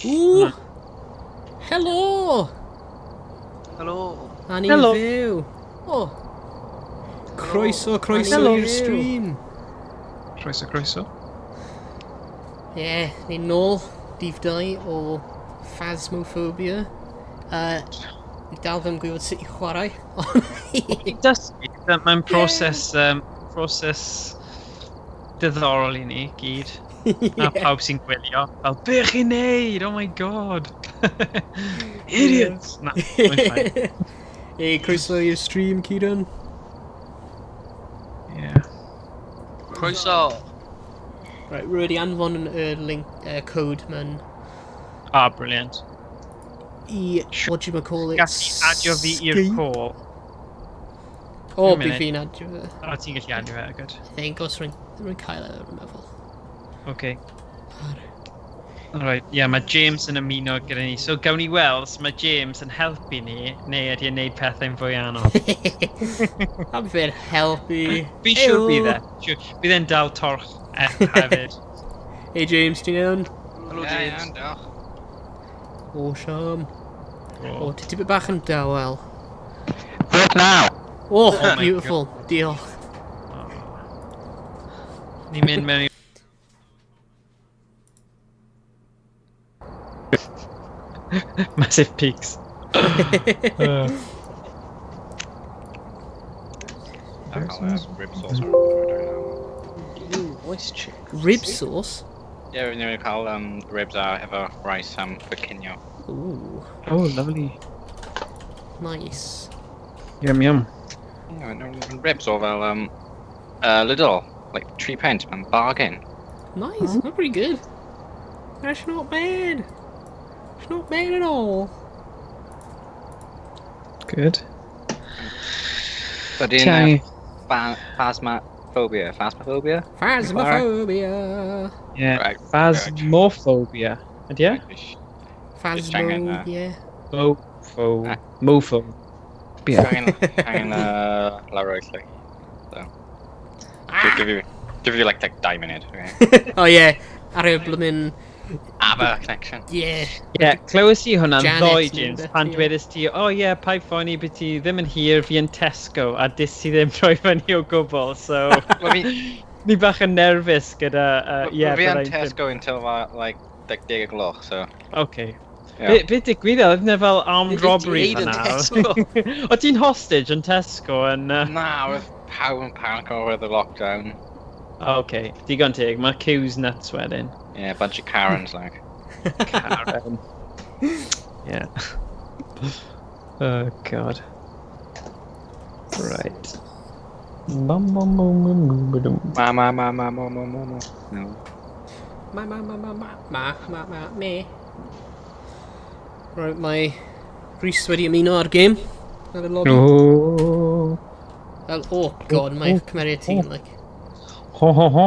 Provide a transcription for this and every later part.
Ww! Helo! Helo! A ni'n Helo. fyw. O! Croeso, croeso Helo. i'r stream. Croeso, croeso. Ie, yeah, ni'n nôl dydd 2 o Phasmophobia. Ni dal ddim yn gwybod sut i chwarae. Dysgu, mae'n proses, proses diddorol i ni gyd. A pawb sy'n gwylio, fel, be chi'n neud? Oh my God. Idiots! Na, mae'n fine. Hey, croeso i'r stream, Kieran. Yeah. Croeso! Right, rwy wedi anfon y link, code mewn Ah, brilliant. I, what do you call it? Gallu adio fi i'r Skype. call. O, Un bydd munud. fi'n adio fe. O, ti'n gallu adio fe, good. I think, os rwy'n cael e, rwy'n meddwl. Okay. Alright, yeah, mae James yn ymuno gyda ni. So gawn ni weld os mae James yn helpu ni, neu ydy e'n neud pethau'n fwy anodd. Am fe'n helpu. Fi'n siŵr bydd e. Siŵr. Bydd e'n dal torch hefyd. Hey James, ti'n iawn? Helo Ie, James. iawn, diolch. O, Siam. O, Oh. ti tipyn bach yn dawel. Work now! Oh, my beautiful. Diolch. Ni'n mynd mewn i... Massive peaks. I can't ask rib sauce or whatever. Ooh, voice check. Rib sauce? Yeah, we're gonna cael ribs a efo rice for cinio. Ooh, Oh, lovely. Nice. Yum, yum. Yeah, no, ribs o fel Lidl, like 3 pence, mae'n bargain. Nice, that's pretty good. That's not bad. It's not bad at all. Good. So dyn Ti phasmophobia, phasmophobia? Phasmophobia. Yeah. Right. Phasmophobia. Ydy e? Phasmo, angen, yeah. Mofo. Ah. Mofo. Yeah. Angen lawr like, so. Ah! Give you like 2 munud, okay? Oh yeah, ar y blymyn, ABBA connection. Yeah. Yeah, clywes i hwnna'n Janet ddoe, neu James, rhywbeth, pan ie. dwedais ti, "O oh, ie, yeah, paid phoeni beth ti ddim yn hir, fi yn Tesco," a dis ti ddim troi fyny o gwbl, so Wel, fi, ni bach yn nerfus gyda, yeah, fi yn byddai'n- Tesco until like 10 o gloch, so. Okay. Yeah. Be digwyddodd? Oedd 'na fel armed Be robbery ti'n neud yn fan'na? Tesco? O ti'n hostage yn Tesco yn? Na, oedd pawb yn panic over the lockdown. Okay, digon teg, mae queues nuts wedyn. Yeah, a bunch of Karens, like. Karen. Yeah. Oh, God. Right. Bum, bum, bum, bum, bum, ba-dum. Ma, ma, ma, ma, ma, ma, ma, ma. No. Ma ma ma ma ma ma ma ma me. Right, mae Rhys wedi ymuno ar game. Ar y lobby. Oh. Fel, oh God, mae cymeriad ti'n, like. Ho, ho, ho.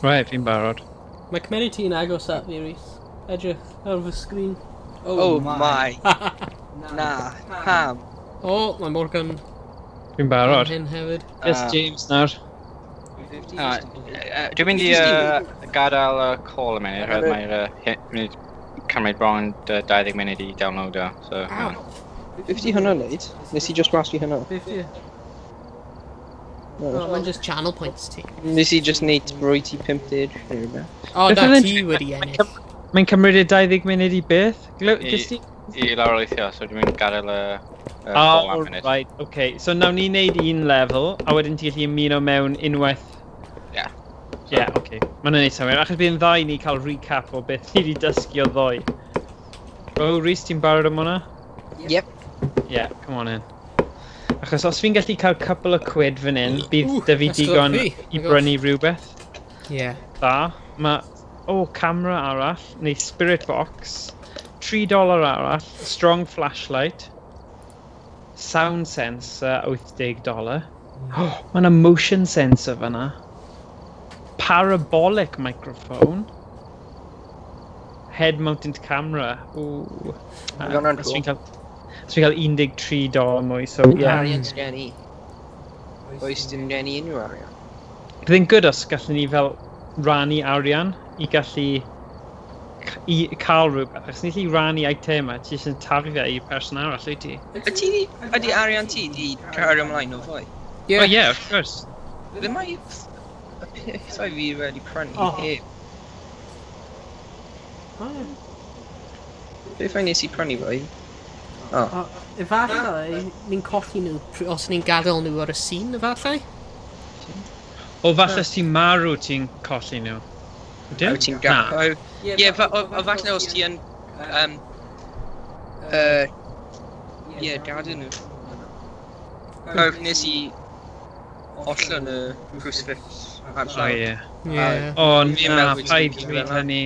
Right, fi'n barod. Mae cymeriad ti'n agos at fi, Rhys. Edrych ar fy sgrin. Oh my. Na, pam. Oh, mae Morgan Fi'n barod. hyn hefyd. Just James nawr. Dwi'n mynd i gadael y call y munud, oherwydd mae'r mynd cymryd bron 20 munud i download o, so. Ow. Beth di hwnna wneud? Nes i just gwasgu hwnna. Beth di? No. Oh, mae'n just channel points ti. Nes i just wneud roi ti 50 neu rhywbeth. Oh, Beth na, oedd e'n ti wedi ennill. Mae'n cymryd y 20 munud i beth? Gys ti? I lawrlwythio, so dwi'n mynd gadael y call Oh, am munud. right, okay. So nawn ni wneud un lefel, a wedyn ti'n gallu ymuno mewn unwaith. Yeah. Yeah, okay. Mae'n neud synnwyr, achos bydd yn dda i ni cael recap o beth ni wedi dysgu o ddoe. Oh, Rhys, ti'n barod am hwnna? Yep. Yeah, come on in. Achos os fi'n gallu cael couple o quid fan hyn, bydd Ooh, dy fi that's digon got fi. i My gosh. brynu rhywbeth. Yeah. Dda. Mae, oh, camera arall, neu spirit box, $3 arall, strong flashlight, sound sensor, $80. Oh, mae yna motion sensor fyna. Parabolic microphone. Head mounted camera. Ooh. Mae hwnna'n Os cool. fi'n cael $13 mwy, so yeah. Arian sgen i. Oes dim gen i unrhyw arian. Bydd yn good os gallwn ni fel rannu arian i gallu i cael rhywbeth. Achos ni'n gallu rannu item a ti jyst yn taflu fe i'r person arall, wyt ti? Ydy arian ti di cario ymlaen o fwy? Yeah. Oh yeah, of course. Ddim mae y pethau fi wedi prynu Oh. heb. Oh, Beth fe nes i prynu fwy? Oh. oh, efallai, ni'n colli nhw os ni'n gadael nhw ar y scene, efallai? O falle os ti'n marw ti'n colli nhw. Ydyn? Wyt ti'n Na. Ie, o falle os ti yn... Ie, gadael nhw. O, nes i ollwng y crucifix ar O llawr. ie. Yeah. O Fi'n na, meddwl bod ti'n paid gallu dweud fel hynny.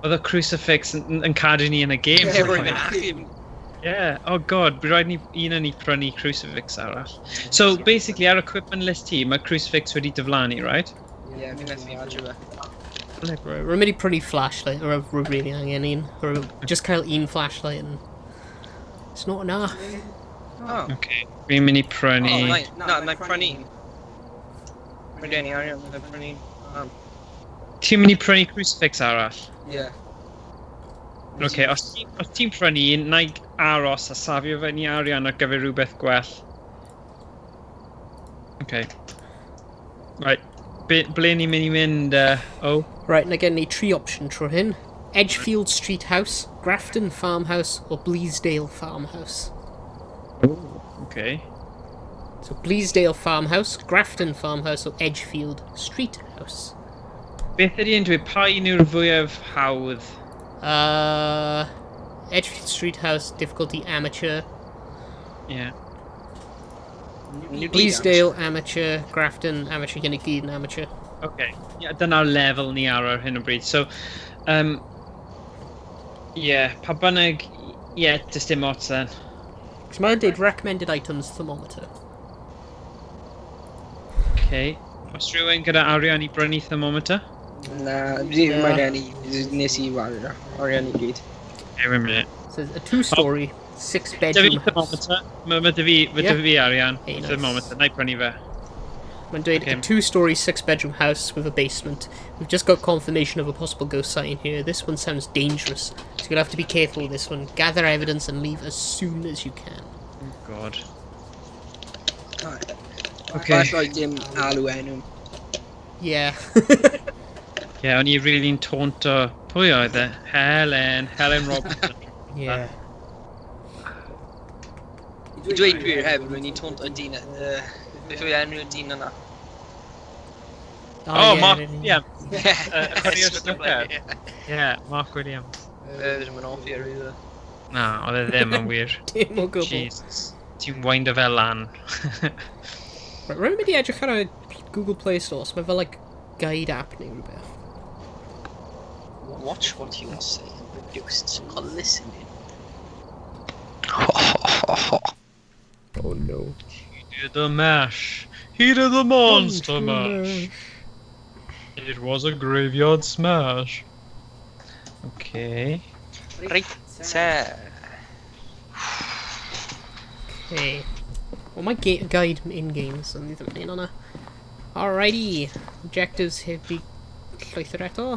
Oedd y crucifix yn cadw ni yn y game. Ie, roedd yn achub. Yeah, oh God, bydd rhaid ni un yn ni prynu crucifix arall. So, basically, ar equipment list ti, mae crucifix wedi diflannu, right? Ie, fi'n methu adro fe. Right, rwy'n mynd i prynu flashlight, or rwy'n really angen un. Or just cael un flashlight and... It's not enough. Oh. Okay, fi'n mynd i prynu. Oh, na, na i prynu un. Mae gen i arian, na i prynu un. Ti'n mynd i prynu crucifix arall? Ie. Okay, os ti'n prynu un, na i aros a safio fe ni arian ar gyfer rhywbeth gwell. Okay. Right, ble ni'n mynd i mynd, oh? Right, na gen ni tri option trwy hyn. Edgefield Street House, Grafton Farmhouse, or Bleasdale Farmhouse. Okay. So Bleasdale Farmhouse, Grafton Farmhouse, or Edgefield Street House. Beth ydy yn dweud, pa un yw'r fwyaf hawdd? Edgefield Street House, difficulty amateur. Yeah. Bleasdale amateur, Grafton amateur, hyn i gyd yn amateur. Okay. Yeah, dyna'r lefel ni ar hyn o bryd. So, yeah, pa bynnag, yeah, just dim ots then. Cos mae'n dweud recommended items thermometer. Okay. Os rhywun gyda arian i brynu thermometer? Na, mae gen i, nes i wario arian i gyd. Okay, wait a minute. Says a two-story, Da fi six-bedroom house. thermometer. Mae da fi, ma Yeah. da fi arian. Hey, nice. Thermometer, na i prynu fe. Mae'n dweud Okay. a two-story, six-bedroom house with a basement. We've just got confirmation of a possible ghost sighting here. This one sounds dangerous, so you'll have to be careful with this one. Gather evidence and leave as soon as you can. Oh God. Right. Okay. Falle dim alw enw. Yeah. Yeah, o'n i really'n taunto. Pwy oedd e? Helen, Helen Robinson. Yeah. I dweud gwir hefyd, rwy'n i'n taunt y dyn, beth yw enw'r dyn yna? Oh, yeah, Mark really. Williams. Chwaraewr snooker. Yeah, Mark Williams. Ddim yn hoffi ar either. Na, oedd e ddim yn wir. Dim o gwbl. Jesus. Ti'n windo fel lan. Right, rwy'n mynd i edrych ar y Google Play Store, so mae fel like guide app neu rhywbeth. Watch what you say. The ghosts are listening. Oh no. He did the mash. He did the monster mash. It was a graveyard smash. Okay. Reit te. Okay. Well, my guide in-game, so ni ddim yn un o'na. Alrighty. Objectives heb di llwytho eto.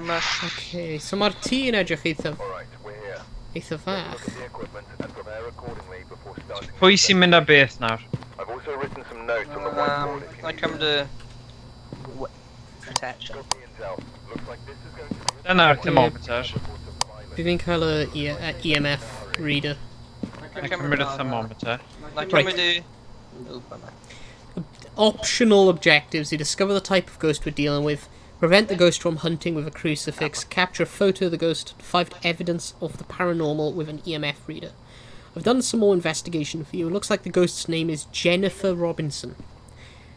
Mash. Okay, so mae'r tŷ yn edrych eitha, Alright, we're here. eitha fach. Look at the equipment and prepare accordingly before starting. Pwy sy'n mynd â beth nawr? I've also written some notes on the whiteboard if you I need come them. to protection. Got the intel. Looks like this is going to be a Dyna'r thermometer. reports of violence. Fi fi'n cael y EMF reader. Na cymryd y thermometer. Na Right. cymryd y... Oh, fan'na. Optional objectives: you discover the type of ghost we're dealing with, prevent the ghost from hunting with a crucifix, capture a photo of the ghost, find evidence of the paranormal with an EMF reader. I've done some more investigation for you. It looks like the ghost's name is Jennifer Robinson.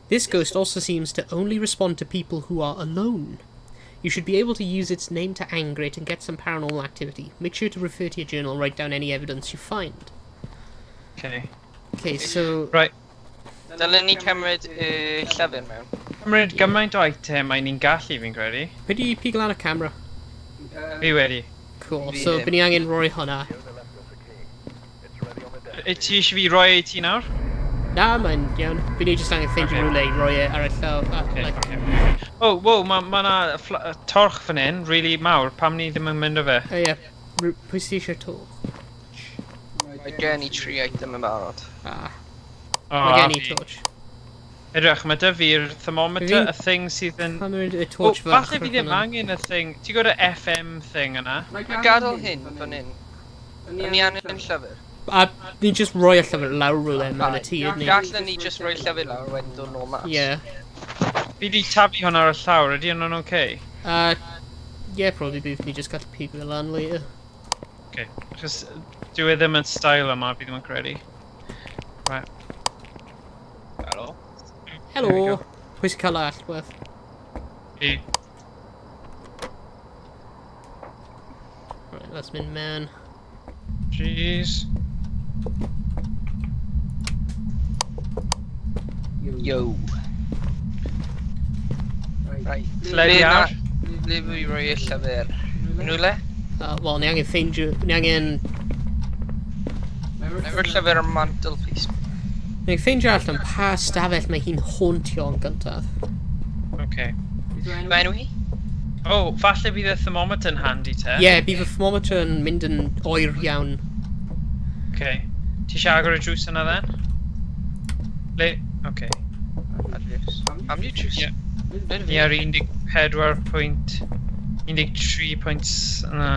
This ghost also seems to only respond to people who are alone. You should be able to use its name to anger it and get some paranormal activity. Make sure to refer to your journal and write down any evidence you find. Okay. Okay, so Right. Dylen ni cymryd y llyfr mewn. Cymryd gymaint o item mae ni'n gallu fi'n credu. Pwy di pigo lan y camera? Fi wedi. Cool. Fi So, ddim. byd ni angen rhoi hwnna. Fiona left us a key. It's ready on the desk. Ti eisiau fi roi i ti nawr? Na, mae'n iawn. Fi ni jyst angen ffeindio Ocê. rhywle i roi e ar y llaw. Okay, Like, okay. Oh, wow, mae ma 'na torch fan hyn, really mawr. Pam ni ddim yn mynd â fe? O ie. Pwy sydd eisiau torch? Mae gen i tri item yn barod. Ah, O, mae gen i a fi. torch. Edrych, mae 'da fi'r thermometer, Fi'n- y thing sydd yn... Pam yw'r y O, torch fach? falle fi ddim angen y thing. Ti'n gwybod y FM thing yna? Mae gadael hyn fan hyn. Yn ni angen llyfr. A ni just roi y llyfr lawr rhywle mewn y tŷ, ydyn ni? Gallen ni just rhoi llyfr lawr wedyn dod nôl mas. Ie. Fi di taflu hwn ar y llawr, ydy hwnna'n okay? Yeah, probably bydd ni just gallu pigo fe lan later. Okay. Achos dyw e ddim yn style yma, fi ddim yn credu. Right. Hello? Helo! There we go. Pwy sy'n cael allwedd? Fi. Right, let's mynd mewn. Jeez. Yo. Right. Teledu Ble ar. Ble fi roi y llyfr? Unrhyw le? Wel, ni angen ffeindio... Ni angen... Efo'r llyfr ar mantelpiece. Ni angen ffeindio allan pa stafell mae hi'n hauntio yn gyntaf. Okay. Mae enw hi? Oh, falle bydd y thermometer yn handy te. Ie, yeah, bydd y thermometer yn mynd yn oer iawn. Okay. Ti eisiau agor y drws yna then? Le... Okay. Ar drws. Am di drws? Ie. Ble Ni ar 14 13 pwynt... Na.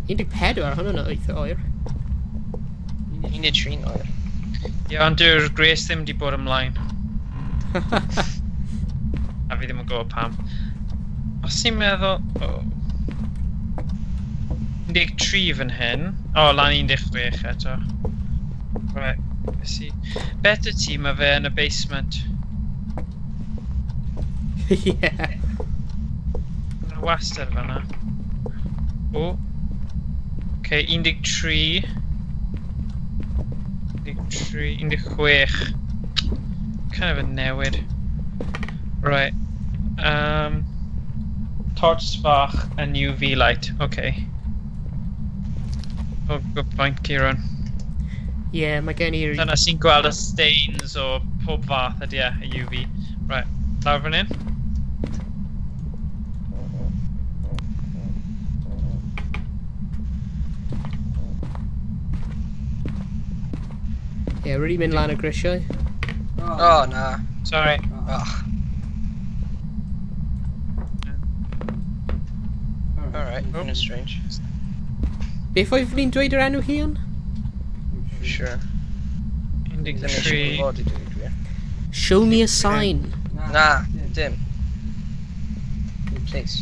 14, hwnna'n eitha oer. 13 oer. Ie, ond dyw'r Grace ddim wedi bod ymlaen. A fi ddim yn gwybod pam. Os ti'n meddwl... Oh. 13 fan hyn. O, oh, lan 16 eto. Right, let's see. Better ti, mae fe yn y basement. Ie. Mae'n wastad fan'na. O. Okay, 13. 13, 16. Kind of a newid. Right. Torch fach and UV light. Okay. Oh, good point, Kieran. Ie, yeah, mae gen i'r... Dyna sy'n gweld y stains o pob fath ydy e, y UV. Right, lawr fan hyn. Ie, yeah, really mynd lan y grisiau. O, na. Sorry. Ach. Alright, Oh. hwnna'n strange. Beth oedd ni'n dweud yr enw hi yn? Sure. Ddim eisiau 13. gwybod i dweud wir. Show me a sign. Na, dim. Please.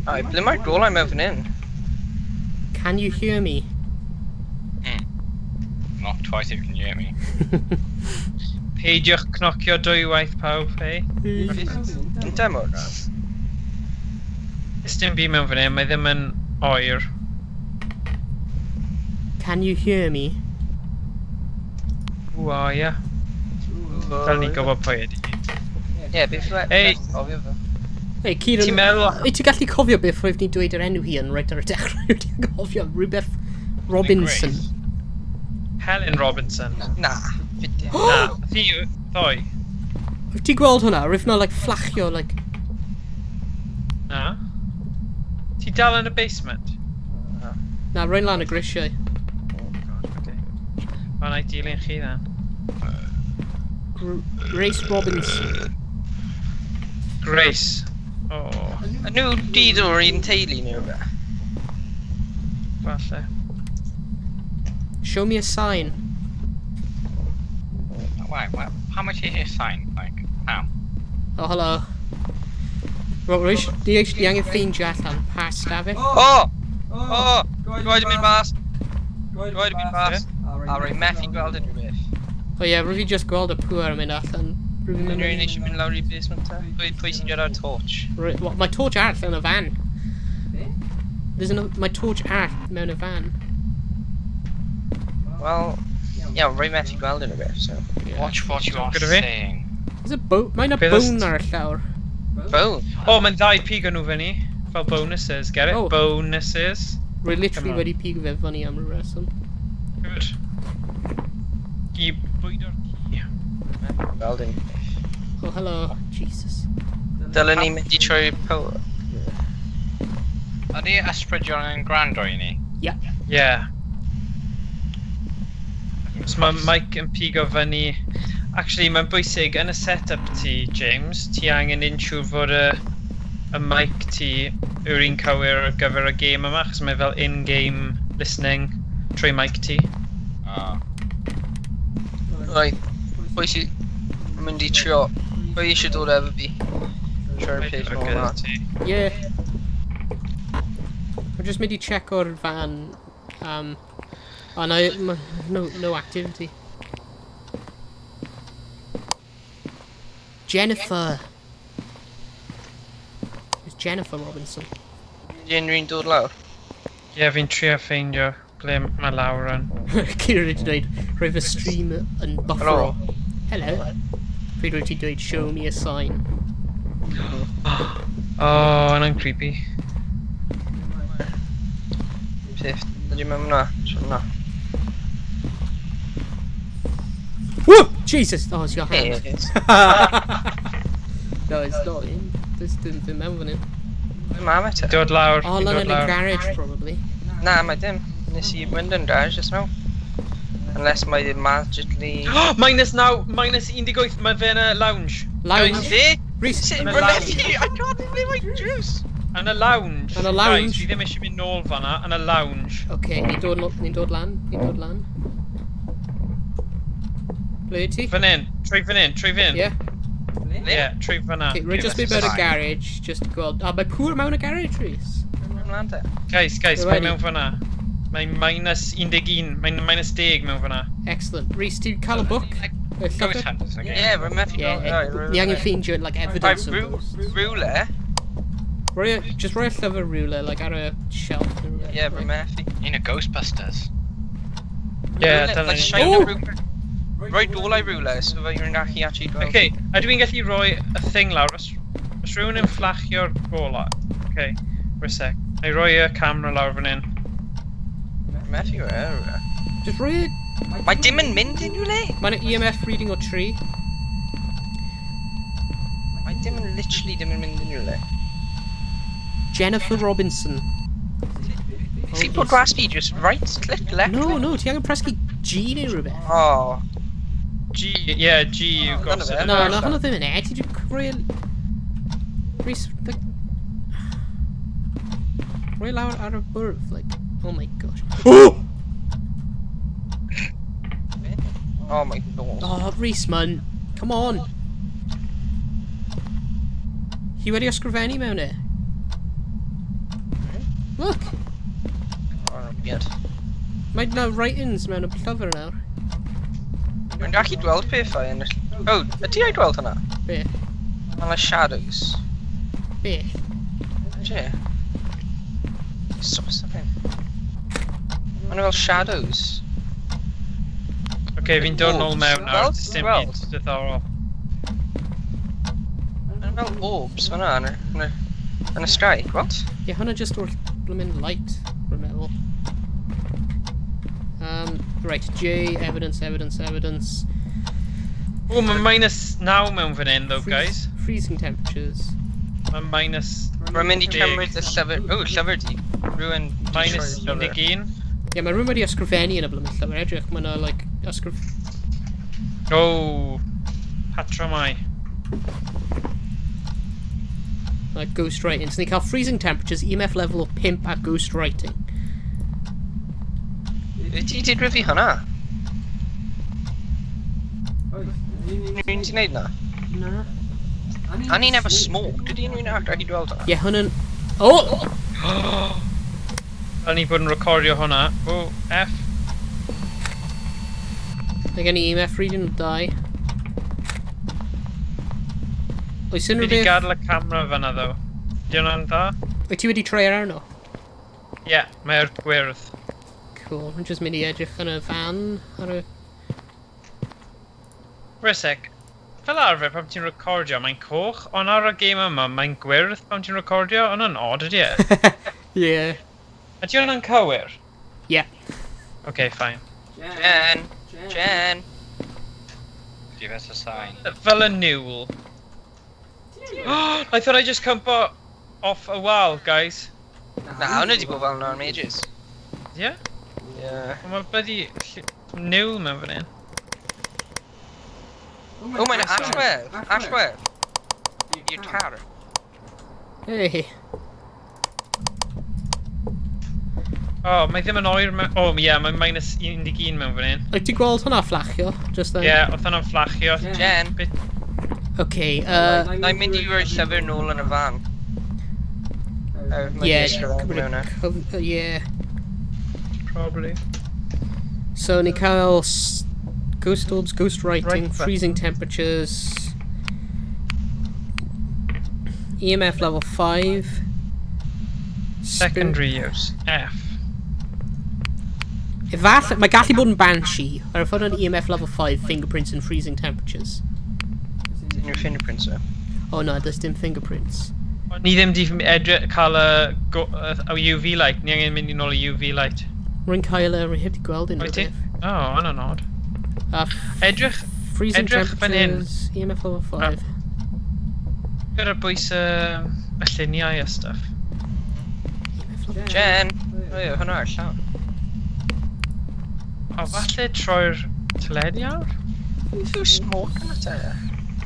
Ai, ble mae'r golau mewn fan hyn? Can you hear me? Knock twice if you can hear me. Peidiwch cnocio dwywaith pawb, hei. Yn mor ran. Ys dim byd mewn fan hyn, mae ddim yn oer. Can you hear me? Who are ya? Fel ni gwybod pwy ydi. Ie, beth yw e? Ei. Cofio fe. Hey, Kieran, Ti'n meddwl- Wyt ti'n gallu cofio beth oedd ni'n dweud yr enw hi yn right ar y dechrau? Wyt ti'n cofio rhywbeth Robinson? Grace. Helen Robinson. Na, fyd dim. Na, thi ddoe. Wyt ti'n gweld hwnna? Roedd hwnna like fflachio, like... Na. Ti dal yn y basement? Na, rwy'n lan y grisiau. Oh god, okay. Wel, na i dilyn chi then. Grace Robinson. Grace. Oh, A nhw dyd o'r un teulu neu rhywbeth? falle. Show me a sign. Why? Why? How much is his sign? Like, how? Oh, hello. Wel, rwy ni eisiau angen ffeindio allan pa stafell. O! O! Gwaed yn mynd mas! Gwaed yn mynd mas! A rwy methu gweld unrhyw beth. O ie, rwy fi just gweld y pŵer yn mynd allan. Rwy fi'n Unrhyw un mynd... eisiau mynd lawr i basement te? Pwy sy'n gyda'r torch? Wel, mae torch arall yn y fan. There's another... Mae torch arall mewn y fan. Wel, ie, rwy methu gweld unrhyw beth, so... Yeah. Watch what you are Gyda fi? saying. There's a boat... Mae yna Be ddys- bone ar y llawr. Bone! Oh, mae'n ddau pigo nhw fyny. Fel bonuses, get it? Oh. Bonuses. Rwy literally Come on. wedi pigo fe fyny am ryw reswm. Good. I bwydo'r ci. Gweld un. Oh, hello. Jesus. Dylen ni mynd i troi power. Ydy ysbrydion yn gwrando i ni? Yeah. Yeah. So mae Mike yn pigo fyny. Actually, mae'n bwysig, yn y setup ti, James, ti angen un siŵr fod y mic ti yw'r un cywir ar gyfer y game yma, achos mae fel in-game listening trwy mic ti. Oh. Right. Pwy sy'n mynd i trio? Pwy eisiau dod efo fi? Trwy'r peth mor yma. ti. Yeah. We're just mynd i check o'r van. Oh no, no, no activity. Jennifer. It's Jennifer Robinson. Ydy unrhyw un dod lawr? Ie, yeah, fi'n trio ffeindio ble mae lawr yn. Kira wedi dweud, rhoi fy stream yn buffero. Hello. Pryd wyt ti dweud, "Show me a sign"? Oh, yna'n creepy. Peth. Ydy mewn na? So na. Whoa! Jesus! Oh, it's your hand. Yes. No, it's not in. This didn't fit mewn fan hyn. Mae ma te. Dod lawr, Oh, fi'n lan dod yn y lawr. garage, probably. Na, mae dim. Nes i mynd yn garage just now. Unless mae ddim magically. Minus 9, minus 18, mae fe yn y lounge. Lounge? Guys, Be? Rhys, Sut? Yn y Rwy'n lounge. methu! I can't even my juice! Yn y lounge. Yn y lounge. Guys, fi ddim eisiau mynd nôl fanna, yn y lounge. Okay, ni'n dod, ni'n dod lan, ni'n dod lan. Ble wyt ti? Fan hyn, trwy fan hyn, trwy fan hyn. Yeah. Yeah, trwy fanna. Okay, rwy'n just mynd mewn y garage, just i gweld. Ah, mae pŵr mewn y garage, Rhys. Ymlaen te. Guys, guys, We're mae ready. mewn fanna. Mae'n minus 11, mae'n minus 10 mewn fanna. Excellent. Rhys, ti'n cael y book? Y Ghost llyfr? Hunters again. Yeah, rwy'n methu. Yeah, ni angen ffeindio, like, evidence of ghosts. Rhywle. Just rhoi y llyfr rhywle, like, ar y shelf neu rhywbeth. Yeah, rwy'n methu. Un o Ghostbusters. Yeah, Rhywle, dyna like ni. shine Ooh! rhywle. Rhoi dolau rhywle, so fe yw'n gallu actually gweld. Okay, a dwi'n gallu rhoi y thing lawr, os rhywun yn fflachio'r gola. Okay, wait a sec. Na i roi y camera lawr fan hyn. Rwy'n methu rhywle. Rhywle. Just rhoi y. Mae dim yn mynd unrhyw le. Mae'n EMF reading o 3. Mae dim yn literally dim yn mynd unrhyw le. Jennifer Robinson. Chi bod gwasgu just right click, left No, click? no, ti angen presgu G neu rhywbeth. Oh. G, yeah, G yw Oh, dyna gosod. fe. No, no, hwnna ddim yn e. Ti wedi rhoi y. Rhys, like. Rhoi lawr ar y bwrdd, like. Oh my gosh. Oh! Oh my God. Oh, Rhys, man. Come on. Hi wedi ysgrifennu mewn e. Look! Oh, weird. Mae na writings mewn y llyfr nawr. Rwy'n gallu gweld pethau yn y. Oh, ydy ei gweld hwnna? Be? Mae'n like shadows. Be? Ie. So something. Mae'n fel shadows. Okay, fi'n dod nôl mewn nawr, Gweld? does dim Gweld? byd diddorol. Mae'n fel orbs fan'na yn y sky, gweld? Ie, hwnna just o'r bloomin' light, rwy'n meddwl. Right, J, evidence, evidence, evidence. O, mae minus 9 mewn fan hyn, though, guys. Freezing temperatures. Mae minus. Rwy'n mynd i Deg. cymryd y llyfr. O, llyfr di. Rwy'n di Minus troi y llyfr. 11. Ie, mae rhywun wedi ysgrifennu yn y bloomin' llyfr. Edrych, mae yna, like, ysgrif. Oh, patrymau. Like, ghost writing. So ni'n cael freezing temperatures, EMF level o 5 a ghost writing. Wyt ti di rhyfu hwnna? Rwy'n ti wneud na? Na. A ni'n efo smoke, dydy unrhyw un arall gallu gweld hwnna? Ie, hwnna'n. Oh! O'n i bod yn recordio hwnna. O, F. Mae gen i EMF reading o 2. Oes Fi unrhyw wedi beth. gadael y camera fanna, ddo. Di hwnna'n dda? Wyt ti wedi troi ar arno? Ie, yeah, mae o'r gwyrdd. Cool. Rwy'n just mynd i edrych yn y fan ar y. Wait a sec. Fel arfer, pan ti'n recordio, mae'n coch, ond ar y game yma, mae'n gwyrdd pan ti'n recordio. Hwnna'n odd, ydy e? Yeah. Ydy hwnna'n cywir? Yeah. Okay, fine. Jen! Jen! Give us a sign. Fel y niwl. I thought I just cwmpo off a wall, guys. Na, hwnna di bod fel yna am ages. Yeah? Yeah. Mae bloody niwl mewn fan hyn. O, mae'n allwedd. Allwedd. I'r car. Hey. O, mae ddim yn oer mewn... O, ie, mae minus 11 mewn fan hyn. Wyt ti gweld hwnna fflachio? Just then? Ie, yeah, oedd hwnna'n fflachio. Jen, Okay, na i mynd i roi llyfr nôl yn y fan. Mae yeah, di ysgrifennu mewn e. yeah. Probably. So ni cael ghost orbs, ghost writing, Right button. freezing temperatures, EMF level 5. Secondary use. F. Efallai, mae gallu bod yn banshee. Ar y ffordd yn EMF level 5, fingerprints and freezing temperatures. Unrhyw fingerprints o. Oh no, does dim fingerprints. Ni ddim di edrych cael y, y UV light. Ni angen mynd i nôl y UV light. Rwy'n cael e, rwy'n heb di gweld unrhyw Wyt ti? beth. O, oh, hwnna'n odd. A Edrych freezing edrych fan hyn. temperatures, EMF level 5. ar bwys y, y lluniau a stuff. EMF level Jen! O ie, hwnna ar llawn. O, falle troi'r teledu awr? Beth yw smoke yn y te?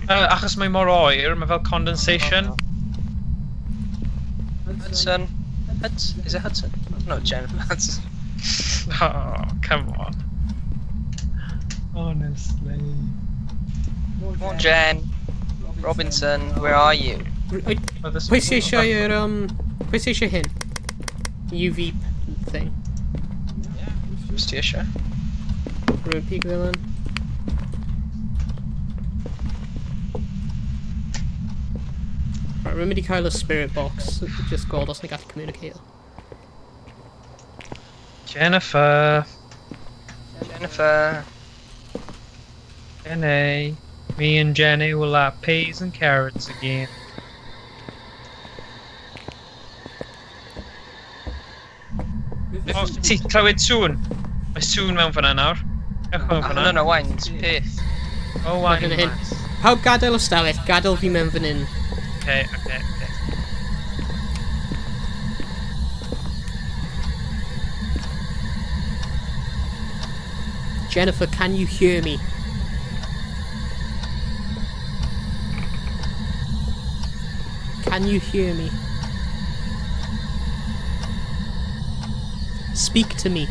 Achos mae mor oer, mae fel condensation. Hudson. Hudson? Is it Hudson? No, Jennifer Hudson. Oh, come on. Honestly. Come on, Jen. Robinson, where are you? Pwy sy eisiau yr, pwy sy eisiau hyn? UV thing. Os ti eisiau? Rwy'n pig fel yn. Right, rwy'n mynd i cael y spirit box, just gweld os ni gallu communicate. Jennifer. Jennifer. Jenny. Me and Jenny will have peas and carrots again. O, ti clywed sŵn? Mae sŵn mewn fan'na nawr. Ewch mewn Ah, fan'na. no, no, wines, peth. O, wain Fan hyn. mas. Pawb gadael y stafell, gadael fi mewn fan hyn. Okay, okay, okay. Jennifer, can you hear me? Can you hear me? Speak to me. Ie,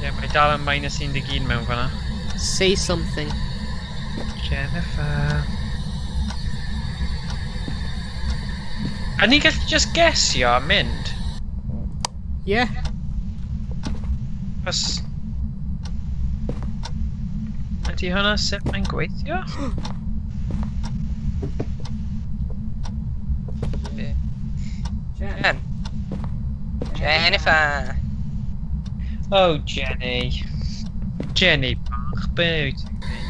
yeah, mae dal yn minus 11 mewn fan'na. Say something. Jennifer. A ni gallu just guessio a mynd? Yeah? Os... Ydy hwnna sut mae'n gweithio? Jen. Jennifer. Oh, Jenny. Jenny bach, be wyt ti'n gwneud?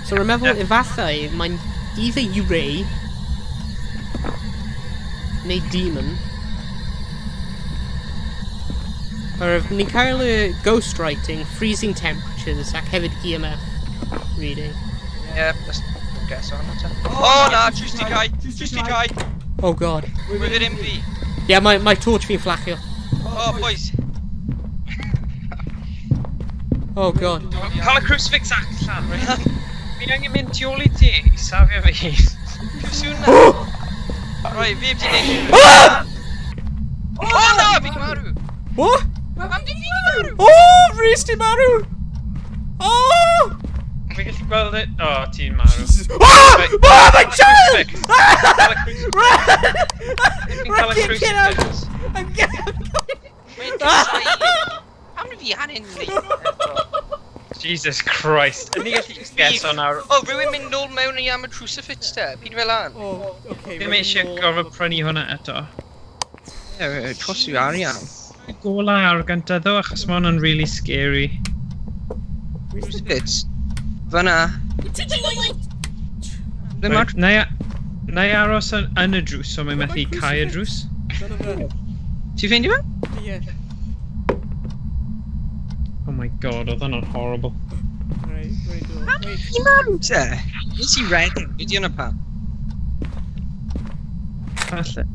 So rwy'n meddwl efallai mae'n either Yurei neu Demon. Or ni'n cael y ghost writing, freezing temperatures ac hefyd EMF reading. Yeah, let's guess on it. Oh na, drws ti gau, drws ti gau. Oh god. With it in fi. Yeah, mae torch fi'n fflachio. Oh, boys. Oh god. Cael y crucifix allan, right? Fi angen mynd tu ôl i ti i safio fi. Sŵn na. Right, fi heb di neud. Oh na, fi di marw. What? Pam di fi di marw? Oh, Rhys di marw! Oh! Fi gallu gweld e? Oh, ti'n marw. Jesus. Ah! Right. Oh, my child! Crucifix! Cael y crucifix. Fi'n cael y Right, get out! crucifix. I'm getting... Mae'n casau. Pam di fi hanner neud eto? Jesus Christ. Ydyn ni gallu just guess on nawr. Oh, rhywun mynd nôl mewn i am y crucifix te. Pyd fel lan. Oh, okay. Ddim eisiau gorfod prynu hwnna eto. Ie, costi arian. Golau ar gyntaf ddo, achos mae hwnna'n really scary. Crucifix. Fyna. Ble mae'r... Right, na i... Na i aros yn y drws, so mae'n methu cau y drws. Dyna fe. Ti'n ffeindio fe? Ie. Oh my god, oedd hwnna'n horrible. Right, right, do. Wait. Ti marw te? Nes i redeg, be di hwnna pam? Falle.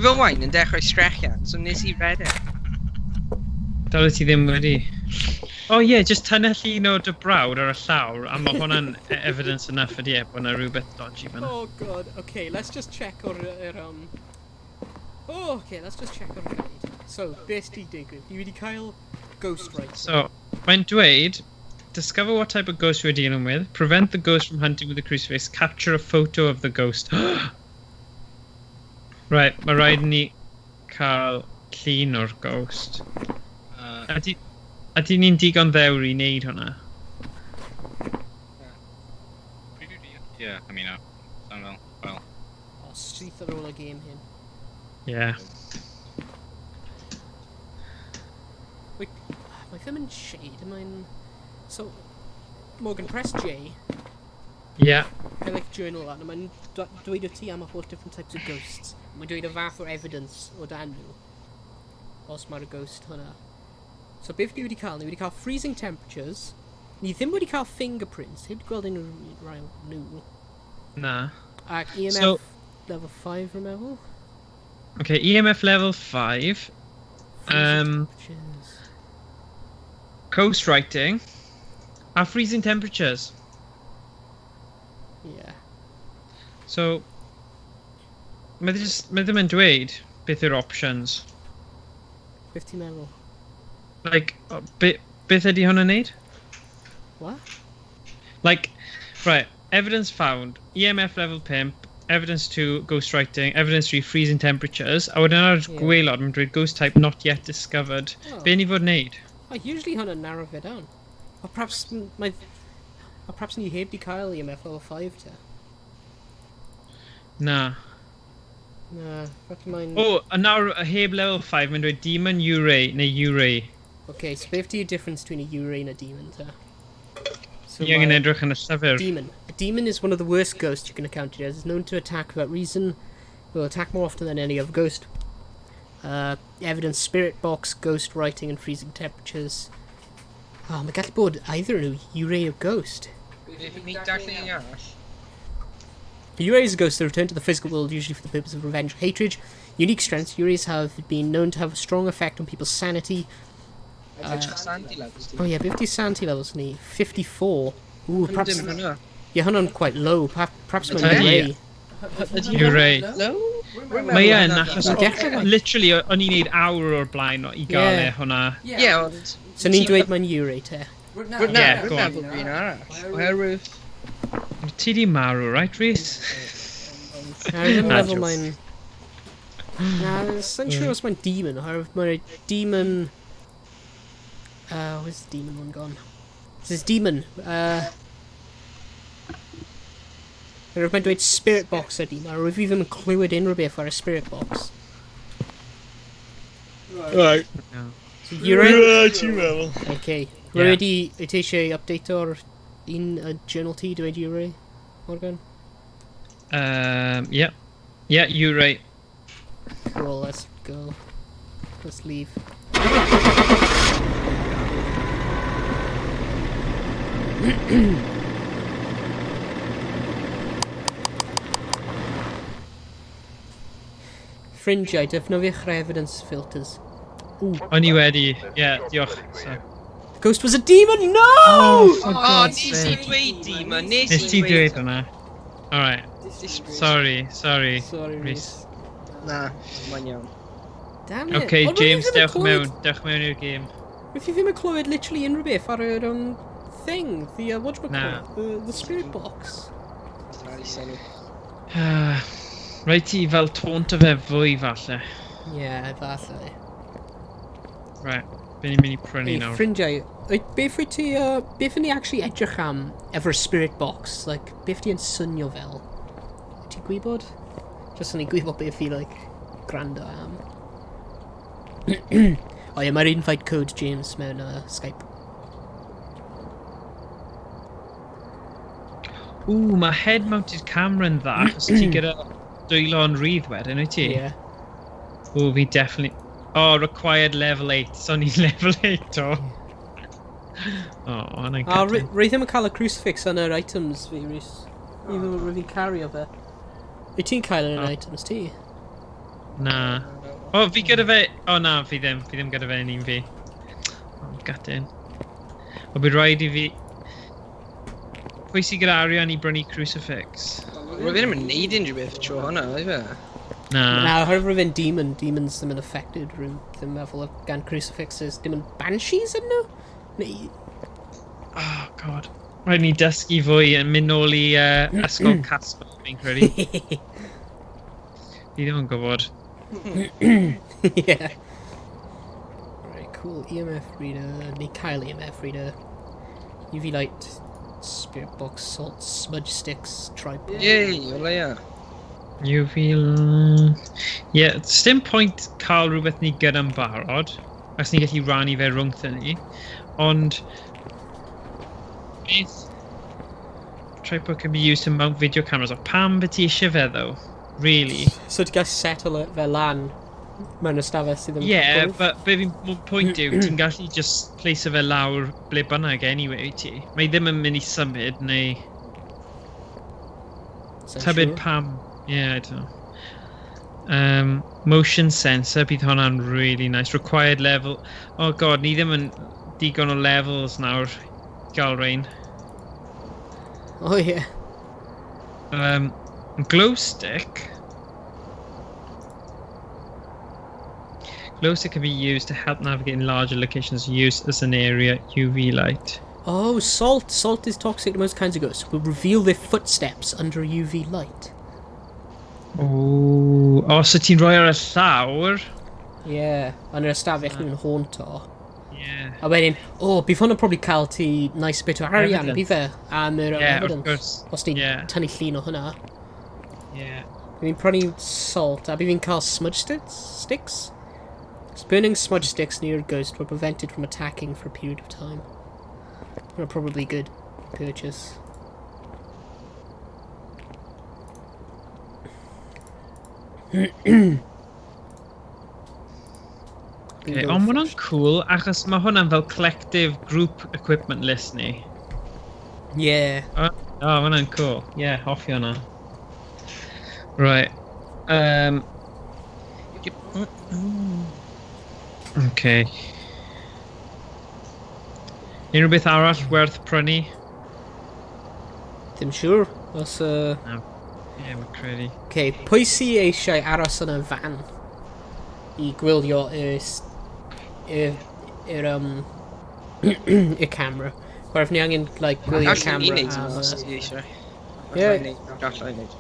Fel wain yn dechrau sgrechian, so nes i redeg. Dyle ti ddim wedi. Oh ie, yeah, just tynnu llun o dy brawd ar y llawr, a mae hwnna'n evidence enough ydi e, bod yna rhywbeth dodgy fan'na. Oh god, okay, let's just check o'r... Oh, okay, let's just check o'r guide. So, beth di digwydd? Ni wedi cael ghost writing. So, mae'n dweud, discover what type of ghost we're dealing with, prevent the ghost from hunting with the crucifix, capture a photo of the ghost. Right, mae rhaid ni cael llun o'r ghost. Ydy ni'n digon ddewr i wneud hwnna? Yeah, I mean, sound fel, well. Oh, syth ar ôl y game hyn. Yeah. Wait, mae ddim yn shade, mae'n... So, Morgan, press J. Yeah. Cael like journal lan, a mae'n dweud o ti am y holl different types of ghosts. Mae'n dweud y fath o'r evidence o dan nhw. Os mae'r ghost hwnna. So beth ni wedi cael? Ni wedi cael freezing temperatures. Ni ddim wedi cael fingerprints. Heb wedi gweld unrhyw rai nhw. Na. Ac EMF level 5, rwy'n meddwl. Okay, EMF level 5. Freezing temperatures. Ghost writing. A freezing temperatures. Yeah. So, mae ddim yn dweud beth yw'r options. Beth ti'n meddwl? Like, beth ydy hwnna'n neud? What? Like, right, evidence found, EMF level 5, evidence 2, ghost writing, evidence 3, freezing temperatures, a wedyn ar y gwaelod, mae'n dweud ghost type not yet discovered. Oh. Be ni fod wneud? Oh, usually hwnna'n narrow fe down. O, perhaps, mae... O, perhaps ni heb di cael EMF level 5 te. Na. Na, falle mae'n... O, a nawr, heb level 5, mae'n dweud demon Yurei neu Yurei. Okay, so beth di'r difference between a Yurei and a demon te? So Ni angen mae- edrych yn y llyfr. Demon. A demon is one of the worst ghosts you can encounter. It is known to attack without reason, will attack more often than any other ghost. Evidence, spirit box, ghost writing, and freezing temperatures. Oh, mae gallu bod either nhw, Yurei or ghost. Ni darllen un arall. A Yurei is a ghost that return to the physical world usually for the purpose of revenge or hatred. Unique strengths, Yureis have been known to have a strong effect on people's sanity. Edrych sanity levels ti. Oh yeah, beth di sanity levels ni? 54. Ooh, perhaps... Dim hwnna. Yeah, hwnna'n quite low. Perhaps mae'n Ydy. Yurei. Yurei. Low? Mae e'n achos... Mae'n dechrau like- Literally, o'n i'n neud awr o'r blaen i gael Yeah. e hwnna. Ie, ond... So ni'n dweud mae'n Yurei te. Na, Yeah, go rwy'n on. meddwl bod un arall. Oherwydd... Ti di marw, right, Rhys? Na, fi ddim yn Na, meddwl jokes. mae'n... Na, sa'n siŵr os mae'n demon, oherwydd mae'n demon... Where's the demon one gone? This is demon. Oherwydd mae'n dweud spirit box a demon, oherwydd fi ddim yn clywed unrhyw beth ar y spirit box. Right. So Yurei? ti'n meddwl? Okay. Yeah. Rwy wedi... Wyt ti eisiau update o'r un journal ti dweud Yurei, Morgan? Yeah. Yeah, Yurei. Cool, let's go. Let's leave. Ffrindiau, defnyddiwch yr evidence filters. Ooh, O'n i wedi, yeah, diolch. So. the ghost was a demon! No! Oh, for O, God's nes i sake. dweud demon, nes Nes i ti dweud hwnna? Alright, Disgrace. sorry, sorry. Sorry, Rhys. Rhys. Na, mae'n iawn. Damn it. Okay, Ond rwyf i James, ddim yn dewch clywed- mewn, dewch mewn i'r game. Rwyf i ddim yn clywed literally unrhyw beth ar yr thing, the, whatchamacallit, Na. the spirit box. Rhaid i sylw. Rhaid ti fel taunt o fe fwy falle. Yeah, falle. Right, be ni'n mynd i prynu Hey, nawr? ffrindiau, beth wyt ti, beth yn ni actually edrych am efo'r spirit box? Like, beth di yn swnio fel? Wyt ti'n gwybod? Just yn i gwybod beth i, like, gwrando am. O ie, mae'r invite code James mewn Skype. Ww, mae head-mounted camera yn dda, achos ti gyda dwylo yn rhydd wedyn, wyt ti? Yeah. O, fi definitely... Oh, required level 8. So ni'n level 8 o. Oh, hwnna'n A gutting. rwy ddim yn cael y crucifix yn yr items fi, Rhys. Even rwy fi'n cario fe. Wyt ti'n cael yn yr Oh. items ti? Na. O, fi gyda fe... O, na, fi ddim. Fi ddim gyda fe yn un fi. Oh, gutting. O, bydd rhaid i fi... Pwy sydd gyda arian i brynu crucifix? Rwy fi ddim yn neud unrhyw beth tro hwnna, yw fe? Na. Na, oherwydd rwy fe'n demon. Demons ddim yn affected, rwy'n ddim meddwl gan crucifixes. Dim yn banshees ydyn nhw? Neu... Oh, God. Rhaid ni dysgu fwy yn mynd nôl i Ysgol Casper, fi'n credu. Fi ddim yn gwybod. Yeah. Right, cool. EMF reader. Neu cael EMF reader. UV light, spirit box, salt, smudge sticks, tripod. Yay, o leia. UV... Ie, yeah, dim pwynt cael rhywbeth ni gyda'n barod, os ni'n gallu rannu fe rhwngthyn ni, ond... Beth... Tripod can be used to mount video cameras. O pam beth ti eisiau fe, though? Really? So ti'n gael settle fe lan mewn ystafell sydd yn Ie, yeah, gwrdd? but be fi'n pwynt yw, ti'n gallu just place fe lawr ble bynnag anyway, wyt ti? Mae ddim yn mynd i symud, neu Sa'n tybed siŵr. pam. Yeah, I don't know. Motion sensor, bydd hwnna'n really nice. Required level. Oh god, ni ddim yn digon o levels nawr i gael rhain. Oh yeah. Glow stick. Glow stick can be used to help navigate in larger locations used as an area UV light. Oh, salt. Salt is toxic to most kinds of ghosts. Will reveal their footsteps under UV light. Oh, oh, so ti'n rhoi ar y llawr? Yeah, yn yr ystafell nhw'n haunto. Yeah. A wedyn, oh, bydd hwnna'n probably cael ti nice bit o arian, Evidence. bydd fe, am yr Yeah, of evidence. course. Os ti'n Yeah. tynnu llun o hwnna. Yeah. Bydd fi'n prynu salt, a bydd fi'n cael smudge sticks? Sticks? Burning smudge sticks near a ghost will prevent it from attacking for a period of time. They're probably good purchase. Okay, ond ma' hwnna'n cool, achos mae hwnna'n fel collective group equipment list ni. Yeah. Oh, ma' hwnna'n cool. Yeah, hoffi hwnna. Right. Okay. Unrhyw beth arall werth prynu? Ddim siŵr. Os, Ie, yeah, mae'n credu. Okay, pwy sy eisiau aros yn y fan i gwylio y, y camera? Gwerth ni angen, like, gwylio'r Gallwn ni camera wneud am, os ti eisiau. Ie. Gallai wneud, gallai wneud.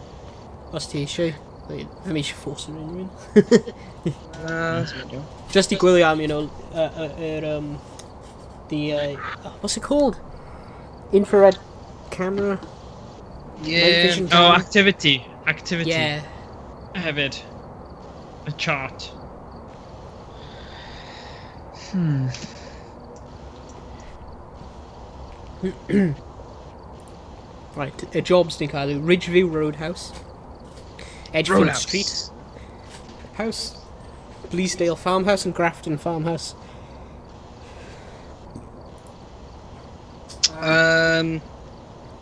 Os ti eisiau. Like, ddim eisiau force yr unrhyw un. Na, ti'n mynd. Just i gwylio am, yr, the, what's it called? Infrared camera? Night Ie. vision Oh, camera? activity. Activity. Yeah. Hefyd. A chart. Right, y jobs ni'n cael yw Ridgeview Roadhouse, Edgefield Roadhouse. Street House, Bleasdale Farmhouse and Grafton Farmhouse.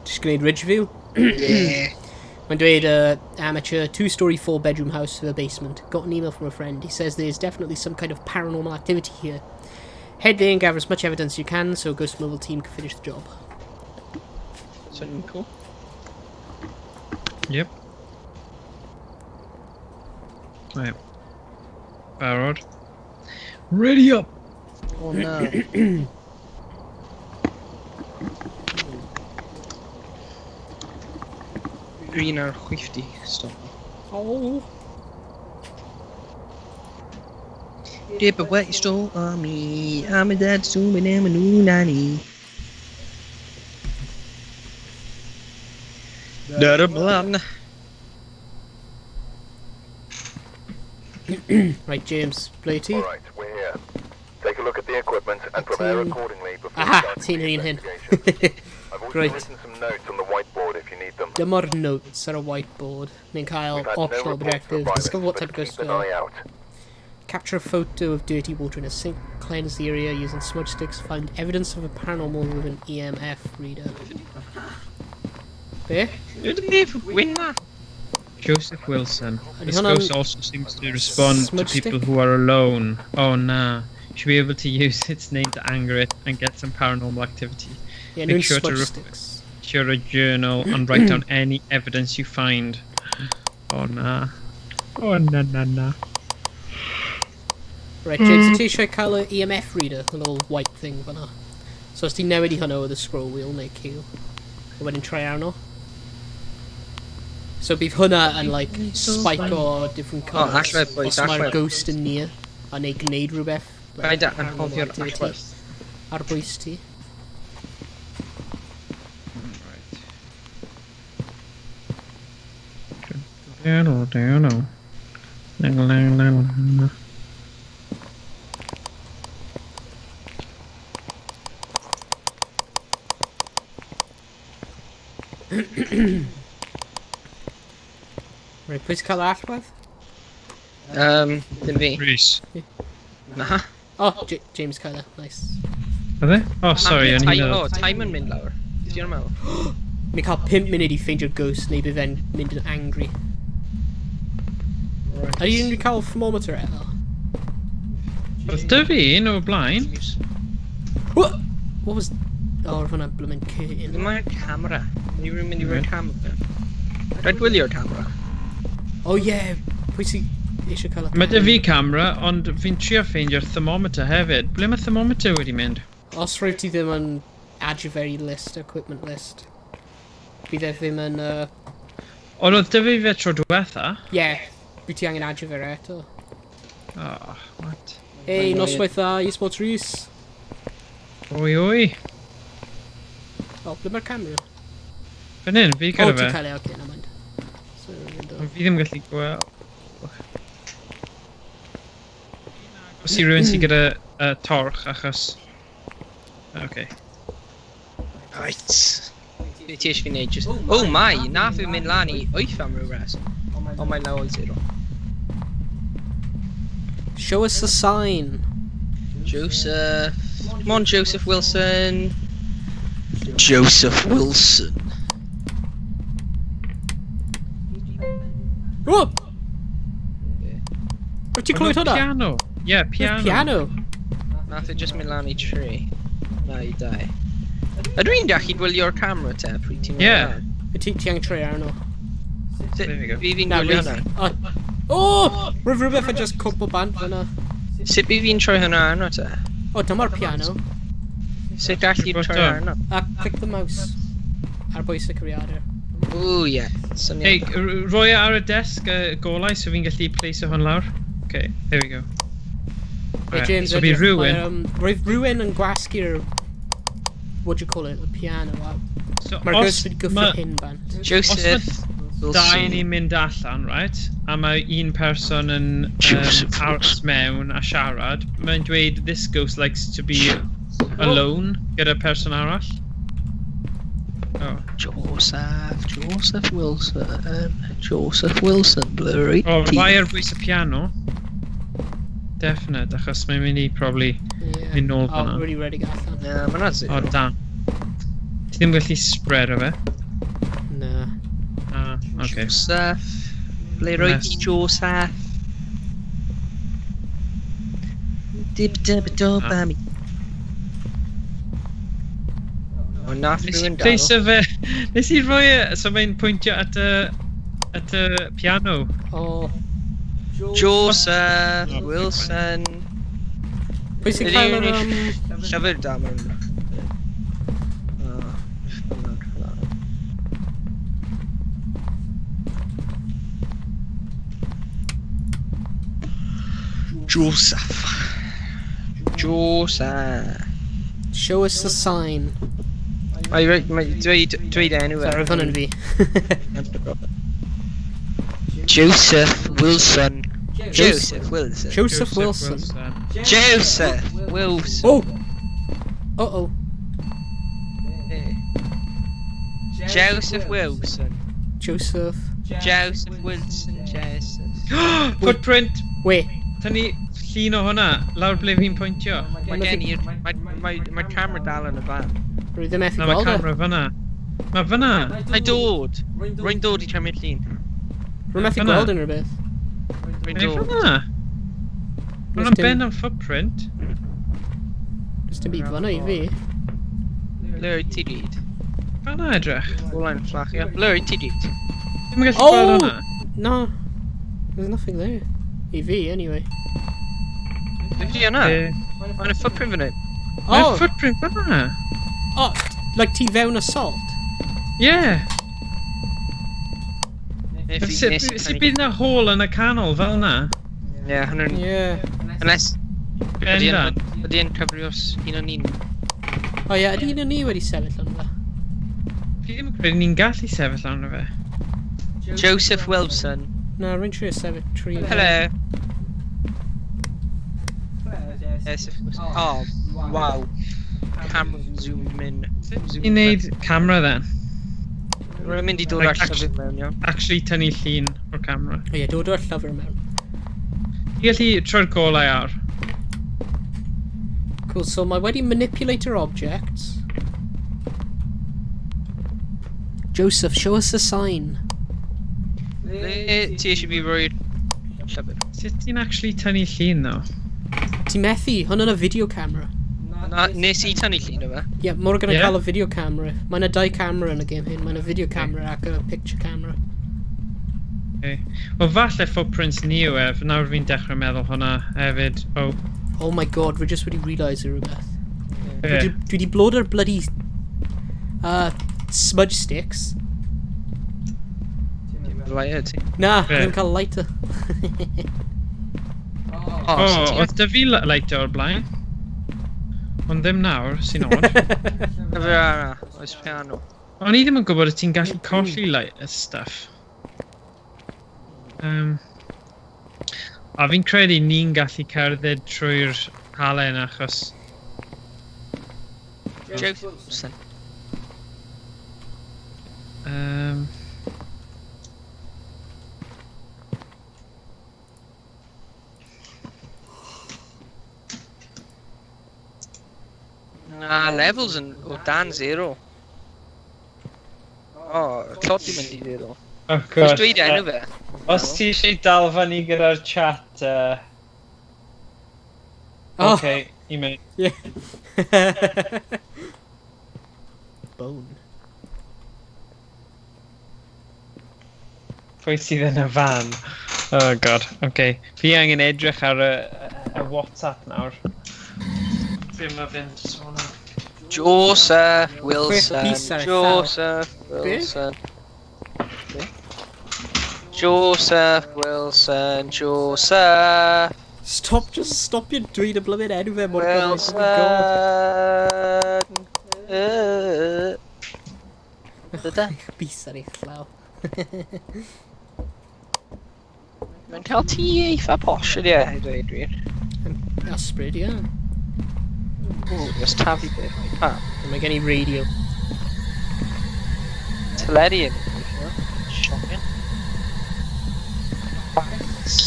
Just gwneud Ridgeview. Ie. Mae'n dweud amateur, two-storey, four-bedroom house with a basement. Got an email from a friend. He says there's definitely some kind of paranormal activity here. Head there and gather as much evidence as you can so a Ghost Mobile team can finish the job. Sounding cool. Yep. Right. Barod. Ready up! Oh na. Un ar chwith di, stop. Oh. Dip what you stole on me. I'm a dad, zooming in a new nanny. Dar Right, James, ble ti? All right, we're here. Take a look at the equipment and prepare Ti'n- accordingly before Aha, starting ti'n the un hyn. investigation. I've also Great. written some notes on the whiteboard if you need need them. Dyma'r notes ar y whiteboard. Ni'n cael We've had no optional reports of objectives. violence, Discover what but type of ghost keep an we are. eye out. Capture a photo of dirty water in a sink. Cleanse the area using smudge sticks. Find evidence of a paranormal with an EMF reader. Be? Ydyn ni wyn na? Joseph Wilson. Ydy This hwnna'n ghost also seems to respond to smudge people stick? who are alone. Oh nah. You should be able to use its name to anger it and get some paranormal activity. Yeah, Make nhw'n sure to smudge sticks. Secure a journal and write down any evidence you find. Oh nah. Oh na na na. Right, James, ti eisiau cael y EMF reader, the little white thing fyna. So os ti'n newid i hwnna with y scroll wheel neu Q, a wedyn try arno. So bydd hwnna yn like spike o different O, colours. allwedd, boys, Os mae'r allwedd. ghost yn near, a neu gwneud rhywbeth. Like, Rhaid paranormal anghofio'r activity allwedd. Ar bwys ti. Right. Right, pwy sy'n cael yr allwedd? Dim fi. Rhys. Na. Oh, James cael e, nice. Oedd e? Oh, sorry, o'n i'n O, meddwl. time yn mynd lawr. Ti'n meddwl? Ni'n cael 5 munud i ffeindio'r ghost neu bydd e'n mynd yn angry. Right. Ydy unrhyw cael thermometer eto? Oedd dy fi un o'r blaen? What? What was... Oh, roedd hwnna'n bloomin' curtain. Mae'r camera. Ni rwy'n mynd i roi'r camera. Rhaid gwylio'r camera. Oh yeah, pwy sy'n eisiau cael y Mae dy fi camera, ond fi'n trio ffeindio'r thermometer hefyd. Ble mae thermometer wedi mynd? Os rwyt ti ddim yn adio fe i list, equipment list, bydd e ddim yn... Ond oedd dy fi fe tro diwetha. Yeah, bydd ti angen adio fe eto. Oh, what? Hey, noswaith dda, eSports Rhys. Oi, oi. Oh, ble mae'r camera? Fan hyn, fi Oh, gyda ti'n fe. cael e, oce, na mind. So, mynd o. Ond fi ddim yn gallu gweld. Os i rhywun sydd gyda torch, achos... Okay. Right. Be ti eisiau fi wneud? Just... Oh my, na fi mynd lan i 8 am ryw reswm. Ond mae'n lawr i 0. Show us the sign. Joseph. Come on, Joseph Wilson. Joseph Wilson. Oh! Wyt ti'n clywed hwnna? Piano. Yeah, piano. Piano. Nath e just mynd lan i 3. Na i 2. Ydw i'n gallu gwylio'r camera te pryd ti'n mynd Yeah. lan? Wyt ti angen troi arno? Sut There we go. fi fi'n Na, gwylio Rhys. hwnna? Oh! Roedd rhywbeth yn just cwpl bant fyna. Sut fi fi'n troi hwnna arno te? Oh, dyma'r piano. Sut gallu Bottom. troi arno? A click the mouse. Ar bwys y cyfrifiadur. Ooh, yeah. Syniad. Hey, roi e ar y desk golau so fi'n gallu place hwn lawr. Okay, there we go. Hey, Right, James, so bydd edrych, rhywun... Roedd rhywun yn gwasgu'r... What do you call it? The piano. So, Mae'r os ghost wedi gwthio ma' hyn bant. Joseph dau Wilson. ni'n mynd allan, right? A mae un person yn Joseph aros mewn a siarad. Mae'n dweud, this ghost likes to be alone gyda person arall. Oh. Joseph, Joseph Wilson, Joseph Wilson, blurry. Oh, rai ar bwys y piano. Definite, achos mae'n mynd i probably Yeah. mynd nôl Oh, fan'na. really ready allan. Na, mae'n O, zero. da. Ti ddim gallu spread o fe? Na. Ah, okay. Joseph. Ble roi ti Yes. Joseph? Dib dib dob Ah. am. O, nath Nes i rhywun dal. place fe... Nes i roi e... So mae'n pwyntio at y piano. Oh. Joseph Oh, Wilson. Pwy sy'n Ydy cael yr... un Llyfr da mewn. Oh, hwnna, hwnna. Joseph. Joseph. Show us the sign. Mae dweud enw e. Sorry, roedd hwn yn fi. Joseph Wilson. Joseph Wilson. Joseph Wilson. Joseph Wilson. Oh! Uh-oh. Joseph Wilson. Joseph. Joseph Wilson, Joseph. Footprint! Wait. Tynnu llun o hwnna, lawr ble fi'n pwyntio. Mae gen i'r... Mae camera dal yn y fan. Rwy ddim methu Na, mae gweld e. camera fyna. Mae fyna. Mae dod! Rwy'n dod i cymryd llun. Rwy methu Fyna. gweld unrhyw beth. Rwy'n Mae dod. fyna. Does Mae'n dim- ben am footprint. Does dim byd fyna i fi. Ble wyt ti gyd? Fyna edrych. Olau'n fflachio. Ble wyt ti gyd? Ddim yn gallu Oh! gweld hwnna. No. There's nothing there. I fi, anyway. Ble ti yna? Yy, Mae'n y footprint fan hyn. Mae Oh! footprint fyna. Oh! Like ti fewn y salt? Yeah. Nes i- Sut nes i sut tynnu- bydd na hole yn y canol fel na? Ie, hwnna'n... Yeah. Unless... Ydy Bendant. yn- ydy yn cyfri os un o'n un. O ie, ydy un o ni wedi sefyll arno fe? Fi ddim yn credu ni'n gallu sefyll arno fe. Joseph Wilson. Na, rwy'n trio sefyll tri. Hello. Joseph Wilson. Oh, wow. Camera zoom in. Zoom I wneud camera then. Rwy'n mynd i dod Like, â'r llyfr mewn, iawn. Actually tynnu llun o'r camera. O ie, dod o'r llyfr mewn. Ti gallu troi'r golau ar. Cool, so mae wedi manipulate yr objects. Joseph, show us a sign. Ble ti eisiau fi roi'r llyfr? Sut ti'n actually tynnu llun though? Ti methu, hwn yn y video camera. Na, nes i tynnu llun o fe. Ie, yeah, Morgan yn Ie? cael y video camera. Mae yna dau camera yn y game hyn. Mae yna video camera ac y picture camera. Okay. Wel falle footprints ni yw e, nawr fi'n dechrau meddwl hwnna hefyd. Oh, Oh my god, rwy just wedi realise rhywbeth. be? Dwi wedi blod ar bloody smudge sticks. Lighter ti. Na, Be? ddim cael lighter. Oh, Oh, so ti'n oedd dy fi lighter o'r blaen? Ond ddim nawr, sy'n odd. Llyfr arall, oes piano. O'n i ddim yn gwybod y ti'n gallu colli light stuff. A fi'n credu ni'n gallu cerdded trwy'r halen achos... Joseph Wilson. Na, levels yn o dan zero. Oh, tlodi mynd i zero. Of Os course. dweud enw fe. Os ti eisiau dal fyny gyda'r chat... Oh. Okay, i mynd. Yeah. Bone. Pwy sydd yn y fan? Oh god, okay. Fi angen edrych ar y WhatsApp nawr. Be mae fe'n sôn am? Joseph Wilson. Chwech pys ar ei llaw. Joseph Wilson. Be? Joseph Wilson. Joseph Stop, just stop your dweud y blymyn enw fe, Morgan. Oh my god. Wilson. Dyda. Eich bys ar eich llaw. Mae'n cael tŷ eitha posh ydi e, i dweud wir. Ysbryd, ie. Ww, oes tafu beth. Pa, Mae gen i radio. teledu yn gweithio. Shocking. Facts.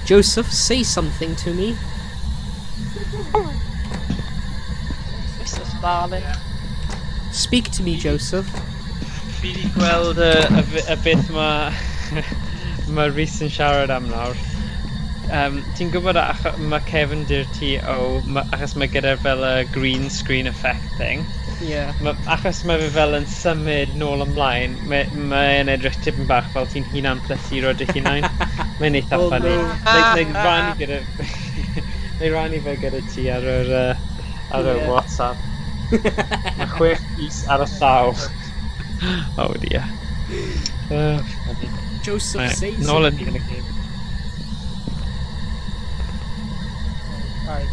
Joseph, say something to me. Mr Sparling. Speak to me, Joseph. Fi wedi gweld y beth mae ma Rhys yn siarad am nawr. Ti'n gwybod mae cefndir ti o, achos mae gyda fel y green screen effect thing. Yeah. Achos mae fe fel yn symud nôl ymlaen, mae'n edrych tipyn bach fel ti'n hunan plesuro dy hunain. Mae'n eitha Oh, funny. no. Neu rannu fe gyda ti ar yr, ar y Yeah. WhatsApp. Mae 6 bys ar y llaw. Oh dear. Funny. Joseph, Right, say nôl something. yn y game. Right.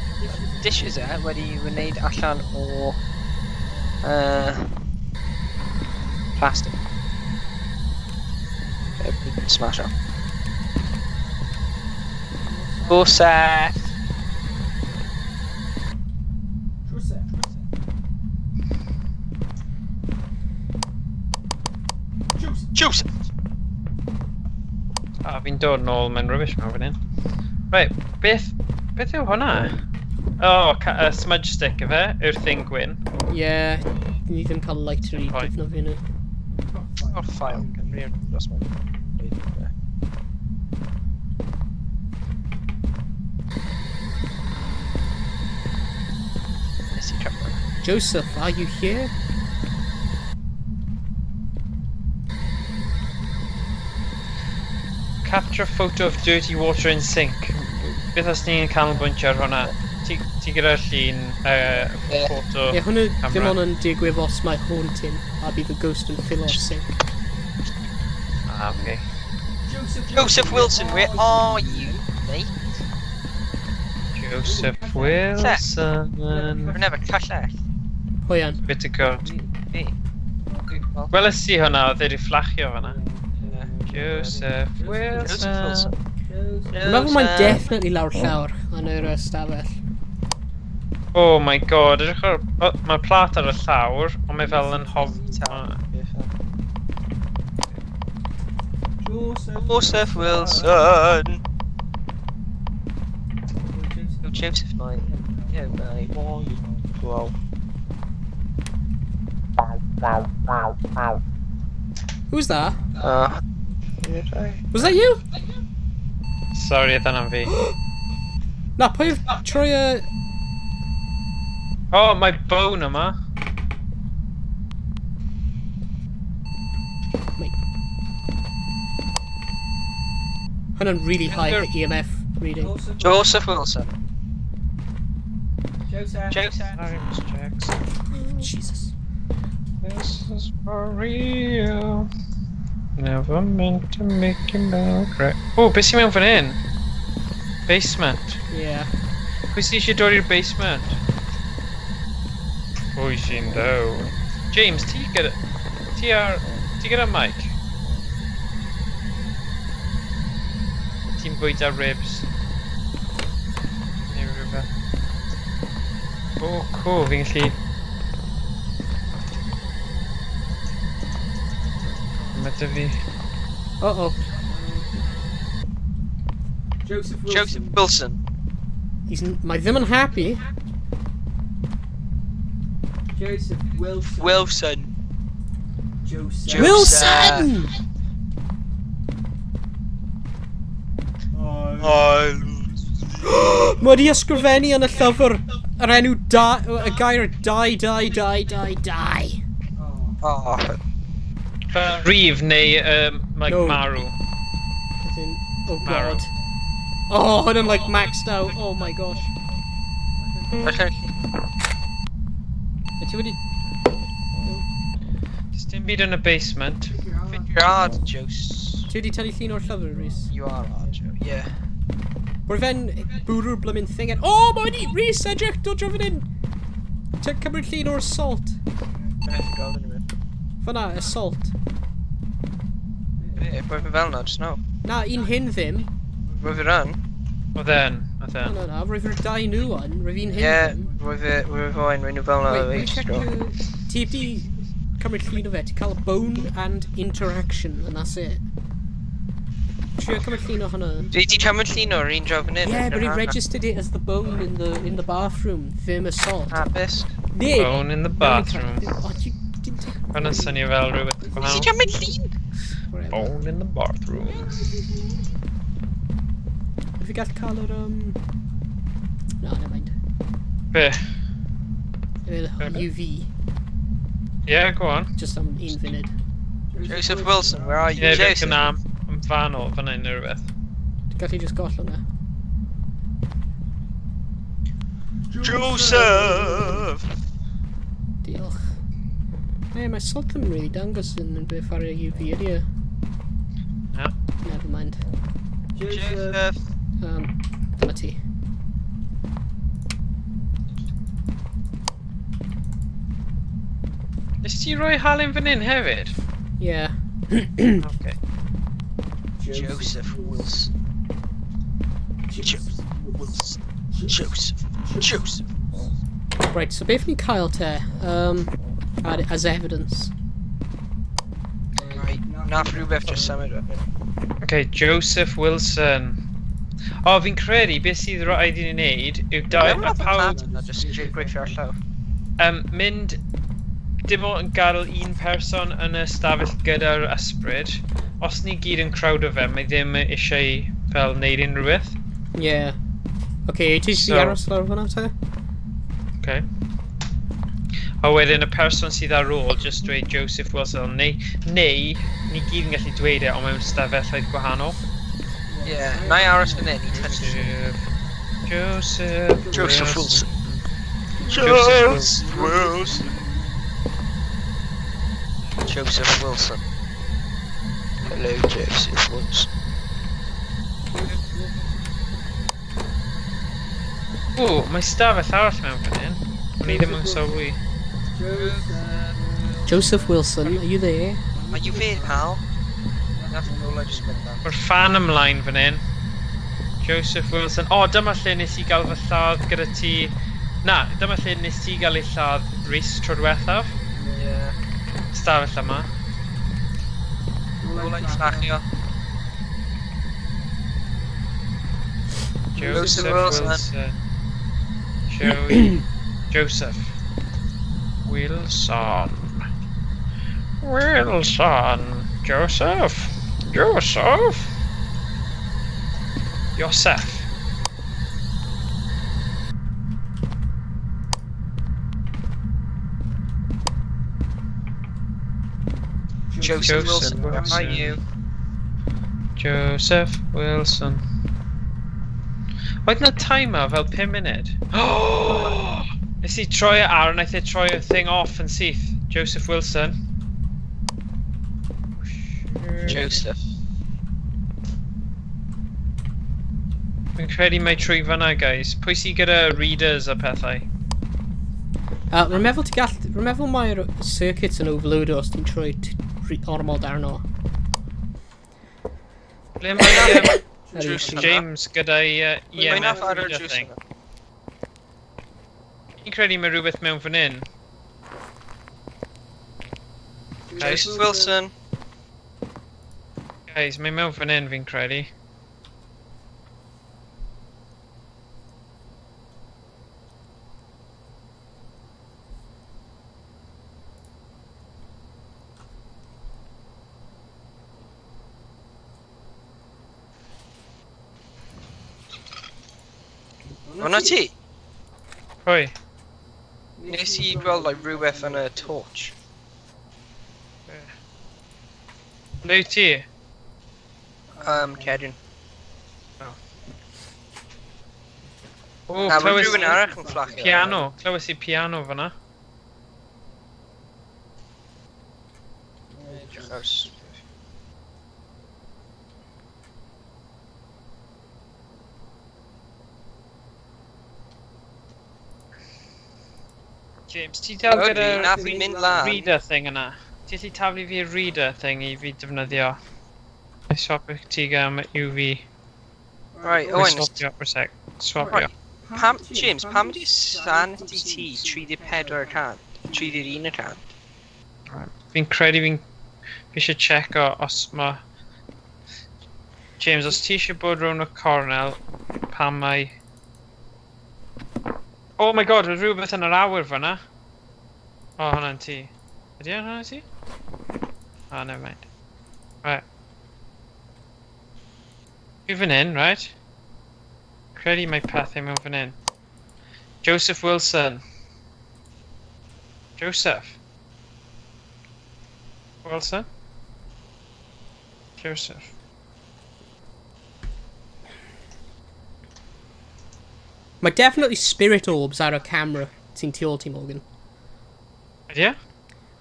Dishes e wedi wneud allan o plastic. Smash up. Joseph! A fi'n dod nôl mewn rubbish mewn fan hyn. Right, beth yw hwnna? Oh, smudge stick efe, yw'r thing gwyn. Ie, yeah, ni ddim cael lighter i Point. defnyddio nhw. O'r ffael, Cymru dros mewn. Nes i trapio. Joseph, are you here? Capture photo of dirty water in sink. Beth os ni'n canolbwyntio ar hwnna? Ti gyda'r llun, Ie. photo. Ie, yeah, hwnna ddim camera. ond yn digwydd os mae haunting a bydd y ghost yn fill o'r sink. Ah, okay. Joseph Wilson, where are you, mate? Joseph Wilson. I've never callell. Pwy an? Bit of god. Fi. Wel, Weles i hwnna, oedd e wedi fflachio fanna. ie. Joseph Wilson. Joseph Wilson. Dwi'n meddwl mae'n definitely lawr llawr yn yr ystafell. Oh my god, edrych ar... Oh, mae plat ar y llawr, ond mae fel yn hof... Joseph Wilson. Oh, Joseph Knight. Yeah, mate. Wow. Who's that? Did I? Was that you? Sorry, oedd hwnna'n fi. Na, pwy oedd troi y... Oh, mae bone yma. Mate. Hwnna'n really high EMF reading. Joseph Wilson. Joseph. Sorry, Miss Jackson. Jesus. This is for real. Never meant to make you mad. Right. Oh, beth sy'n mewn fan hyn? Basement. Yeah. Pwy sy'n eisiau dod i'r basement? Pwy sy'n dod? James, ti gyda... Ti ar... Ti gyda mic? Ti'n bwyta ribs. Neu rhywbeth. Oh, cool, fi'n gallu... Mae dy fi... Uh-oh. Joseph Wilson. Joseph Wilson. Mae ddim yn happy. Joseph Wilson. Wilson. Joseph. Joseph. Wilson! Oh. Mae wedi ysgrifennu yn y llyfr yr enw da, y gair die, die, die, die, die. Oh. Oh, Fel rif neu like No. marw. As in, oh Marw. god. Oh, hwnna'n like maxed out. Oh my gosh. Falle Ti wedi... Does dim byd yn y basement. You're hard, Jose. Ti wedi tynnu llun o'r llyfr, Rhys? You are hard, Joe. Yeah. Bod fe'n bwrw'r blymyn thing en... Oh, mae wedi... Rhys, edrych, dod draw fan hyn! Ti'n cymryd llun o'r salt. Beth yn gweld yn Fyna, y salt. Be, boi fi fel na, just now. Na, un hyn ddim. Rwy fi ran. Oedd e'n, oedd Na, e'n. na, na, rwy fi'r dau nhw yn, rwy fi'n hyn Yeah, ddim. rwy fi foen, rwy nhw fel na Wait, let me ages check ago. Ti wedi cymryd llun o fe, ti'n cael bone and interaction, and that's it. Trio cymryd llun o hwnna. Dwi di cymryd llun o'r un draw fan hyn. Yeah, but he registered it as the bone in the bathroom, ddim y salt. Hapus. Nick! Bone in the bathroom. Oh, you didn't take... Hwnna'n swnio fel rhywbeth Nes i gwahanol. cymryd llun? Whatever. Bone in the bathroom. Fi gallu cael yr... No, never mind. Be? Yr Be? UV, Yeah, go on. just am un funud. Joseph Wilson, where are you? Ie, yeah, Joseph. gyna am fan o fan hyn neu rhywbeth. Gallu just gollwng e. Joseph! Diolch. Hey, mae salt ddim yn really dangos yn beth ar y UV ydy e. Na. Never mind. Joseph. Dyma ti. Nes ti roi halen fan hyn hefyd? Yeah. Okay. Joseph Wilson. Joseph Wilson. Joseph. Joseph. Right, so beth ni'n cael te? As evidence. Right, Nath rhywbeth just symud wedyn. Okay, Joseph Wilson. O, fi'n credu beth sydd rhaid i ni wneud yw dau, Mae'n a fath o pawb plant yna, just gweithio ar llaw. mynd dim ond yn gadael un person yn y stafell gyda'r ysbryd. Os ni gyd yn crowd o fe, mae ddim eisiau fel neud unrhyw beth. Yeah. Okay, ti eisiau So- aros lawr fyna te? Okay. A wedyn y person sydd ar ôl just dweud Joseph Wilson neu ni gyd yn gallu dweud e ond mewn stafelloedd gwahanol. Ie, na i aros fan hyn i tynnu. Joseph Joseph Wilson. Joseph Wilson. Wilson. Joseph Wilson. Hello, Joseph Wilson. O, mae stafell arall mewn fan hyn. O'n i ddim yn sylwi. Joseph. Joseph Wilson, are you there? Are you there, pal? Nath Lola just mynd lan. Mae'r fan ymlaen fan hyn. Joseph Wilson. O, dyma lle nes i gael fy lladd gyda ti. Na, dyma lle nes ti gael ei lladd Rhys tro diwethaf. Ie. Stafell yma. Lola i fflachio. Joseph Wilson. Wilson. Joey. Joseph. Wilson. Wilson. Joseph. Joseph. Joseph. Joseph Joseph Wilson, where are Wilson. you? Joseph Wilson. Oedd na timer fel 5 munud? Nes i troi e ar, wnaeth e troi y thing off yn syth. Joseph Wilson. Joseph. Fi'n credu mai trwy fyna, guys. Pwy sydd gyda readers a pethau? Rwy'n meddwl ti gall... Rwy'n meddwl mae'r circuits yn overload os ti'n troi ormod arno. Ble mae Drws yna. James gyda'i Mae EMF nath ar y reader drws thing? yna. Fi'n credu mae rhywbeth mewn fan hyn. Guys, Joseph Wilson. guys, mae mewn fan hyn fi'n credu. Hwna ti? Pwy? Nes i gweld like, rhywbeth yn y torch. Ble wyt ti? Cedyn. O, Na, mae clywes rhywun arall yn fflachio. piano. Clywes i piano fyna. Edrych ar James, ti dal Ydy, gyda nath i mynd lan. reader thing yna? Ti allu taflu fi y reader thing i fi defnyddio? I swap ti am UV. Right, I Owen, swapio for a sec. Swapio. Right. Pam, James, pam ydi sanity ti 34 y cant? 31 y cant? Fi'n credu fi'n... Fi eisiau checo os ma... James, os ti eisiau bod rownd y cornel, pam mae... Oh my god, oedd rhywbeth yn yr awyr fyna. O, oh, hwnna'n ti. Ydy hwnna'n ti? Oh, never mind. Right. Fi fan hyn, right? Credu mae pethau mewn fan hyn. Joseph Wilson. Joseph. Wilson? Joseph. Mae definitely spirit orbs ar y camera sy'n tu ôl ti, Morgan. Ydy e?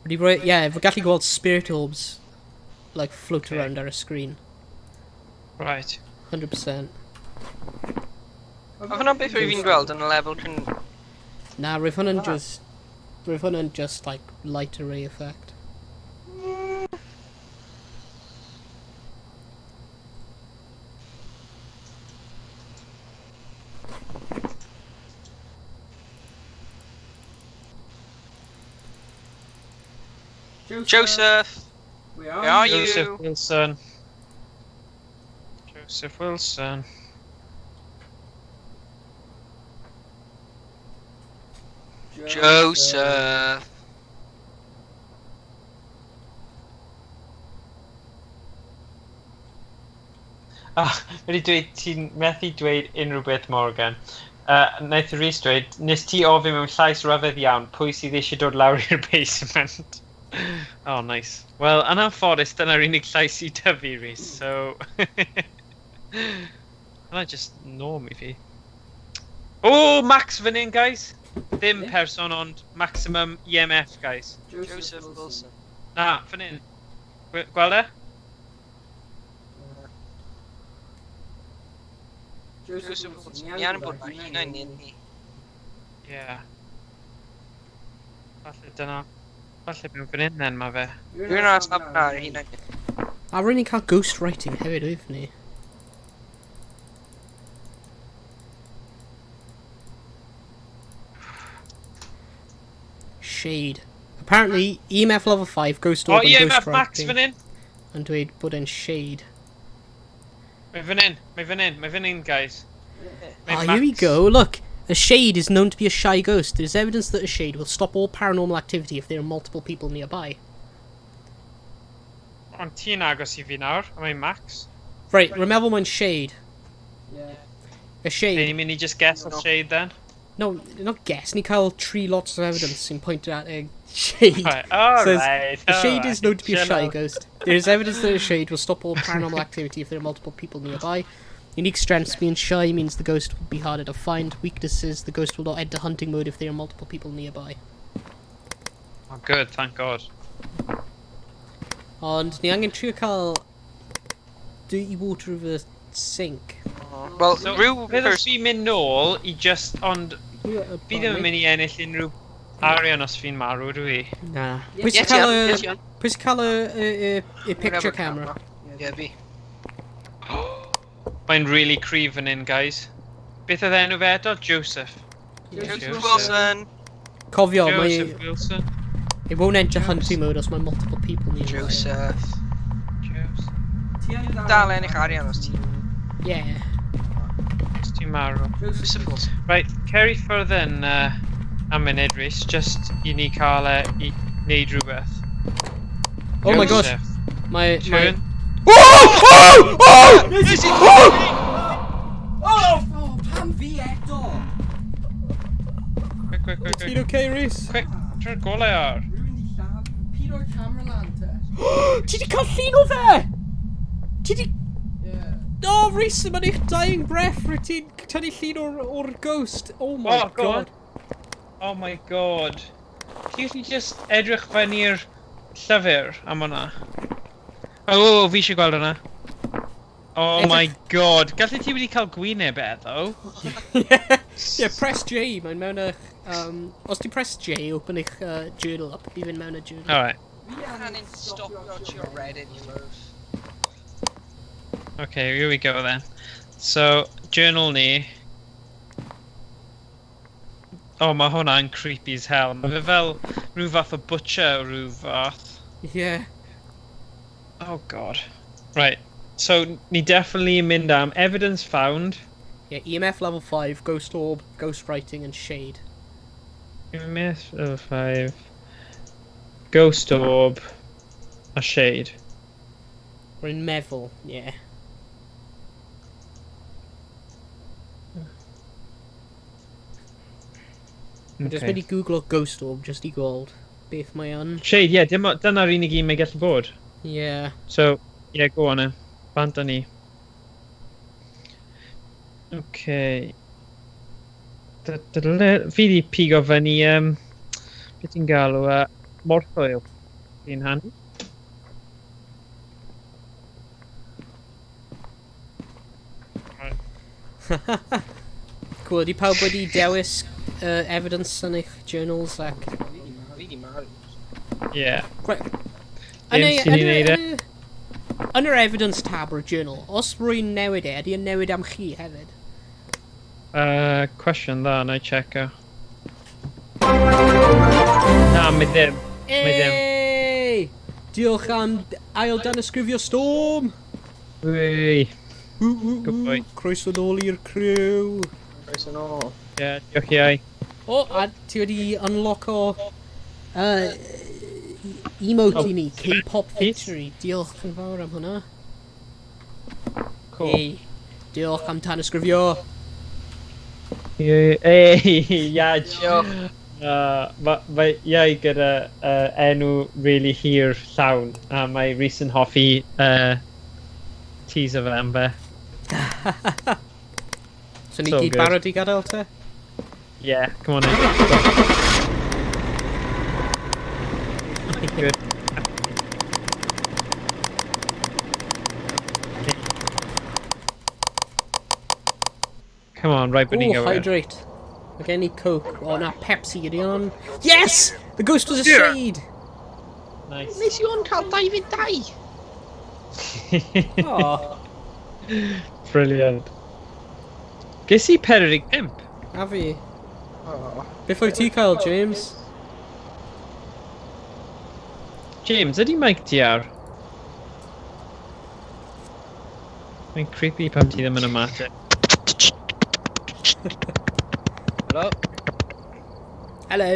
Wedi rhoi... Yeah, fe gallu gweld spirit orbs like float Okay. around ar y screen. Right. 100%. A hwnna beth rwy fi'n gweld yn y lefel cyn... Na, roedd hwnna'n just... Roedd hwnna'n just like light array effect. Joseph! We are Where are you? Joseph Wilson. Joseph Wilson. Joseph. Ah, wedi dweud ti'n methu dweud unrhyw beth, Morgan. Wnaeth Rhys dweud, nes ti ofyn mewn llais ryfedd iawn pwy sydd eisiau dod lawr i'r basement. Oh, nice. Wel, yn anffodus, dyna'r unig llais i dyfu, Rhys, so... Hwna just norm i fi. Oh, Max fan hyn, guys! Ddim person, ond maximum EMF, guys. Joseph Wilson. Na, fan hyn. Gweld e? Joseph Wilson. Ni angen bod yna hunain ni ni. Yeah. Falle dyna... Falle mewn fan hyn then, mae fe. Dwi'n aros na ar hunain. A rwy'n ni'n cael ghost writing hefyd, wyf ni? Shade. Apparently, EMF level 5, ghost O, orb and ghost EMF Max writing. fan hyn! Yn dweud bod e'n shade. Mae fan hyn, mae fan hyn, mae fan hyn, guys. Mae Ah, here we Max. go. Look, a shade is known to be a shy ghost. There's evidence that a shade will stop all paranormal activity if there are multiple people nearby. Ond ti'n agos i fi nawr, a mae'n Max. Right, remember mae'n shade. Yeah. A shade. Ni'n mynd i just guess o shade then. No, not guess. Ni cael three lots of evidence sy'n pointed at a shade. Right, all Says, right, A shade all is known to be a right. shy ghost. There is evidence that a shade will stop all paranormal activity if there are multiple people nearby. Unique strengths: being shy means the ghost will be harder to find. Weaknesses: the ghost will not enter hunting mode if there are multiple people nearby. Oh, good, thank God. Ond ni angen trio cael dirty water of a sink. Wel, So, rhyw Beth os person... fi'n mynd nôl i just, ond fi ddim yn mynd i ennill unrhyw arian os fi'n marw, dwi i. Na. Ie, Pwy sy'n Ie, ti cael yn, y... ie, ti yn. Pwy sy'n cael y picture camera? Ie, fi. Mae'n really cryf fan hyn, guys. Beth oedd enw fe eto? Joseph. Joseph Wilson. Cofio, mae... Joseph Wilson. It won't enter hunting mode os mae multiple people nearby. Joseph. Joseph. Ti angen Dal ennill arian os ti. Yeah. Os ti'n marw. Joseph Wilson. Right, cer i ffwrdd yn am munud, Rhys, just i ni cael e i wneud rhywbeth. Oh my gosh. Joseph. Mae... Mae... Turn. Oh! Oh! Oh! Nes i... Oh! Oh, pam fi eto? Quick, quick, quick, Ti'n quick. okay, Rhys? Quick, trwy'r golau ar. Rhywun di lladd. Pid o'r camera lan te. Ti di cael llun o fe! Ti di... Yeah. Oh, Rhys, mae'n eich dying breath. Rwyt ti'n tynnu llun o'r ghost. Oh my Oh, go on. god. Oh my god. Ti'n gallu just edrych fyny'r llyfr am hwnna? Oh, fi eisiau gweld hwnna. Oh Edrych- my god. Gallu ti wedi cael gwyneb e, though? Yeah, press J. Mae'n mewn eich... Os ti'n press J, open eich journal up. Bydd yn mewn y journal. Alright. Fi Angen stopio trio Reddit i ffwrdd. Okay, here we go then. So, journal ni. Oh, mae hwnna'n creepy as hell. Mae fe fel rhyw fath o butcher o rhyw fath. Yeah. Oh god. Right. So, ni definitely yn mynd am evidence found. Yeah, EMF level 5, ghost orb, ghost writing, and shade. EMF level 5. Ghost orb. A shade. We're in meddwl, yeah. Okay. Just mynd i googlo ghost orb, just i gweld beth mae yn. Shade, yeah, dim, dyna'r unig un mae'n gallu bod. Yeah. So, yeah, go on then. Bant â ni. Okay. Da, da, da, da. Fi di pigo fyny, beth ti'n galw, morthwyl. Fi'n handy. Cool, ydy pawb wedi dewis evidence yn eich journals ac... Fi di marw. Yeah. Right. Dim Yn y- sy'n yn ei y- wneud e. Yn yr evidence tab o'r journal, os rwy'n newid e, ydy yn newid am chi hefyd? Cwestiwn dda, na i checo. Na, mae ddim. Mae ddim. Hey! Diolch am ail danysgrifio Storm! Wei. Woo, woo, Good woo. boy. Croeso nôl i'r crew. Croeso nôl. Ie, diolch i ai. O, a ti wedi unlock o emote Oh. i ni, K-pop Peace. Victory. Diolch yn fawr am hwnna. Cool. Hey, diolch am tanysgrifio. Ei, Iaj. Diolch. Mae Iau gyda enw really hir llawn, a mae Rhys yn hoffi teaser fe am fe. So ni So gyd good. barod i gadael te? Yeah, come on in. Good. Come on, right, but Ooh, go. hydrate. Mae gen i Coke. O, na, Pepsi ydi on. Yes! The ghost was a shade! Nice. Nes i ond cael 22. Oh, Brilliant. Ges i 45. a fi. Oh. Beth wyt ti cael, James? James, ydy mic ti ar? Mae'n creepy pam ti ddim yn ymateb. Hello? Hello.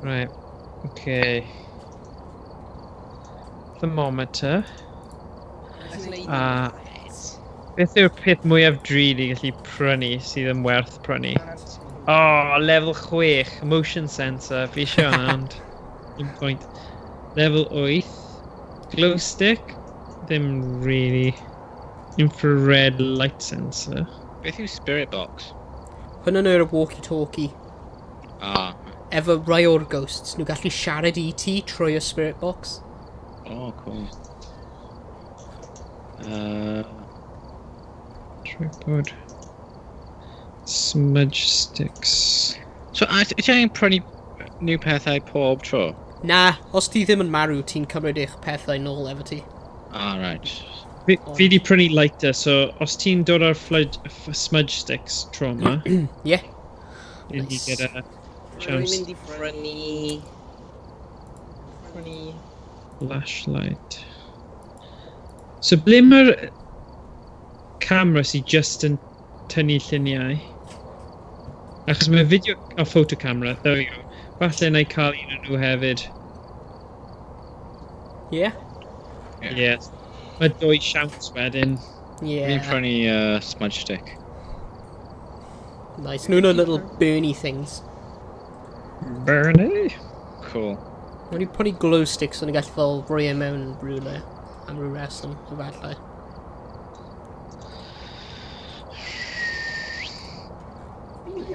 Right, okay. Thermometer. Beth yw'r peth mwyaf drud i gallu prynu sydd yn werth prynu? Oh, level 6, motion sensor. Fi eisiau hwnna, ond dim pwynt. Level 8, glow stick. Ddim really. Infrared light sensor. Beth yw Spirit Box? Hwna'n yw'r walkie-talkie. Ah. Efo rai o'r ghosts, nhw gallu siarad i ti trwy y spirit box. Oh, cool. Tripod. Smudge sticks. So, a ti angen prynu new pethau pob tro? Na, os ti ddim yn marw, ti'n cymryd eich pethau nôl efo ti. Ah, right. Fi di prynu lighter, so os ti'n dod ar smudge sticks tro yma, Yeah. ni Nice. gyda Rwy'n chance. mynd i prynu. Flashlight. So ble mae'r camera sydd just yn tynnu lluniau? Achos mae video... O, photo camera, there we go. Falle na i cael un o'n nhw hefyd. Yeah? Yeah. Yes. Mae dwy siawns wedyn. Fi'n Yeah. prynu smudge stick. Nice. Nhw'n little burny things. Bernie? Cool. O'n i prynu glow sticks o'n i gallu fel rhoi e mewn rhywle am ryw reswm, efallai.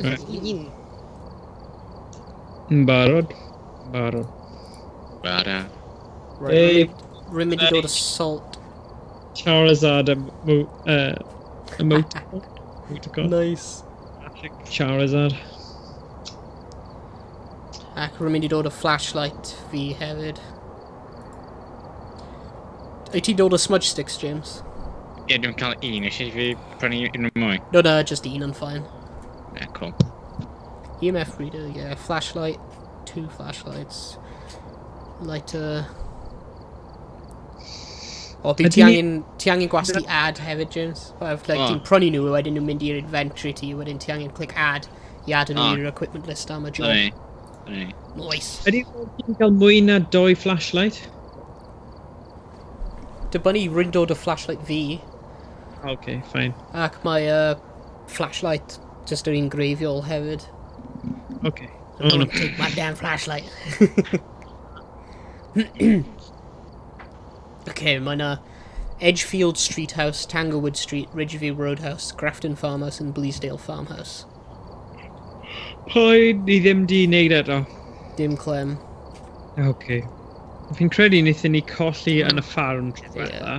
Right. Un. Yn barod. Barod. Bada. Right, Hey. rwy'n mynd i dod â salt. Charizard emoticon. Emoticon. Nice. Classic Charizard. Ac rwy'n mynd i dod â flashlight fi hefyd. Wyt ti'n dod â smudge sticks, James? Ie, dwi'n cael un. Eisiau fi prynu un mwy? No, no, just un yn fine. Yeah, cool. EMF reader, yeah. Flashlight, two flashlights. Lighter. O, di Ydy ti ni- angen, ti angen gwasgu add hefyd, James? Well, like, O. ti'n prynu nhw, wedyn nhw'n mynd i'r inventory ti, wedyn ti angen click add i add nhw O. i'r equipment list am y job. Dyna ni. Dyna ni. Nice. Ydy ti'n cael mwy na doi flashlight? Dibynnu rwy'n dod o flashlight fi, Okay, fine. ac mae flashlight just yr un greiddiol hefyd. Okay. So don't take my damn flashlight. Okay, mae na Edgefield Street House, Tanglewood Street, Ridgeview Roadhouse, Grafton Farmhouse and Bleasdale Farmhouse. Pwy ni ddim di wneud eto? Dim clem. Okay. Fi'n credu wnaethon ni colli yn y ffarm tro diwetha.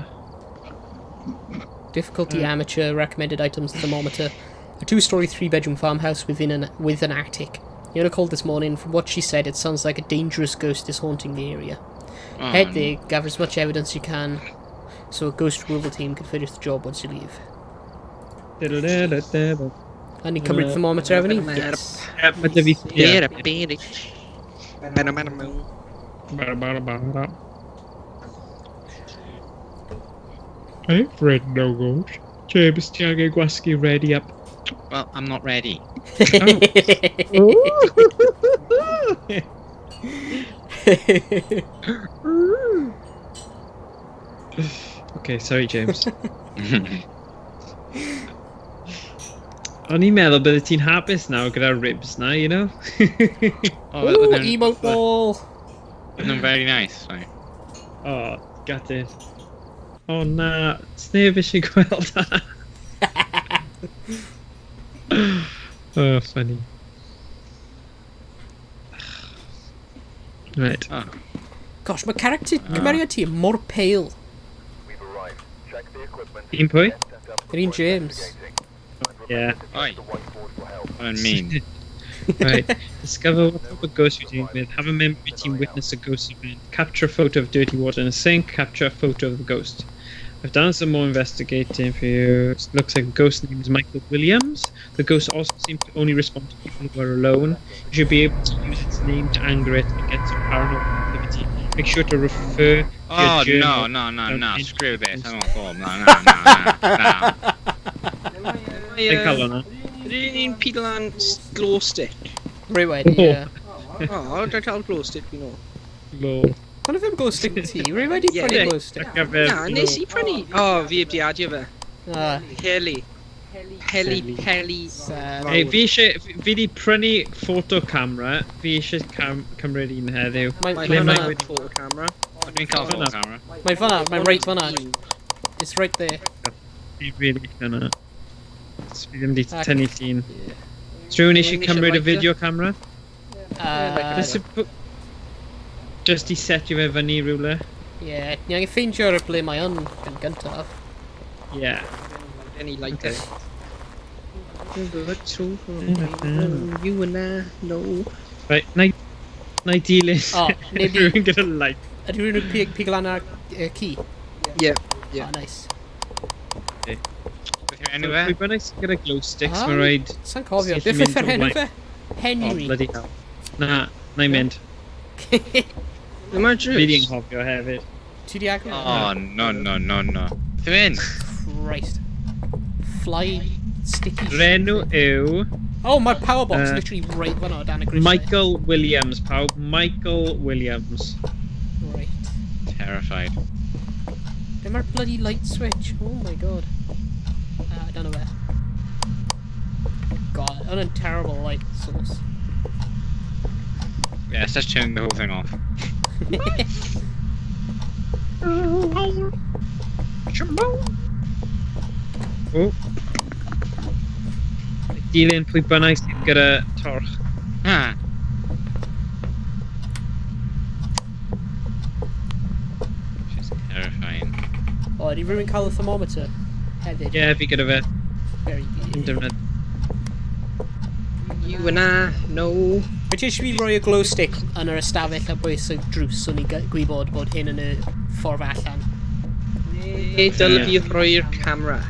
Difficulty amateur, recommended items thermometer. A two-story, three-bedroom farmhouse with an attic. Yona called this morning. From what she said, it sounds like a dangerous ghost is haunting the area. Oh, Head there, gather as much evidence you can, so a ghost removal team can finish the job once you leave. Da-da-da-da-da. A ni'n cymryd thermometer efo ni? Yes. Ie, mae dy fi... Ie, Ie. Mena, mena, mena. Ba-da-ba-da-ba-da. I've read no ghost. James, ti angen gwasgu ready up. Well, I'm not ready. Okay, sorry James. O'n i'n meddwl bydde ti'n hapus nawr gyda'r ribs na, you know? Oh, Ooh, they're- emote wall. They're very nice. Like. Oh, got it. Oh na, sneb eisiau gweld hwnna. Oh, funny. Right. Oh. Gosh, mae character cymeriad ti mor pale. We've arrived. Check the equipment. Un pwy? Get set up Yr un before James. investigating. And Yeah. remember to Oi. check the whiteboard for help. What I mean. Right. Discover what type of ghost you're dealing with. Have a member of your team witness a ghost event. Capture a photo of dirty water in a sink. Capture a photo of the ghost. I've done some more investigating for you. It looks like the ghost name is Michael Williams. The ghost also seems to only respond to people who are alone. You should be able to use its name to anger it and get some paranormal activity. Make sure to refer to Oh, your no, journal. no, no, no. Don't Screw this. I'm off form. No, no, no, no, no. Dwi'n cael hwnna. Ydyn ni'n pido lan glow stick? Rwy wedi, ie. O, dwi'n cael glow stick fi nôl. Lol. Hwna ddim glow stick ti, rwy wedi Ie. prynu glow stick. Ar gyfer Na, nes i prynu. O, fi heb di adio fe. Ah, Heli. Heli, heli. sad. Hey, fi eisiau, fi di prynu photo camera, fi eisiau cam, cymryd un heddiw. Mae Mae mae Ble mae hwnna wedi- photo camera. Dwi'n cael full Hwnna. camera. Mae fan'na, mae'n reit fan'na. It's right there. Fi really eisiau hwnna. Fi ddim di Ac- tynnu llun. Yeah. Os rhywun eisiau Rhywun cymryd eisiau y video camera? Just, to just i setio fe fyny rhywle. Yeah, ni angen ffeindio'r ble mae yn yn gyntaf. Yeah. Any lighter. You and I know. Right, na i, na i dilyn O, neu di- rhywun gyda light. Ydy rhywun yn pig lan ar ci? Yeah, yeah. Oh, nice. Beth yw'r enw fe? Pwy bynnag sydd gyda glow sticks, Ah. mae rhaid... Sa'n cofio. Syth Beth mynd oedd yr o enw blaen. fe? Oh, Henry. bloody hell. Na, na i mynd. Dyma Fi di drws. anghofio hefyd. Ti di agor? Oh, no, no, no, no. Beth yw un? Christ. Fly sticky Yr enw yw Oh, mae'r power box Yy, literally right fan'na o dan y grisiau. Michael Williams, pawb. Michael Williams. Right. Terrified. Be mae'r bloody light switch? Oh my god. I don't know where. God, what a terrible light source. Yeah, let's just turn the whole thing off. Oh. Dilyn pwy bynnag sydd gyda torch. Ah. Just terrifying. Oh, ydy rhywun cael y thermometer? Hefyd. Ie, yeah, fi gyda fe. Very Yn good. defnydd. You and I know. Wyt ti eisiau fi roi y glow stick yn yr ystafell ar bwys y drws so ni gwybod bod hyn yn y ffordd allan? Neu dylai fi rhoi'r camera.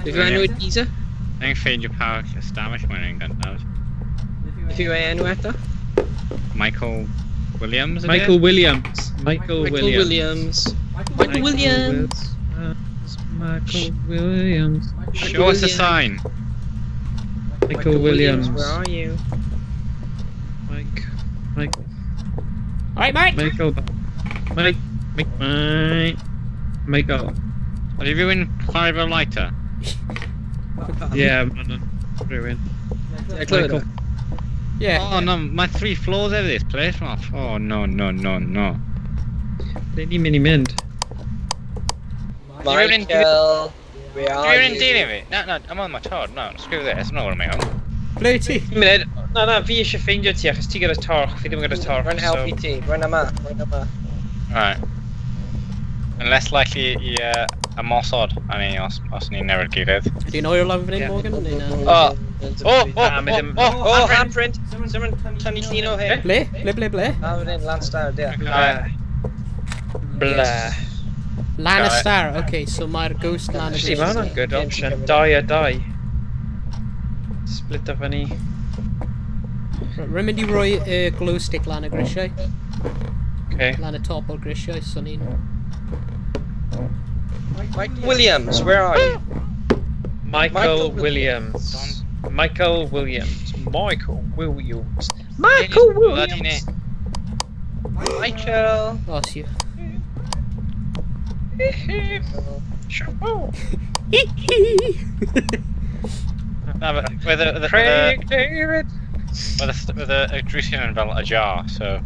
Beth yw enw Deezer? Dwi'n ffeindio pa ystafell mae'n yn gyntaf. Beth yw ei enw eto? Michael Williams, ydy e? Michael Williams. Michael, Michael Williams. Williams. Michael Williams. Michael Williams. Show us a sign. Michael Williams. Where are you? Mike. Mike. Alright, mate! Michael. Mike. Mike. Mike. Michael. Ydy rhywun chwarae fel lighter? Yeah, ma' hwnna'n rhywun. Yeah, clywed Michael. e? Yeah. Oh no, mae three floors over this place. Oh no, no, no, no. Ble ni'n mynd i mynd? Michael, where are Rhywun yn you? dilyn fi? No, no, I'm on my toad. No, screw this. I'm not on my own. Ble wyt ti? Un munud. Na, na, fi eisiau ffeindio ti achos ti gyda torch, fi ddim gyda torch. Rwy'n helpu ti. Rwy'n yma. Rwy'n yma. Right. And less likely i ymosod ar ni os ni'n newid gilydd. Ydy'n oer lawr fan hyn, Yeah. Morgan? Neu na? Oh. Oh, oh, Na, mae oh, ddim- oh, Oh, handprint! handprint! Someone tynnu llun o hyn. Ble? Ble, ble, ble? Lan fan hyn, lan star, ie. Ble. Ble. Lan y Got it. star. Okay, so mae'r ghost lan y Actually, mae hwnna'n good option. Ie, Dau a dau. Split up fyny. Right, rwy'n mynd i roi y glow stick lan y grisiau. Okay. Lan y top o'r grisiau, so ni'n... Mike Williams, where are you? Michael, Michael Williams. Michael Williams. Michael Williams. Michael Bloody Williams. Michael. Oh, it's you. Chapeau. Na, but with the, Craig David. with the drws yn fel ajar, so...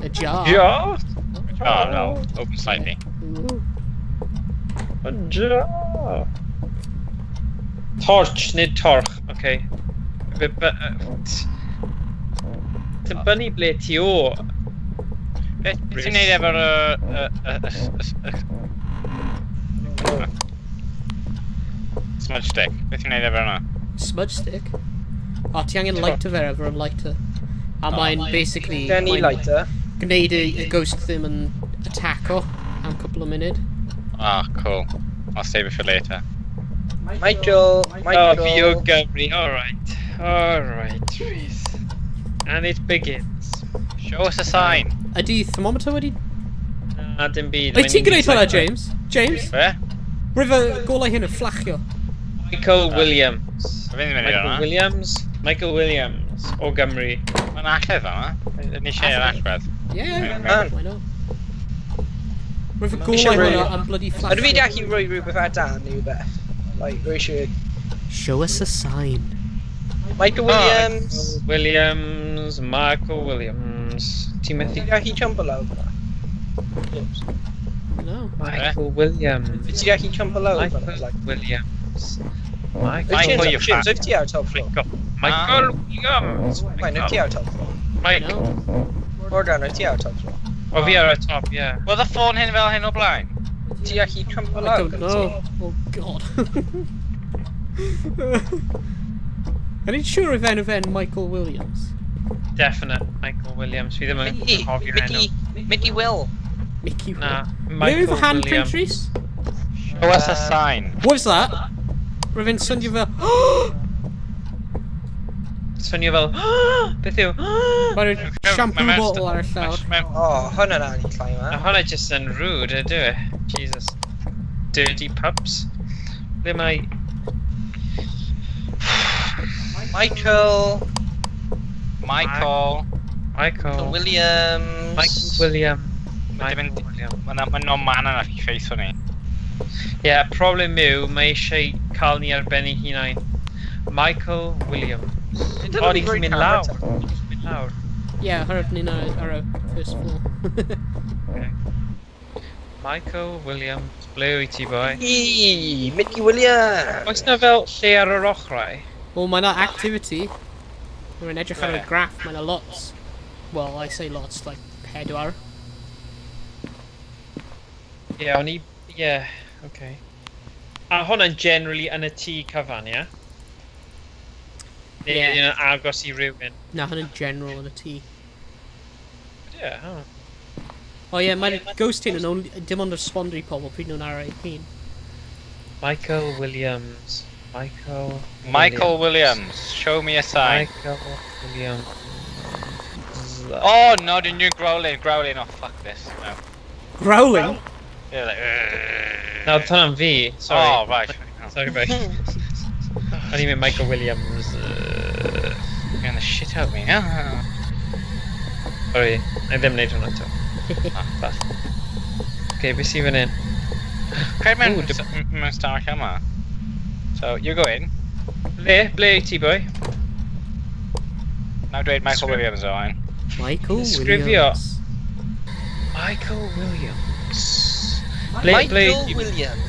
A jar. Jar. Oh, no, open slightly. Ooh. A jar. Torch, nid torch. Okay. Ti'n bynu ble ti o. Beth ti'n neud efo'r... Smudge stick. Beth ti'n neud efo hwnna? Smudge stick? O, ti angen lighter fe efo'r lighter. A mae'n basically... Denny mae'n lighter. Gwneud y ghost ddim yn attack-o am couple of munud. Ah, cool. I'll save it for later. Michael. Oh, Michael. fi o Gymru. Alright. Alright, Rhys. And it begins. Show us a sign. Ydy thermometer wedi... Na, dim byd. Wyt ti'n gwneud hwnna, James? James? Be? Rwyf y golau hyn yn fflachio. Michael Williams. Fi ddim yn mynd i Michael hwnna. Williams. Michael Williams o Gymru. Mae'n allwedd fan'na. Ni eisiau yr allwedd. Yeah, Man. why not? Rwyf y Eisiau golau rhoi- hwnna am bloody Ydw fi fflachio. gallu rhoi rhywbeth ar dan neu rhywbeth? Like, rwy eisiau... Show us a sign. Michael Williams. Williams. Michael Williams. Ti'n methu... Ti'n gallu jumpo lawr fyna? Oops. No. Michael Williams. Ti'n gallu jumpo lawr fyna? Michael Like, Williams. Wyt Michael, ti'n Michael, you James, fat. wyt ti ar top floor? Michael Williams. Wait, wyt ti ar top floor? Mike. No. Morgan, wyt ti ar top floor? O fi ar y top, yeah. Oedd y ffôn hyn fel hyn o blaen? Ti'n gallu jumpo I lawr? don't know. Oh god. Yn i'n siŵr if enw fe'n Michael Williams. Definite Michael Williams. Fi ddim yn Mickey, cofio'r enw. Mickey, Mickey Will. Mickey Na, Ble Michael yw fy handprint, Williams. Rhys? Show us a sign. What is that? Rwyf fe'n swnio fel... Swnio fel, beth yw? Mae'r shampoo bottle ar y llawr. Oh, hwnna'n anti A climber. hwnna just yn rude, ydw e? Jesus. Dirty pups. Ble mae... Michael Michael. Michael... Williams. Michael William. Mae Michael dim William. Mae'n no man yna i ffeithio ni. Ie, yeah, problem yw, mae eisiau cael ni ar ben ei hunain. Michael Williams. Dyn O, nhw'n ni'n rhoi mynd camera lawr. te. Ni'n mynd lawr. Yeah, oherwydd ni'n ar y first floor. Michael Williams, ble wyt ti boi? Eee, Mickey Williams. Oes na fel lle ar yr ochrau? Wel, mae 'na activity. Rwy'n edrych ar y Ie. graph, mae 'na lots. Well, I say lots, like pedwar. Ie, yeah, o'n i... Ie, yeah, okay. A hwnna'n generally yn y tŷ cyfan, ie? Neu Ie. yeah. yn agos i rhywun. Na, hwnna'n general yn y tŷ. Ie, yeah, oh. O ie, mae'r ghost hyn yn only, dim ond respond i pobl pryd nhw'n ar ei hun. Michael Williams. Michael... Michael Williams. Show me a sign. Michael Williams. Oh no, the new growling, growling. Oh fuck this. No. Growling? Yeah, like. Na, oedd hwnna'n fi, sorry. Oh right. Oh, Sorry, boi. O'n i'n mynd Michael Williams. Getting the shit out of me. Ah. Sorry, na i ddim wneud hwnna to. Bach. Okay, beth sydd fan hyn? Cred mewn Ooh, mewn stafell yma. So you go in. Ble? Ble wyt ti, boi? Now dweud Michael Williams o ein. Michael Disgrifio. Williams. Michael Williams. Ble, ble Michael wyt ti? Williams.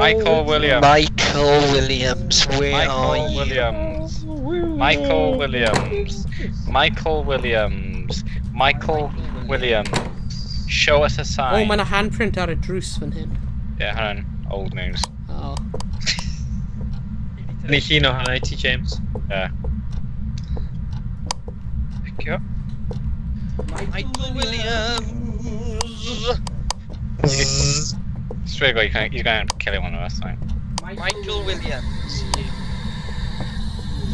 Michael Williams. Michael Williams, where are Michael you? Williams. Michael Williams. Michael Williams. Michael Williams. Show us a O, sign. mae 'na handprint ar y drws fan hyn. Yeah, hwnna'n old news. Oh. Ni llun o hwnna i ti, James. Ie. Thank you. Michael Williams. Straight away, he's gonna kill one of us. Like. Michael Williams.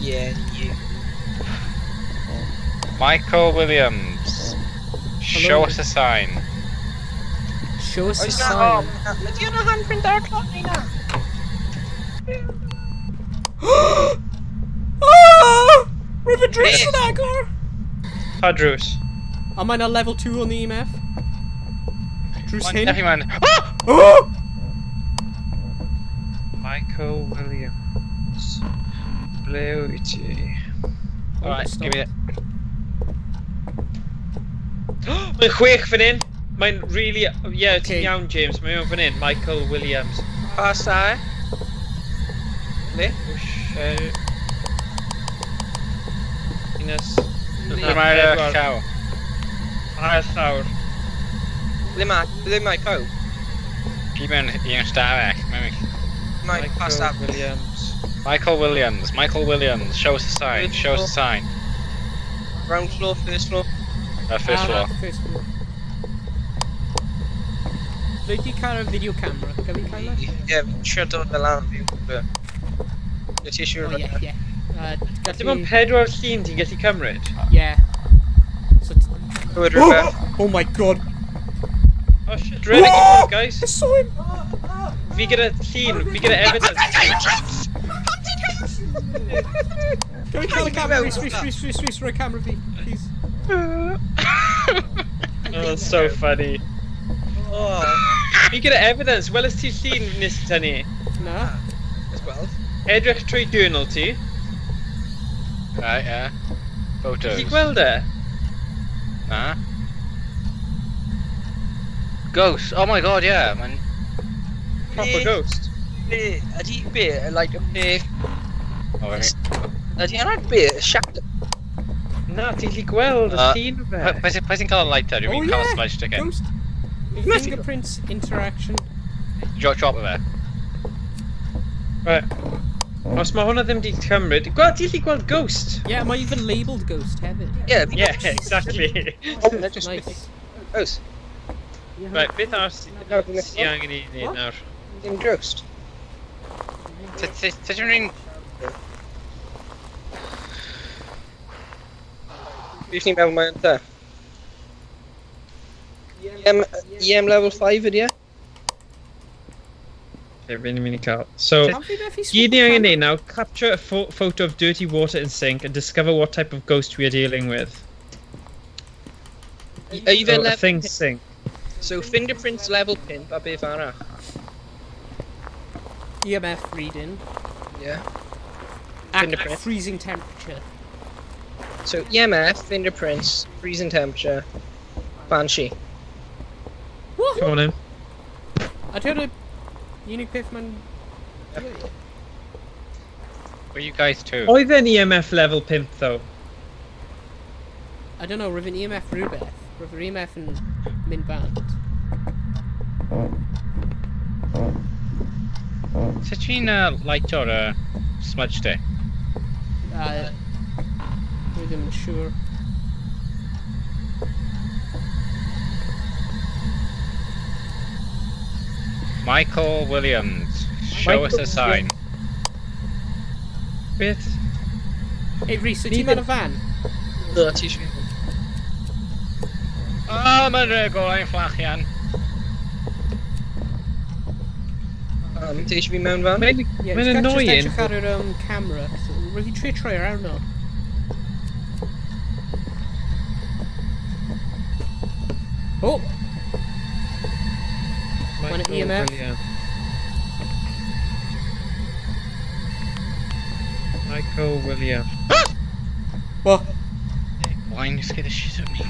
Yeah, you. Michael Williams. Show Hello. us a sign. Show us a Oes na... sign. O, ydy yna handprint ar y cloc neu na? Ah! Roedd y drws yn agor! Pa drws? A mae 'na level 2 on the EMF. Drws One, hyn. definitely man. Ah! Oh! Michael Williams. Ble wyt ti? Alright, Stop. give me it. Mae'n chwech fan hyn! Mae'n really... Yeah, Okay. ti'n iawn, James. Mae'n fan hyn. Michael Williams. Pa sa e? Le? Unus... Ble mae'r pedwar. llaw? Ail llawr. Ble mae... Ble mae pawb? Fi mewn un stafell. Mae'n Mae pa sa... Williams. Michael Williams, Michael Williams, show us a sign, show us a sign. Ground floor, first floor. First Ah, floor. First floor. Ble ti cael y video camera? Gaf fi cael e? Ie, fi'n trio dod fel lan fi'n gwybod. Wyt ti siŵr Oh, yeah, yeah. Dim ond pedwar llun ti'n gallu cymryd? Yeah. So, Clywed rhywbeth? oh my god. Oh shit, ready, guys. I saw him! Fi gyda llun, fi gyda evidence. Can we cael y camera? Rhys, Rhys, Rhys, Rhys, Rhys, rhoi camera fi, please. Oh, that's so funny. Oh, Fi gyda evidence, weles ti llun nes i tynnu? Na. as well. Edrych trwy journal ti. Right, yeah. Photos. Ti gweld e? Na. Ghost. Oh my god, yeah. Man. Proper Be- ghost. Be, ydy be, like, be, Oh, wait. ydy hwnna'n be, shadow? Na, ti'n gallu gweld y llun o fe. Pwy sy'n cael y lighter? Dwi'n Oh mynd cael y yeah! smudge stick in. Ghost. Fingerprints, interaction. Drop, drop o fe. Right. Os mae hwnna ddim di cymryd... Gweld, ti'n gallu gweld ghost? Yeah, mae even labelled ghost hefyd. Yeah, Yeah, exactly. Oh, just Nice. Ghost. Right, beth arall ti angen i wneud nawr? Dim ghost. Ti'n mynd... Beth ni'n meddwl mae'n te? EM, EM level 5 ydy e? Okay, fi'n mynd i cael. So, Pam fi methu gyd ni swap angen camera? neud now, capture a photo of dirty water in sink and discover what type of ghost we are dealing with. Are you So, then a level... thing sink. So fingerprints level 5 a beth arall? EMF reading. Yeah. At Fingerprint. freezing temperature. So EMF, fingerprints, freezing temperature, Banshee. What? Come on in. I don't know. Unig peth mae'n... Where you guys to? Oedd e'n EMF level 5 though? I don't know, roedd yn EMF rhywbeth. Roedd yr EMF yn mynd bant. Sut ti'n light o'r smudge stick? Dwi ddim yn siŵr. Michael Williams, show us Michael a sign. Beth? Hey Rhys, wyt ti'n mewn y fan? Na, ti eisiau. Oh, mae'n rhaid golau'n fflachian. Ti eisiau fi mewn fan? Mae'n Yeah, mae'n just annoying. edrych ar yr camera. Roedd fi trio troi arno. Oh! Mae'n Michael EMF. Williams. Michael Williams. What? Why you scared the shit out of me?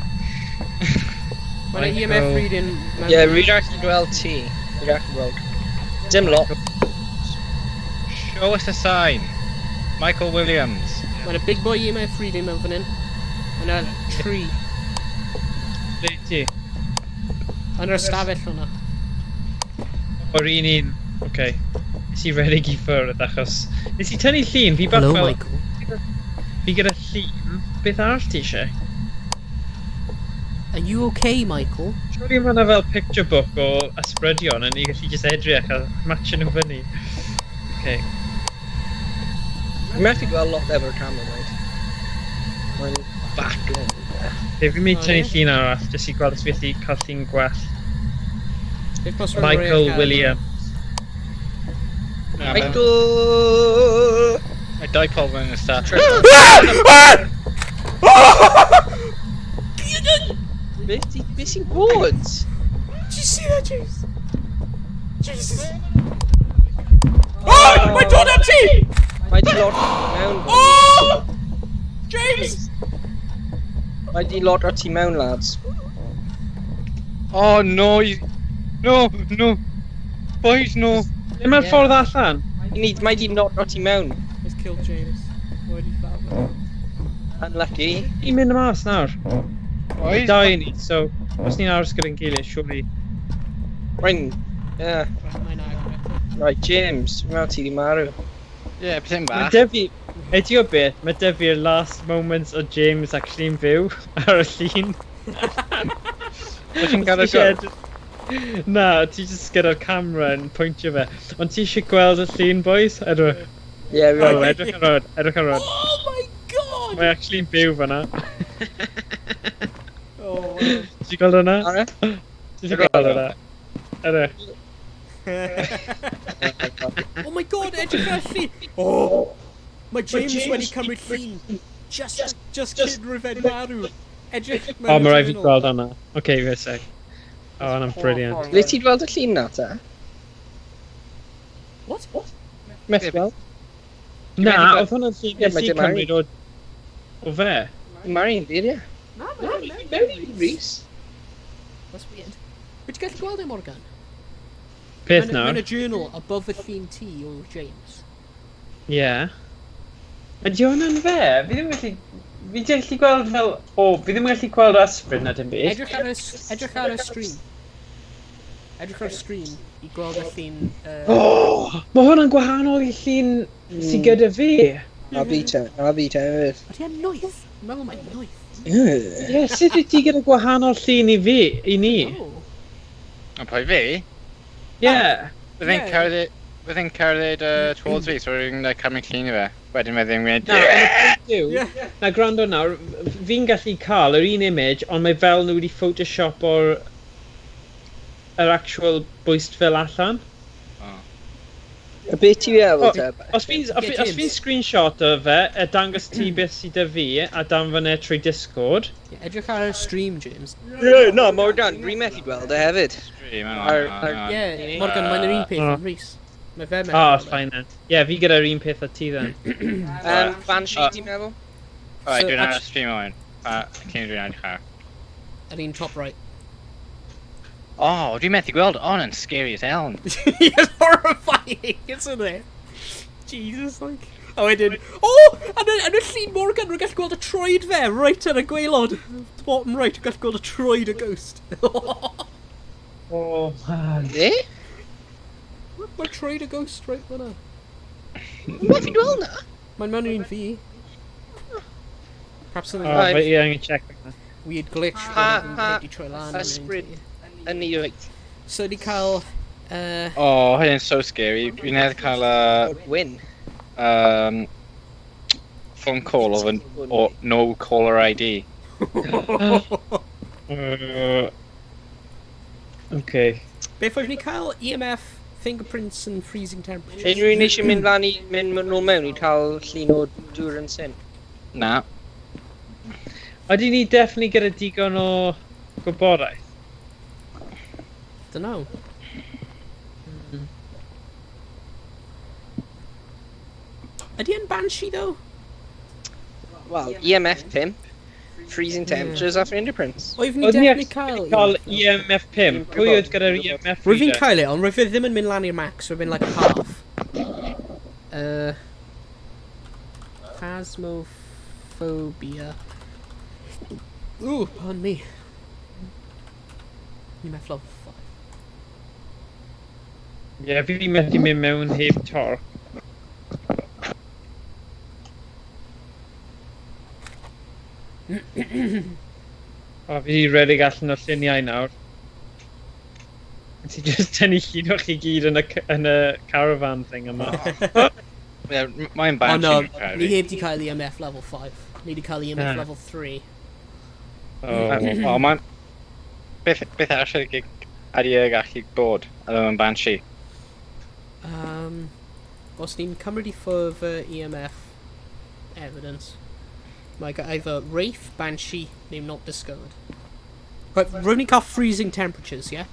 Mae'n Michael- EMF reading... mewn- Yeah, fi gallu gweld ti. Fi gallu gweld. Dim lot. Show us a sign. Michael Williams. Mae'n a big boy EMF reading mewn fan hyn. Mae'n a tree. Ble ti? Yn yr ystafell hwnna. O'r un un. Oce. Nes i redeg i ffwrdd achos... Nes i tynnu llun, fi bach Hello, fel... Michael. Fi gyda llun. Beth arall ti eisiau? Are you okay, Michael? Surely mae yna fel picture book o ysbrydion a ni gallu just edrych a match nhw fyny. Okay. Dwi'n methu gweld lot efo'r camera, mate. Mae'n background. Fe fi'n mynd O, tynnu ie? llun arall, jyst i gweld os fi allu cael llun gwell. Beth os rwy'n rhoi y Michael camera? Williams. Na, mae Michael! mae dau pobl yn y start. Beth beth sy'n bod? Did you see that, James? Jesus! Oh! Mae'n dod at ti! Mae di lot mewn. Oh! James! Mae di lot o ti mewn, lads. Oh no, you... No, no. Boys, no. Lle mae'r Ie. ffordd allan? Ni, mae di lot o ti mewn. It's killed James. Wedi farw. Unlucky. Ni'n mynd mas nawr. Mae Boys. dau i ni, so os ni'n aros gyda'n gilydd, surely. Right, yeah. Mae'n agor eto. Right, James, dwi'n meddwl ti di marw. Yeah, pethau'n Mae bach. dy fi... Ydy o beth, mae dy fi'r last moments o James actually'n fyw ar y llun. Wyt ti'n gael y Os ti isie Na, ti jyst gyda'r camera yn pwyntio fe. Ond ti eisiau gweld y llun, boys? Edrych. Yeah, fi Oh, oh, edrych ar hwn, edrych ar hwn. Oh my god! Mae actually'n byw fan'na. Oh, wow. Ti gweld hwnna? Ara? Ti gweld hwnna? Edrych. Oh my god, edrych ar y llun! Oh! Mae James wedi cymryd llun. Just cyn rhyfedd marw. Edrych O, mae rhaid fi gweld hwnna. Oce, wait a sec. O, hwnna'n brilliant. Le ti'n gweld y llun na te? What? What? Methu gweld? Na, oedd hwnna'n llun Ie, nes mae i dim angen. cymryd o fe. Mari'n fi, ie. Na, mae'n mewn. Mewn i Rhys. That's weird. Wyt ti'n gallu gweld e, Morgan? Peth Mae'n nawr. y journal above y llun T o James. Ie. Ydy hwnna'n fe? Fi ddim yn gallu... Fi di gallu gweld fel... O, fi ddim yn gallu gweld ysbryd na dim byd. Edrych ar y stream. Edrych ar y stream i gweld y llun... Oh, mae hwnna'n gwahanol i llun sydd gyda fi. A fi te, a fi te hefyd. Ydy e'n noeth? Dwi'n meddwl mae'n noeth. Ugh. Ie, yeah, sut wyt ti gyda gwahanol llun i fi, i ni? Oh. O, pwy fi? Ie. Yeah. Bydd e'n Ie. cerdded... Bydd e'n cerdded towards fi, so rwy'n cymryd llun i fe. Wedyn mae ddim mynd... Na, ond y peth yw, Ie. na gwrando nawr, fi'n gallu cael yr un image, ond mae fel nhw wedi photoshop o'r yr actual bwystfil allan. Y beth ti'n feddwl O, te? Os fi'n os Ie, fi- os fi'n James. screenshot o fe, a dangos ti beth sydd 'da fi, a danfon e trwy Discord. Yeah, edrych ar y stream, James. Ie, na, Morgan, dwi'n methu gweld e hefyd. Stream, hang on, hang on, hang on. Yeah, Morgan, mae'n yr un peth Oh. am Rhys. Mae fe mewn. Ah, fine then. Ie, yeah, fi gyda'r un peth â ti then. Banshee, ti'n meddwl? Alright, So, dwi'n ar y actu- stream o'n. Cyn dwi'n edrych ar. Yr un top right. Oh, dwi'n methu gweld. Oh, hwnna'n scary as hell. It's horrifying, isn't it? Jesus, like... A wedyn... Oh! Yn y llun Morgan, rwy'n gallu gweld y troed fe, right ar y gwaelod. Bottom right, rwy'n gallu gweld y troed y ghost. Oh, man. Ne? Mae troed y ghost right fyna. Dwi'n methu gweld na. Mae'n mewn un fi. Perhaps something Oh, Right. but yeah, I'm gonna check that. weird glitch. Pa- bod pa- wedi troi lan. yn un ysbryd. ti. Yn ei oed. So wedi cael... Oh, hynny'n so scary. Dwi'n edrych cael Wyn. phone call of an, o no caller ID. Okay. Beth oedd ni cael? EMF, fingerprints and freezing temperatures. Unrhyw un eisiau mynd lan i mynd nôl mewn i cael llun o dŵr yn sin? Na. Ydy ni definitely gyda digon o gwybodaeth? Dunno. Ydy e'n Banshee though? Wel, EMF 5, freezing temperatures a fingerprints. Oedd ni Oedd ni definitely actually cael cael EMF 5. Pwy oedd gyda'r EMF Rwy'n fi'n reader? cael e, ond rwy'n fi ddim yn mynd lan i'r max, rwy'n mynd like half. Phasmophobia. Ooh, pardon me. EMF level 5. Ie, yeah, fi wedi methu mynd mewn heb tor. O, fi wedi redeg allan o lluniau nawr. Nes i just tynnu llun o chi gyd yn y, yn y caravan thing yma. Yeah, mae'n Oh Banshee. no, fi'n credu. ni heb di cael EMF level 5. Ni di cael EMF Na. level 3. Oh. Wel, mae'n... Beth arall ydy e gallu bod a ddim yn Banshee? Os ni'n cymryd i ffwrdd y EMF evidence, mae either Wraith, Banshee, neu not discovered. Right, rwy'n ni'n cael freezing temperatures, yeah?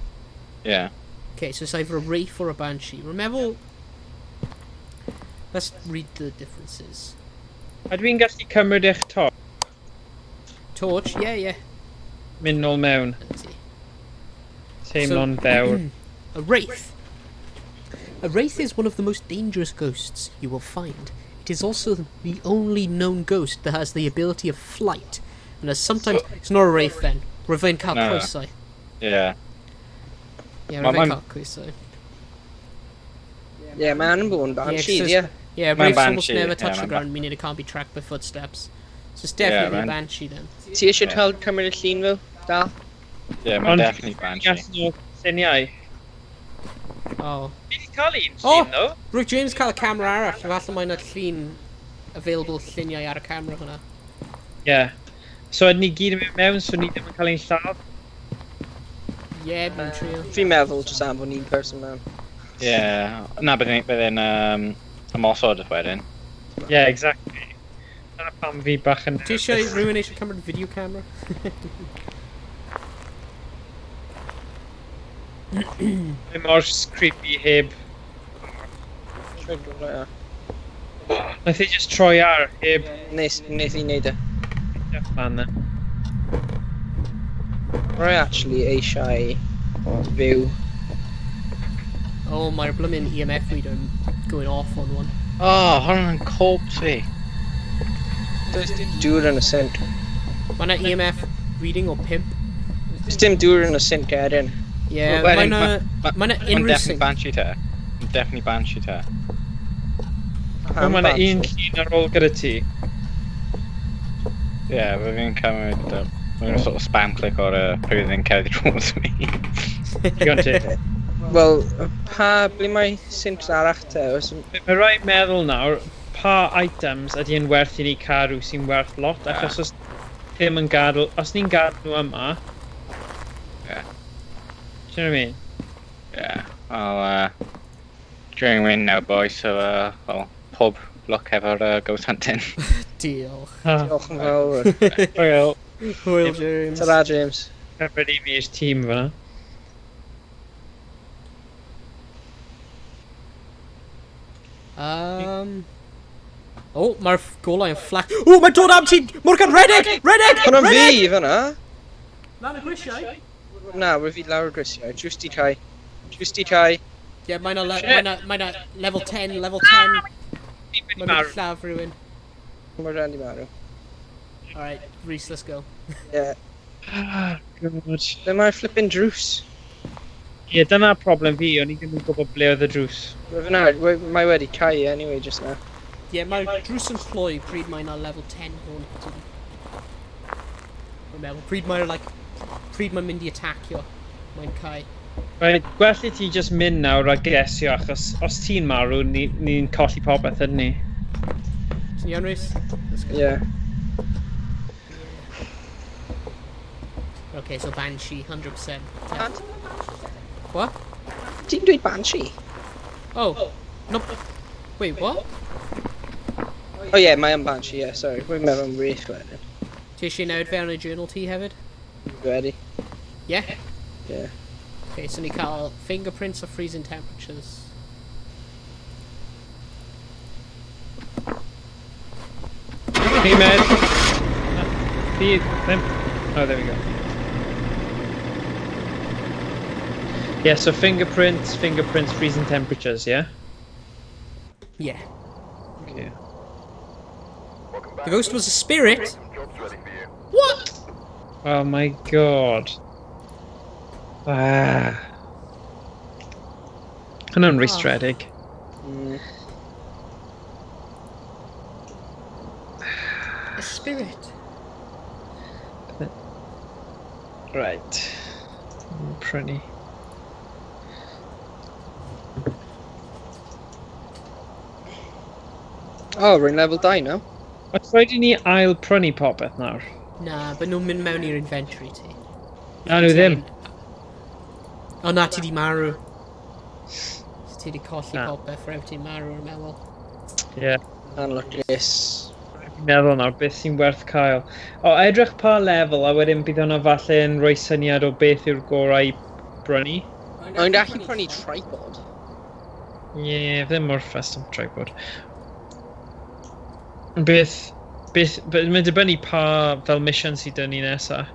Yeah. Okay, so it's either a Wraith or a Banshee. Remember... Let's read the differences. A dwi'n gallu cymryd eich top, Torch, yeah. mynd nôl mewn, Let's see. teimlo'n ddewr. A wraith. A wraith is one of the most dangerous ghosts you will find. It is also the only known ghost that has the ability of flight, and has sometimes... It's not a wraith then. Rwy'n cael No. croesau. Yeah. Yeah, Ma- rwy'n ma'n- cael croesau. Ie, mae'n bod yn Banshee, 'cause ie. Yeah, Mae'n wraiths almost banshee, never yeah, touch the mae'n ground, meaning it can't be tracked by footsteps. So it's definitely a man. banshee then. Ti eisiau Ie. cael cymryd y llun fel? Dal? Yeah, mae'n Ond- definitely Banshee. Gallu nhw lluniau. Oh. Fi wedi cael un Oh! llun, ddo. Rwy'n James cael y camera arall, efallai mae'n llun available lluniau ar y camera hwnna. Ie. So ydyn ni gyd yn mynd mewn, so ni ddim yn cael ein lladd. Yeah, mae'n trio. Fi'n meddwl jyst am fod un person mewn. Yeah. Na, bydde'n ymosod wedyn. Yeah, exactly. Dyna pam fi bach yn... Ti eisiau rhywun eisiau cymryd video camera? Mae mor creepy heb... Nath i just troi ar heb... Nes, nes i wneud e. Man, Rwy actually eisiau fyw. Oh, mae'r blooming EMF reader going off on one. Oh, hwn yn corpse fi. Does dim dŵr yn y sink. Mae yna EMF reading o 5. Does dim dŵr yn y sink Erin. Yeah, Wedyn, mae yna... Mae yna Mae'n unrhyw definitely sink. Banshee te. Mae'n definitely Banshee te. Mae yna un llun ar ôl gyda ti. Yeah, fe fi'n cymryd... Mae'n sort of spam click o'r pryd yn cerdded towards me. Digon teg. Wel, pa, ble mae sinks arall te? Oes, Mae rhaid meddwl nawr, pa items ydy yn werth i ni cadw sy'n werth lot, achos os ddim yn gadw, os ni'n gadw nhw yma... Ie. Do you know what I mean? Yeah, I'll, during win now, boys, so, well, pob luck efo'r ghost hunting. Diolch. Ah, diolch yn fawr. Wel, Hwyl, James. Ta-ra, James. cymryd i fi'r tîm fyna. Oh, mae'r golau yn fflac. Oh, mae'n dod am ti! Morgan, redeg! Redeg! Hwna'n Redeg! fi fyna. Lan y grisiau? Na, rwy fi lawr y grisiau. Drws di cau. Drws di cau. Yeah, mae'n mae na level 10, level 10. Fi'n mynd i Mae'n mynd marw. lladd rhywun. Mae Randy marw. Alright, Rhys, let's go. Yeah. Ah, God. Ble mae'r flipping drws? Ie, dyna problem fi, o'n i ddim yn gwybod ble oedd y drws. Mae fyna, mae wedi cau anyway just now. Yeah, mae'r drws yn cloi pryd mae na level 10 haunted. Mae'n meddwl, pryd mae'r, like, pryd mae'n mynd i attackio, mae'n cau. Right, gwell i ti just mynd nawr a gesio, achos os ti'n marw, ni'n ni colli popeth, ydyn ni? Ti'n iawn, Rhys? Let's go. Yeah. Okay, so Banshee, 100%. What? Ti'n dweud Banshee? Oh, no. Wait, what? Oh yeah, mae yn Banshee, yeah, sorry. Rwy'n meddwl am Wraith wedyn. Ti eisiau newid fewn y journal ti hefyd? Ready? Yeah? Yeah. Okay, so ni cael fingerprints a freezing temperatures. Hey, Med. Fi, ddim. Oh, there we go. Yeah, so fingerprints, fingerprints, freezing temperatures, yeah? Yeah. Okay. Welcome back. The ghost was a spirit? Some jobs ready for you. What? Oh my god. Ah. Hwna'n rwystredig. A spirit. Right. Prynu. Oh, rwy'n level 2 now. Oes rhaid i ni ail prynu popeth nawr? Na, but nhw'n mynd mewn i'r inventory ti. Na, nhw ddim. O na, ti di marw. So ti di colli Na. popeth rhaid ti'n marw o'r meddwl. Ie. Yeah. Anlwcus. Fi'n meddwl nawr, beth sy'n werth cael. O, edrych pa lefel, a wedyn bydd hwnna falle yn rhoi syniad o beth yw'r gorau i brynu. Mae'n gallu prynu tripod. Ie, yeah, ddim mor ffest am tripod. Beth, beth, mae'n dibynnu pa fel mission sydd dyn ni nesa.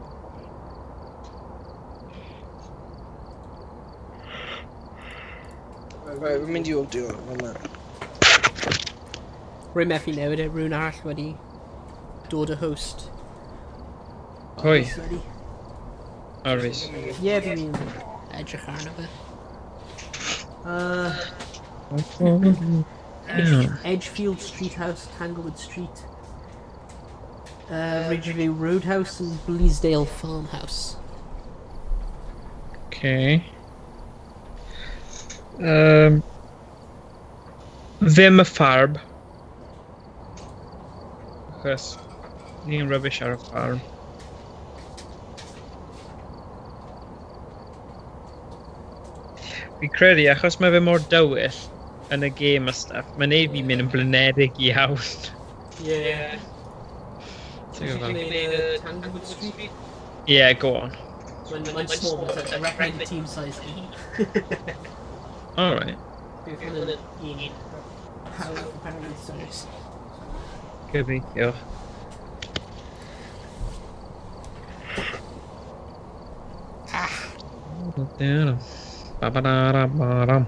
Right, rwy'n mynd i old do hwnna. Rwy'n methu newid e, rhywun arall wedi dod y host. Pwy? Ready. O, Rhys. Ie, fi'n edrych arno fe. Edgefield Street House, Tanglewood Street, Ridgeview Roadhouse and Bleasdale Farmhouse. Okay. Ddim y ffarm. Achos ni'n rubbish ar y ffarm. Fi'n credu, achos mae fe mor dywyll yn y gêm a stuff, mae'n neud fi mynd yn blinedig iawn. Yeah. Ti'n gwbod? Tanglewood Street? Yeah, go on. Mae'n small, but I recommend team size 1. Alright. Bydd hwn yn un. How apparently size. Gobeithio. Ba-ba-da-da-ba-dum.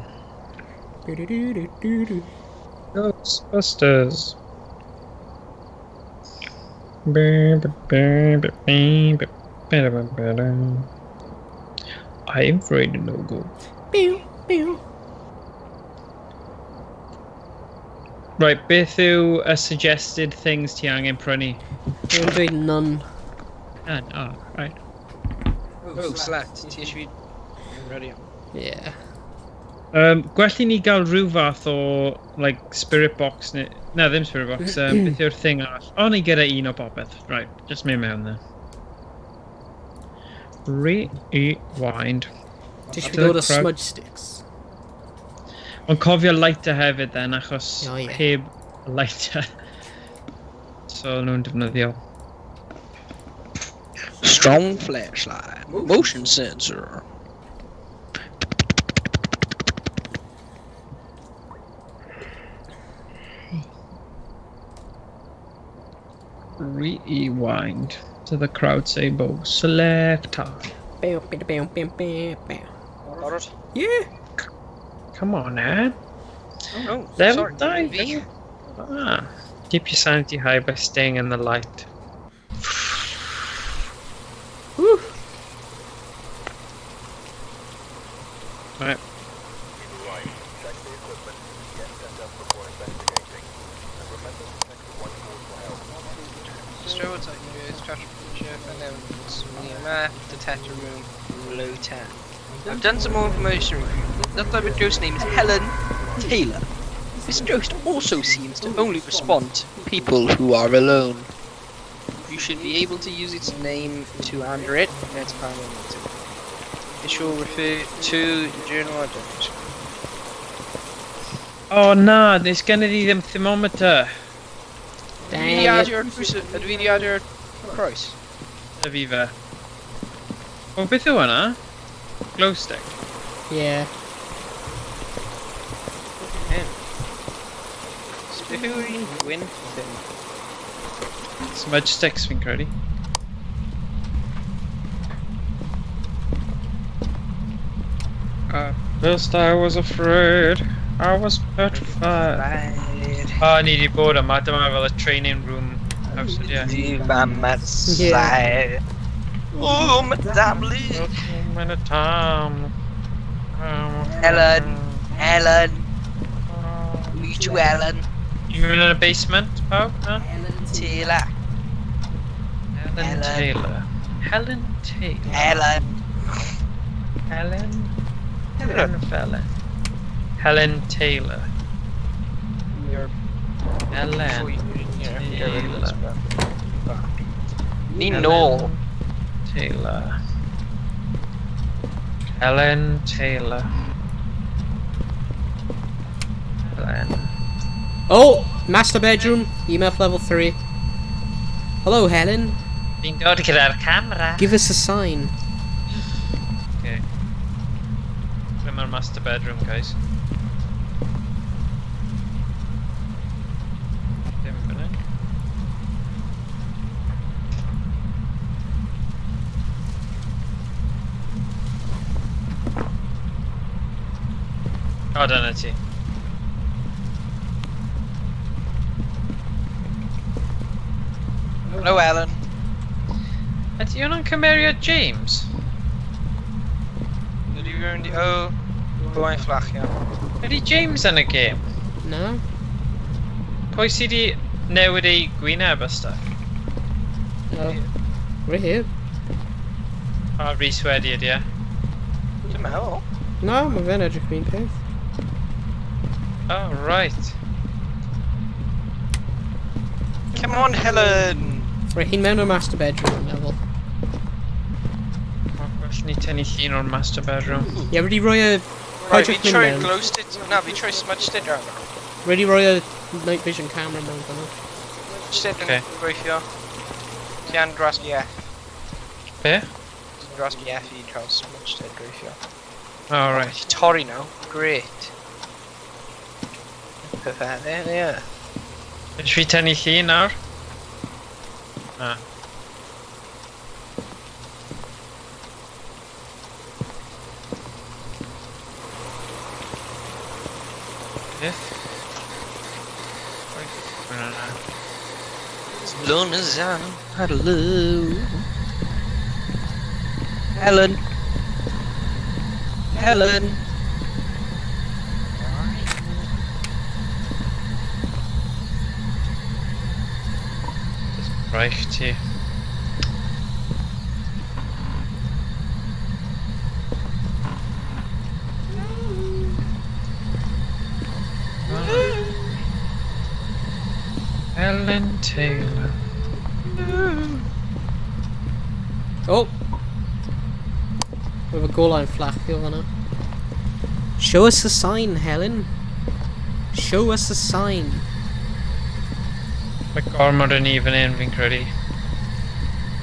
Ghostbusters. I'm afraid no go. Pew, pew. Right, beth yw y suggested things ti angen prynu? Dwi'n dweud none. None, oh, right. Oh, select. Ti eisiau fi... Ready. Yeah. Gwell i ni gael rhyw fath o, like, spirit box neu... Na, ddim spirit box, beth yw'r thing arall? O, ni gyda un o bopeth. Right, just mynd mewn there. Rewind. Ti eisiau dod o smudge sticks? Ond cofio lighter hefyd then, achos oh, yeah. Heb lighter. So nhw'n defnyddio. Strong flashlight. Motion sensor. Rewind to the crowd say bo. Selector. Bow, bow, bow, bow, bow, bow. Barod? Yeah. Come on, man. Oh, no. Level Sorry. 9. Ah. Keep your sanity high by staying in the light. Woo. Right. Check the equipment, get set up before investigating, and remember to check the whiteboard for help. Destroy capture and then EMF, detector room, low 10. I've done some more information review. That type of ghost name is Helen Taylor. This ghost also seems to only respond to people who are alone. You should be able to use its name to anger it. That's paranormal. It shall refer to journal identity. Oh na, there's gonna be ddim thermometer. Dang it. Ydw i di adio'r croes? Y fi fe. O, beth yw hwnna? Glow stick. Yeah. Beth yw'r un gwyn thing? Smudge sticks fi'n credu. First I was afraid, I was petrified. Right. O, ni di bod yma, dyma fel y training room house, yeah. Side. Oh, Madame Lee. Helen. Helen. Me to Ellen. You in a basement, pawb? No? Helen Taylor. Helen Helen. Taylor. Helen Taylor. Helen. Helen. Helen Fellen. Helen Taylor. You're Ellen. You know, Taylor. Ni Ellen nôl. Taylor. Ellen Taylor. Ellen. Oh! Master bedroom, EMF level 3. Hello, Helen. Fi'n dod gyda'r camera. Give us a sign. Okay. Ble mae'r master bedroom, guys? Dim fan hyn. O, dyna ti. Hello, Ellen. Ydy hwnna'n cymeriad James? Ydy rhywun di... O, byw'n fflachio. Ydy James yn y gêm? No? Pwy sydd wedi newid ei gwyneb a stuff? Oh. We're here. O, Rhys wedi ydy e. Dwi'n meddwl. No, mae fe'n edrych yr un peth. Oh, right. Come on, Helen! Right, hi'n mewn o'r master bedroom, yn meddwl. O, Gwell ni tynnu llun o'r master bedroom. Ie, wedi rhoi y Right, fi project mynd troi mewn. glow stick... Na, fi troi smudge stick ar. Wedi rhoi y night vision camera mewn fan'na. Smudge stick yn Ocê. gweithio. Ti an drasgu F. Be? Ti'n drasgu F i cael smudge stick gweithio. Oh, right. Ti torri now. Great. Perfect, there, yeah. Ydych fi tynnu llun nawr? Na. Beth? Na, na. As long as I'm hello. Helen. Helen. Just braich ti. Helen Taylor. Oh! We have a goal line fflachio fan'na. Show us a sign, Helen. Show us a sign. Mae gormod yn ni fan hyn fi'n credu.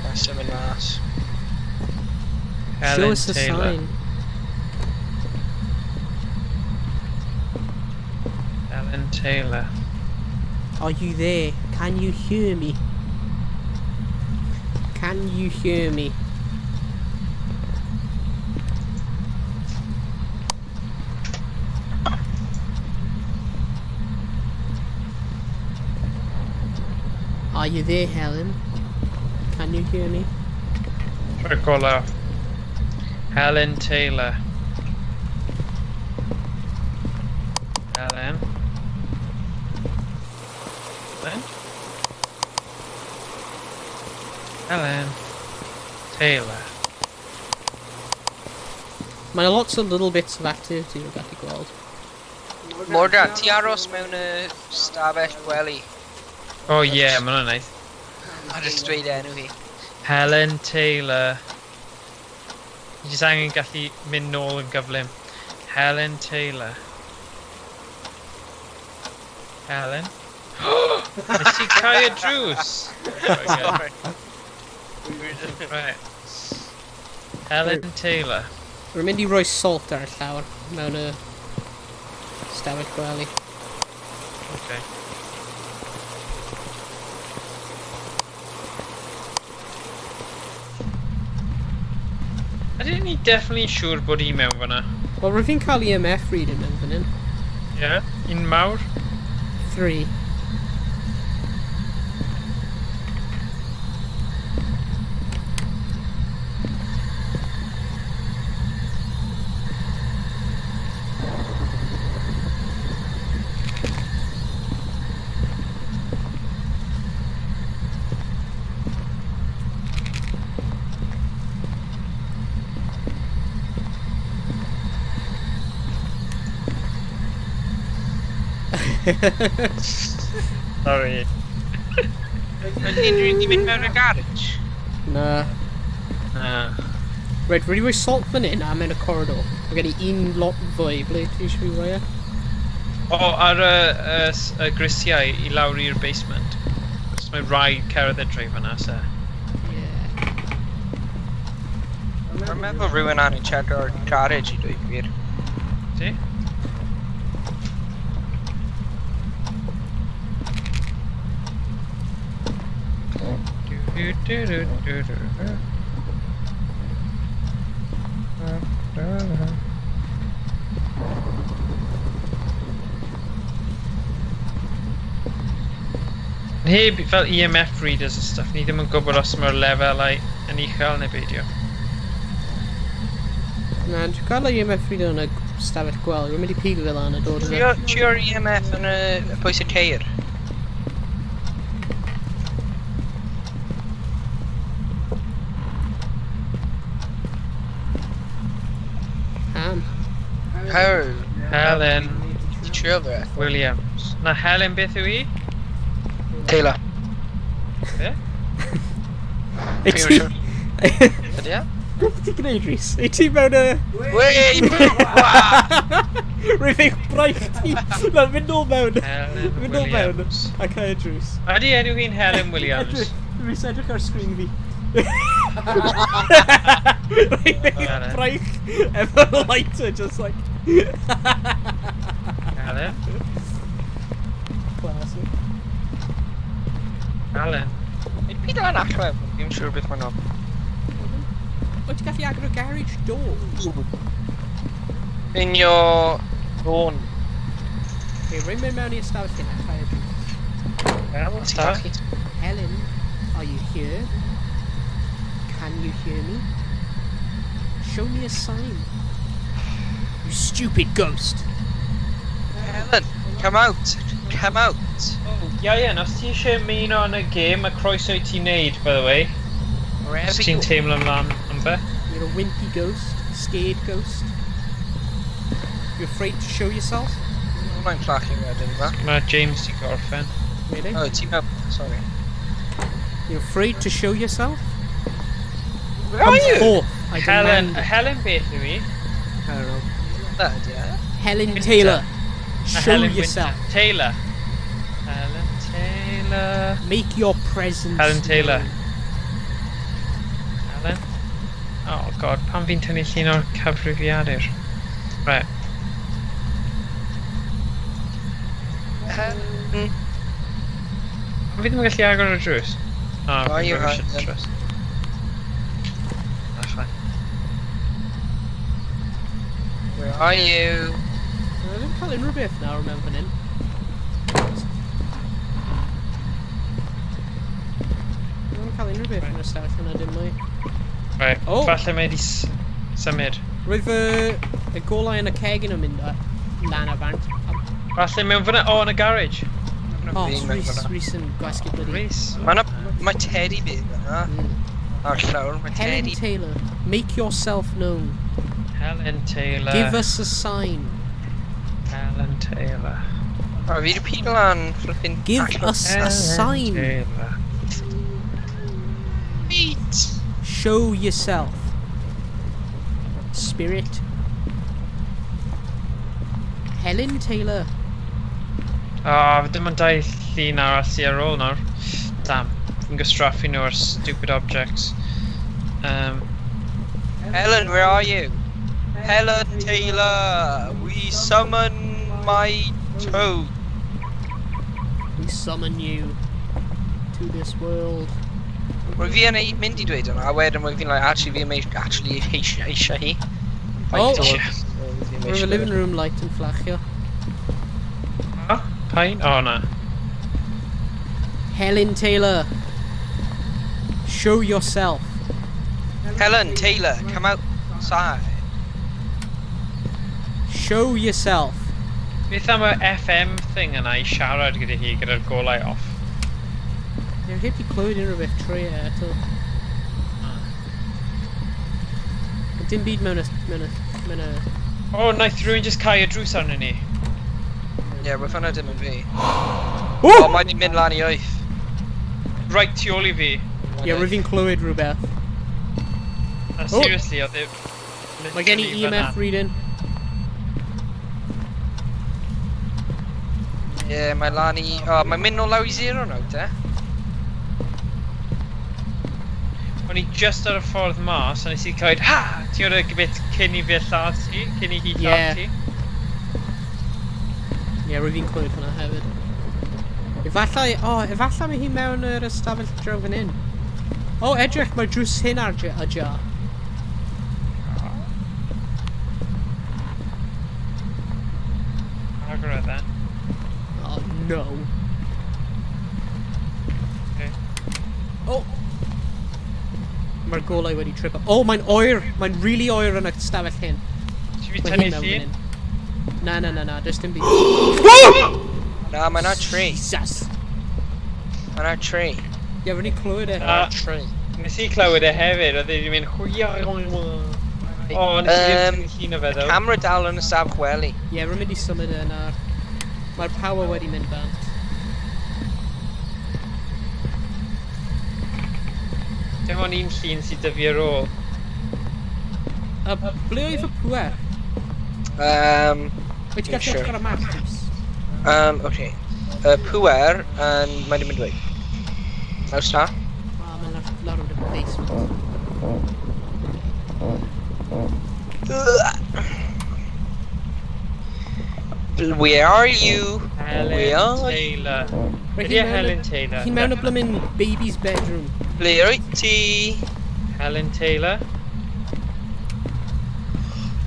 Na, symud mas. Show Helen us a Taylor. sign. Helen Taylor. Are you there? Can you hear me? Can you hear me? Are you there, Helen? Can you hear me? Try call out. Helen Taylor. Helen. Helen? Helen. Taylor. Mae 'na lots of little bits of activity rwy'n gallu gweld. Morgan, ti aros mewn y stafell gwely. Oh yeah, mae hwnna'n neis. A jyst dweud enw hi. Helen Taylor. Ti jyst angen gallu mynd nôl yn gyflym. Helen Taylor. Helen? Nes ti cau y drws? Sorry. Right. Helen Taylor. Rwy'n mynd i roi salt ar y llawr mewn y stafell gwely. Okay. Ydyn ni definitely siŵr bod hi mewn fyna? Wel, rwy'n fi'n cael EMF reading mewn fan hyn. Ie? Yeah? Un mawr? 3. Sorry. Ydy unrhyw un di mynd mewn y garage? Na. Na. Reit, wedi rhoi salt fan hyn a mewn y corridor. Mae gen i un lot fwy, ble ti eisiau fi roi e? O, ar y, y, y grisiau i lawr i'r basement. Os mae rhaid cerdded trwy fyna, se. Yeah. Mae'n meddwl rhywun angen check o'r garage i dweud gwir. Ti? Du, du, du, du, du, du. Heb fel EMF readers a stuff, ni ddim yn gwybod os mae'r lefelau yn uchel neu beidio. Na, dwi'n cael y EMF reader yn y stafell gwely. Rwy'n mynd i pigo fe lan a dod yn Trio trio'r EMF yn y pwys y ceir. Ham. How? Helen Ti trio fe? Williams. Na Helen beth yw i? Taylor. Be? Wyt ti... Ydy e? Beth ti'n gwneud, Rhys? Wyt ti mewn y... Wey! Rwy'n eich braich ti. Na, mynd nôl mewn. Helen Mynd nôl mewn. Williams. A cael y drws. Ydy enw hi'n Helen Williams? Edrych, Rhys, edrych ar sgrin fi. Rwy'n eich Helen. braich efo'r lighter, just like... Helen? Classic. Helen. Mae'n pido lan allan, fi'n siŵr beth mae'n nhw. Wyt ti'n gallu agor y garage door? Finio... Ron. Okay, rwy'n mynd mewn i ystafell hyn a chau y drws. Helen, ta? Helen, are you here? Can you hear me? Show me a sign. You stupid ghost! Helen, come out! Come out! Oh, Ian, os ti eisiau ymuno yn y gêm, mae croeso i ti wneud, by the way. Os Wherever ti'n you teimlo ymlaen am fe. You're a wimpy ghost, scared ghost. You're afraid to show yourself? Hwnna'n fflachio wedyn, fa. Mae James ti gorffen. Really? Oh, ti'n mewn... Sorry. You're afraid to show yourself? Where are Come you? forth, I Helen, demand. Helen beth yw i? I don't know. That, yeah. Helen Winter. Taylor, Na, show Helen Winter. yourself. Taylor. Helen Taylor. Make your presence Helen Taylor. known. Helen? Oh god, pam fi'n tynnu llun o'r cyfrifiadur? Right. Helen. Pam fi ddim yn gallu agor y drws? Ah, Oh, fi'n you rhoi had shit them. drws. Ah, fine. Where are you? I ddim cael unrhyw beth nawr mewn fan hyn. Ddim yn cael unrhyw beth yn y stafell yna dim mwy. Right, Oh. falle mae di symud. Roedd y, y golau yn y cegin yn mynd lan a bant. Falle mewn fyna, oh, yn y garage. Oh, Rhys, Rhys yn gwasgu bloody... Rhys. Mae mae teddy bear yna. Ar llawr, mae Helen teddy. Taylor, make yourself known. Helen Taylor. Give us a sign. Helen Taylor. O, fi wedi pigo lan flipping... Give allan. us a Helen sign. Taylor. Feet! Show yourself. Spirit. Helen Taylor. Ah, oh, dim ond dau llun arall sy ar ôl nawr. Damn. Fi'n gwastraffu nhw ar stupid objects. Helen, where are you? Helen Taylor, we summon my toad. We summon you to this world. Rwy fi yn ei mynd i dweud hwnna, a wedyn rwy fi'n like, actually fi yn actually eisiau eisiau hi. Oh. Like, Roedd y living room light yn fflachio. oh, pain? Oh, na. Helen Taylor. Show yourself. Helen Taylor, come outside. Show yourself. Beth am y FM thing yna i siarad gyda hi gyda'r golau off? They're heb di clywed unrhyw beth trwy e eto. Ond dim byd mewn y... mewn y... mewn y... O, oh, naeth rhywun just cau y drws arno ni. Yeah, we're hwnna dim yn fi. O, mae di mynd lan i 8. Right tu ôl i fi. Ie, rwyf fi'n clywed rhywbeth. Na, Oh. seriously, oedd e... Mae gen i literally fan'na. EMF reading. Ie, mae lan i... O, mae'n mynd nôl lawr i 0 nawr, te. O'n i just ar y ffordd mas, a nes i clywed, ha! Ti o'r bit cyn i fi lladd ti, cyn i hi lladd Ie. ti. Ie, rwyf fi'n clywed hwnna hefyd. Efallai, o, oh, efallai mae hi mewn yr ystafell draw fan hyn. O, oh, edrych, mae drws hyn ar ajar. Agor e then. Oh, no. Okay. Oh! Mae'r golau wedi tripo. Oh, mae'n oer! Mae'n really oer yn y stafell hyn. Ti fi Mae tynnu hyn mewn fan llun? hyn. Na, na, na, na, does dim byd. Na, mae'n ar 3. Jesus! Mae'n ar 3. Ie, rwy'n i clywed e. Na. 3. Nes i clywed e hefyd, oedd e wedi mynd chwio. O, nes i ddim tynnu llun o fe ddo. Camera dal yn y stafell wely. Ie, rwy'n mynd i symud e nawr. Mae'r power wedi mynd bant. Dim ond un llun sydd 'da fi ar ôl. A ble oedd y pwer? Wyt ti'n Dim gallu siŵr. edrych ar y map, Rhys? Okay. Pwer yn... Mae'n mynd dweud. Naws ta? Ah, mae'n lawr yn y basement. Where are you? Helen Where are you? Taylor. Reit, Ydy e Helen Taylor? Hi'n mewn y blymyn baby's bedroom. Ble wyt ti? Helen Taylor.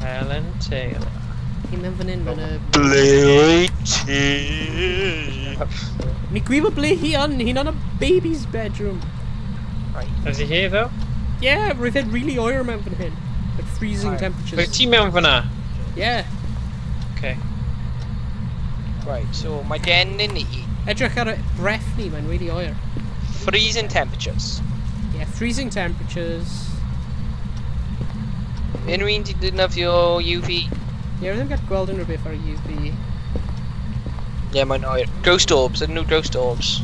Helen Taylor. Hi'n mewn fan hyn, mewn y... Ble wyt ti? Ni gwybod ble hi yn, hi'n yn y baby's bedroom. Is he here though? Yeah, roedd e'n really oer mewn fan hyn. Like freezing Right. temperatures. Wyt ti mewn fyna? Yeah. Okay. Right, so mae gen i ni Edrych ar y breath ni, mae'n really oer. freezing temperatures. Yeah, freezing temperatures. Unrhyw un di defnyddio UV? Yeah, rydym gallu gweld unrhyw beth ar y UV. Ie, yeah, mae'n oer. Ghost orbs, ydyn nhw ghost orbs?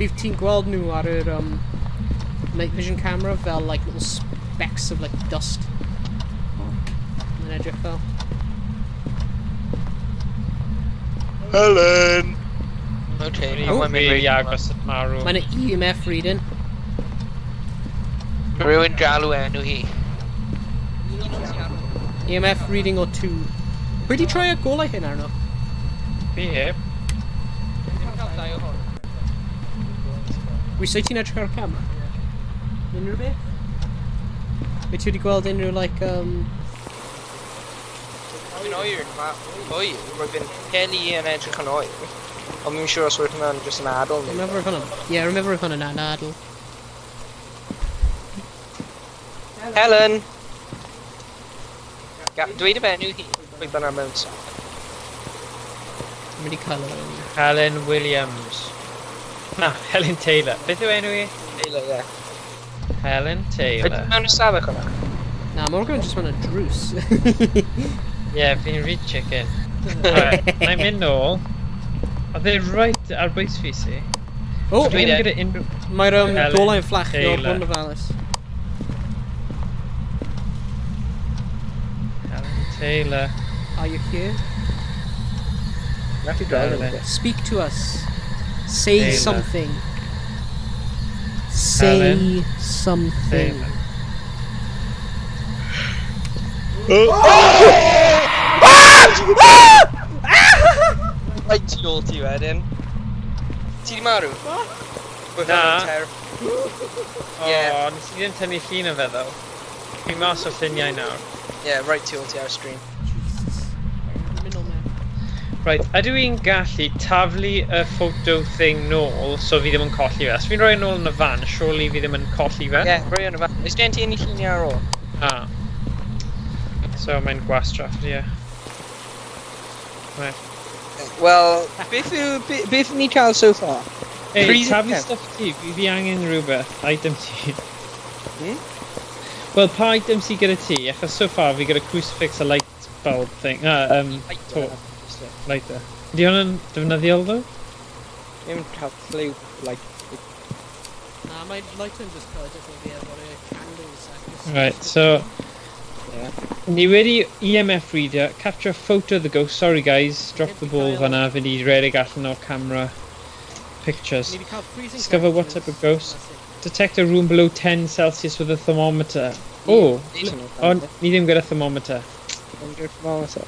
Bydd ti'n gweld nhw ar yr night vision camera fel like little specks of like dust. Mae'n edrych fel. Helen! Okay, Oh, mae'n mynd really reit. agos at marw. Mae'n EMF reading. Rhywun galw enw hi. EMF reading o 2. Pwy di troi y golau hyn arno? Fi heb. Rhys, wyt ti'n edrych ar y camera? Unrhyw beth? Wyt ti wedi gweld unrhyw, like, Mae'n oer, mae oer. Roedd fi'n peli yn edrych yn oer. Ond mi'n siŵr os roedd hwnna'n jyst yn adl neu. Remember hwnna? Yeah, remember hwnna'n anadl. Helen! Dweud y enw hi. Pwy bynnag mewn sa. Dwi'n mynd i cael yr enw. Helen Williams. Na, Helen Taylor. Beth yw enw i? Taylor, ie. Helen Wyt Taylor. ti mewn ystafell hwnna? Na, Morgan just mewn y drws. Ie, yeah, fi'n read chicken. Alright, na i mynd nôl. Oedd e right ar bwys fi si. Oh, Dwi ddim e. gyda unrhyw... mae'r Helen golau'n fflachio, Taylor. bod yn ofalus. Helen Taylor. Are you here? Methu Helen. Speak to us. Say Taylor. something. Say Helen something. Taylor. Right tu ôl ti wedyn. Ti di marw? Roedd Na. hwnna'n O, Ie. nes i ddim tynnu llun o fe ddo. Fi mas o lluniau nawr. Yeah, right tu ôl ti ar y stream. Jesus. Mynd nôl mewn. Right, ydw i'n gallu taflu y photo thing nôl so fi ddim yn colli fe? Os fi'n rhoi nôl yn y fan, surely fi ddim yn colli fe? Yeah, rhoi yn y fan. Oes gen ti unrhyw lluniau ar ôl? Ah. So mae'n gwastraff, ie. Right. Wel, beth yw, beth ni cael so far? Ei, Freezing taflu temp. stuff ti, fi angen rhywbeth, item ti. Hmm? Wel, pa item sy gyda ti? Achos so far fi gyda crucifix a light bulb thing. Ah, lighter. Ydy hwnna'n defnyddiol ddo? Ddim cael clue, like... Na, mae light yn just cael edrych yn fi efo'r candles. Right, so... Yeah. Ni wedi EMF reader, capture a photo of the ghost. Sorry guys, drop the ball fanna, fi di redeg allan o'r camera pictures. Ni wedi cael freezing Discover what type of ghost. That's it. Detect a room below 10 Celsius with a thermometer. Oh, oh, ni ddim gyda thermometer. Thermometer.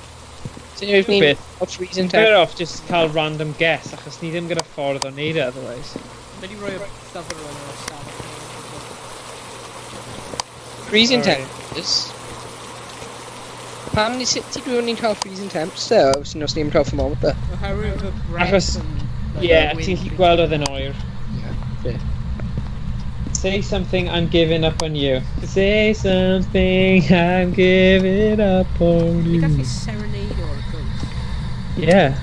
So ni'n Beth? freezing Better temp. off just cael random guess, achos ni ddim gyda ffordd o neud e otherwise. Mae wedi rhoi y llyfr yn yr ystafell. Freezing Alright. temperatures. Pam ni sut ti dwi'n ni'n cael freezing temps te, os os ni'n cael thermometer? Oherwydd y breath Achos- and, like, Yeah, the ti'n wind. gallu gweld oedd yn oer. Yeah, Say something, I'm giving up on you. Say something, I'm giving up on Ni gallu you. serenade o'r ghost. Yeah,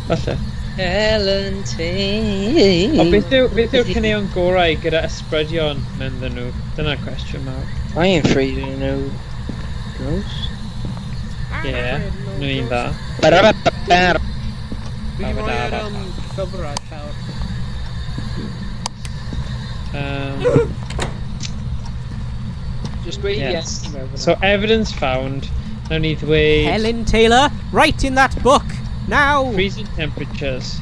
falle. Helen Taylor. O, beth yw'r caneuon gorau gyda ysbrydion mewn nhw? Dyna'r cwestiwn mawr. I ain't afraid of no ghost. I'm Yeah, afraid of no nhw'n un ghost. dda. Ba-da-ba-ba-ba. Fi wedi rhoi yr Ba-ba-da-ba. llyfr ar llawr. Just dweud Yes. yes. So, evidence found. Nawn ni ddweud... Helen Taylor, write in that book! Now! Freezing temperatures.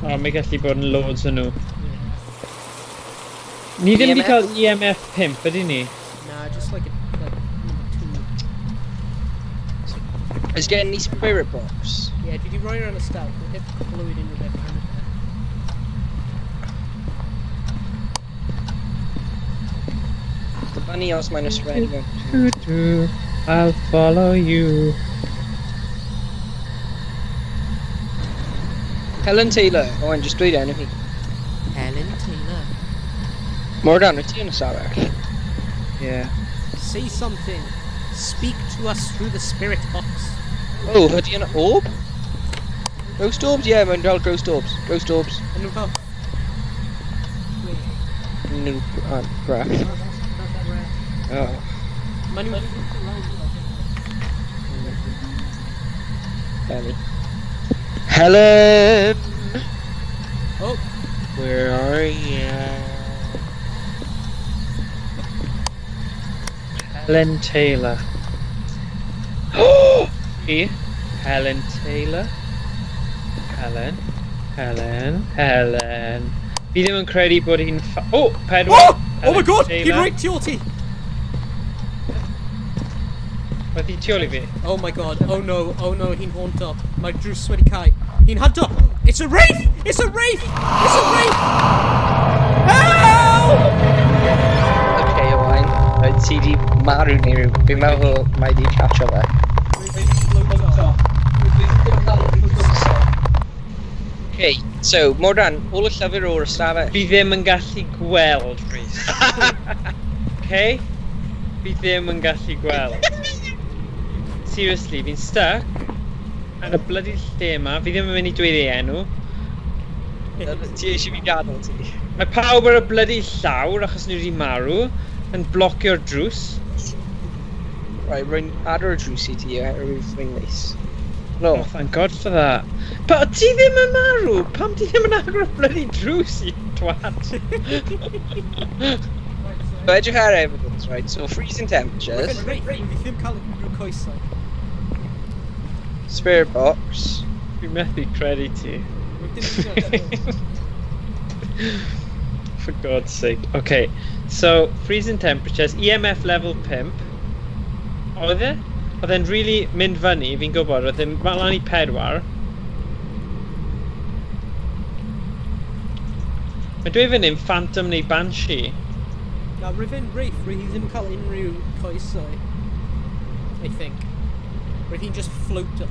O, mae gallu bod yn loads o nhw. Ni ddim wedi EMF? cael EMF 5, ydy ni? Nah, just like, like number 2. Is getting the spirit box. Yeah, dwi wedi rhoi ar y stafell. Dwi'n heb clywed unrhyw beth am e. The bunny os mae'n ysgrifennu mewn. Doo, doo, I'll follow you. Helen Taylor. Oh, and just dweud enw hi. Helen Taylor. Morgan, wyt ti yn y stafell? Yeah. Say something. Speak to us through the spirit box. Oh, ydy yn orb? Ghost orbs? Yeah, mae'n cael ghost orbs. Ghost orbs. Yn nhw fel... Wait, No, breath. Oh. Maen nhw... Benny. Helen! Oh. Where are you? Helen Taylor. Fi? Helen Taylor. Helen. Helen. Helen. Fi ddim yn credu bod hi'n Oh! Pedwar! Oh! Oh my Helen god! Taylor. Hi'n reit tu ôl ti! Oedd hi tu ôl i fi? Oh my god, oh no, oh no, hi'n haunto. Mae'r drws wedi cau. Hi'n hunto! It's a wraith! It's a wraith! It's a wraith! Help! Okay, Owain. Right, ti di marw neu rhywbeth. Fi'n meddwl mae di catcho fe. Okay, so, Morgan, all y llyfr o'r ystafell. Fi ddim yn gallu gweld, Rhys. Okay? Fi ddim yn gallu gweld. Seriously, fi'n stuck yn y bloody lle yma. Fi ddim yn mynd i dweud ei enw. Ti eisiau fi gadael ti? Mae pawb ar y bloody llawr achos nhw wedi marw yn blocio'r drws. Right, rwy'n agor y drws i ti oherwydd rwy'n neis. No. Oh, thank God for that. But ti ddim yn marw! Pam ti ddim yn agor y bloody drws i twat? So edrych ar evidence, right? So freezing temperatures, Reit, fi ddim cael unrhyw coesau. spirit box, Fi'n methu credu ti. Rwyf ddim yn gwybod. For God's sake. Okay, so freezing temperatures, EMF level 5. Oedd e? Oedd e'n really mynd fyny, fi'n gwybod, oedd e'n lan i 4. Mae dweud fan hyn Phantom neu Banshee. Na, rwyf yn wraith, rwyf hi ddim yn cael unrhyw coesau. I think. Rwyf hi'n just floater.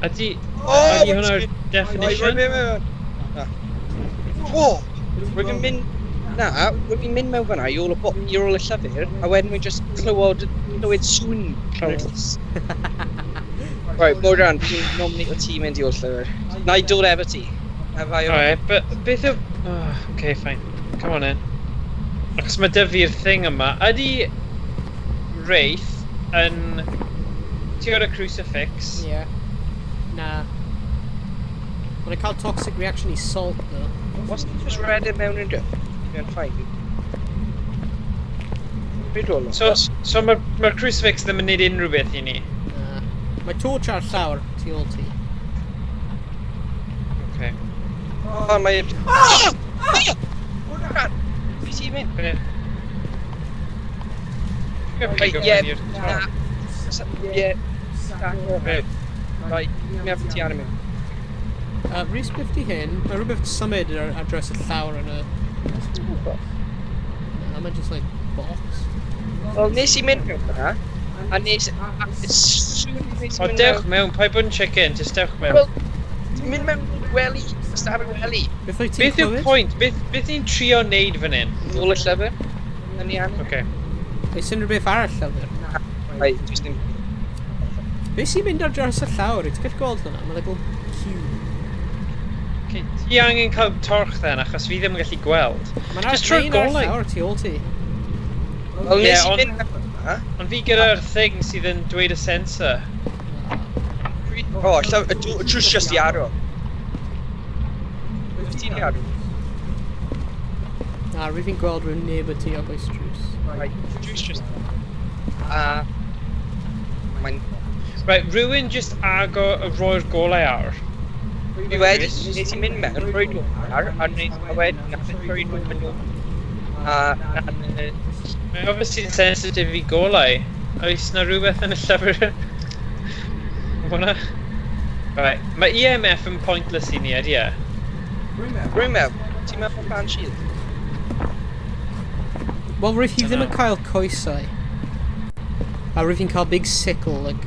Ydy, Oh, ydy hwnna'r definition? Whoa! Rwy'n fi'n mynd... Na, rwy'n fi'n mynd mewn fan'na i ôl y i ôl y llyfr, a wedyn rwy'n just clywed sŵn. Clywed. Right, Morgan, fi'n nominate o ti mynd i ôl llyfr. Na i dod efo ti. Efo i Alright, but beth yw... Oh, okay, fine. Come on in. Achos mae dy fi'r thing yma. Ydy Wraith yn... Ti o'r y crucifix? Yeah. Na. Mae'n cael toxic reaction i salt, though. Os ti'n just redeg mewn yn dweud, mae'n fine. Beth ôl? So mae'r ma crucifix ddim yn neud unrhyw beth i ni. Na. Mae torch ar llawr tu ôl ti. Okay. O, mae... Ah! Ah! Fi ti'n mynd? Be? Right, ie, na. Ie. Be? Right, mi af ti ar y mynd. Rhys, beth di hyn? Mae rhywbeth symud ar draws y llawr yn y... Na, mae'n just like box. Wel, nes i mynd mewn fyna, a nes... A as soon as nes i O, mynd dewch mewn, paid bod yn chicken, just dewch mewn. Wel, mynd mewn gwely, ystafell wely. Beth wyt ti'n Beth yw'r clywed? pwynt? Beth ni'n trio neud fan hyn? Nôl y llyfr. Yn i angen. Okay. Oes unrhyw beth ar y llyfr? Right, just ddim. Beth sy'n mynd ar draws y llawr? Wyt ti'n gallu gweld hwnna? Mae'n like little cube. Okay, ti angen cael torch then, achos fi ddim yn gallu gweld. Mae'n Just troi'r ar golau. llawr tu ôl ti. Wel, Ie, nes i ond- mynd mewn fyna. Ond fi gyda'r thing sydd yn dweud y sensor. O, y drws just i aro. Wyt ti'n i aro? Na, rwyf fi'n gweld rhyw neb y tu o bwys drws. Right, drws just... A... Mae'n... Right, rhywun just agor y roi'r golau ar. Fi wedi, nes i mynd mewn, rhoi nhw ar, a nes, a wedyn, nath e troi nhw yn ôl. A, na, Mae obviously sensitive i golau. Oes na rhywbeth yn y llyfr? Hwna? Right, mae EMF yn pointless i ni, ydy e? Rwy'n mewn, ti'n meddwl Banshee? Wel, rwyf hi ddim yn Dunno. cael coesau. A rwyf hi'n cael big sickle, like...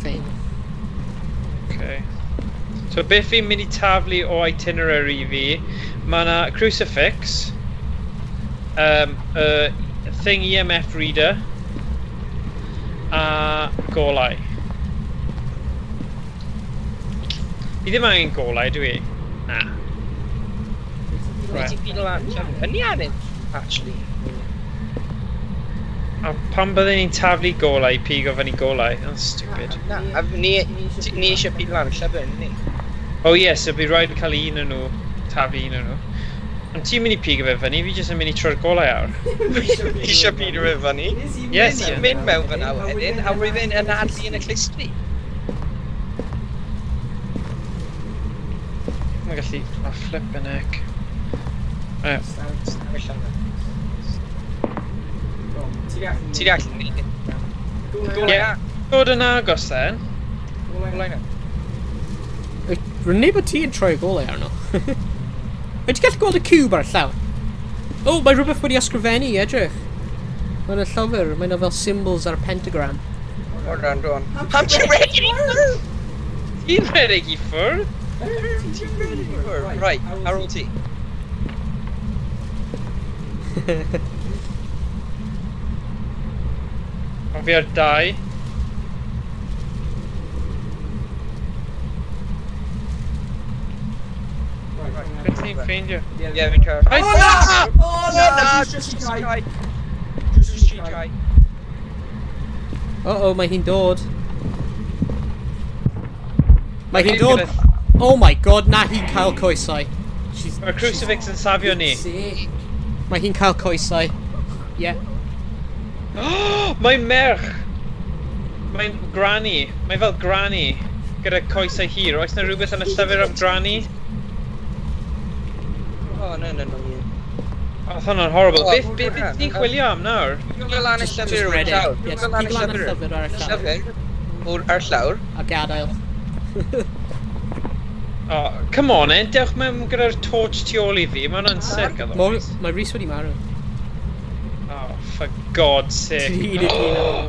thing. Okay. So beth fi'n mynd i taflu o itinerary fi, mae yna crucifix, thing EMF reader, a golau. Fi ddim angen golau, dwi? Na. Right. Right. Ti'n pido lan, yn i angen, actually. A pan bydden ni'n taflu golau, pigo fyny golau? That's stupid. Na, a ni eisiau pido lan y llyfr, ni. Oh yes, so bydd rhaid cael un o'n nhw, taflu un o'n nhw. Ond ti'n mynd i pigo fe fyny, fi jyst yn mynd i troi'r golau ar. Eisiau pido fe fyny. Yes, Nes i ie. mynd mewn fyna wedyn, a roedd e'n anadlu yn y clustri. Mae'n gallu... Oh, flippin' heck. Right. Ti'n gallu neud e. Golau Ie. na. Dod yn agos then. Golau na. Rwy'n neb o ti yn troi golau arno. Wyt ti'n gallu gweld y cube ar y llawr? O, mae rhywbeth wedi ysgrifennu, edrych. Mae'n y llyfr, mae'n fel symbols ar pentagram. Hold on, hold on. Pam ti'n rhedeg i ffwrdd? Ti'n rhedeg i ffwrdd? Ti'n rhedeg i ffwrdd? Right, ar ôl ti. Ond fi ar 2. Beth ti'n ffeindio? Ie, fi'n cael. Right. O na! O na! Na, Drws drws i i gau. gau. Drws i gau. Uh oh, mae hi'n dod. Mae hi'n dod. Oh my god, na hi'n cael coesau. She's, Mae'r crucifix yn safio ni. Mae hi'n cael coesau. Yeah. Mae'n merch! Mae'n granny. Mae fel granny. Gyda coesau hir. Oes na rhywbeth yn y llyfr am granny? O, no, no, no. Oedd hwnna'n horrible. O, Beth ti'n chwilio am nawr? Pigo lan y Just- llyfr just o'r read it. llawr. Yeah, Pigo lan y pigo lan y llyfr. llyfr ar y llawr. Llyfr o'r ar llawr. A gadael. Oh, come on en, dewch mewn gyda'r torch tu ôl i fi. Mae hwnna'n sick otherwise. Mae Rhys wedi marw. Oh, for God's sake. 31.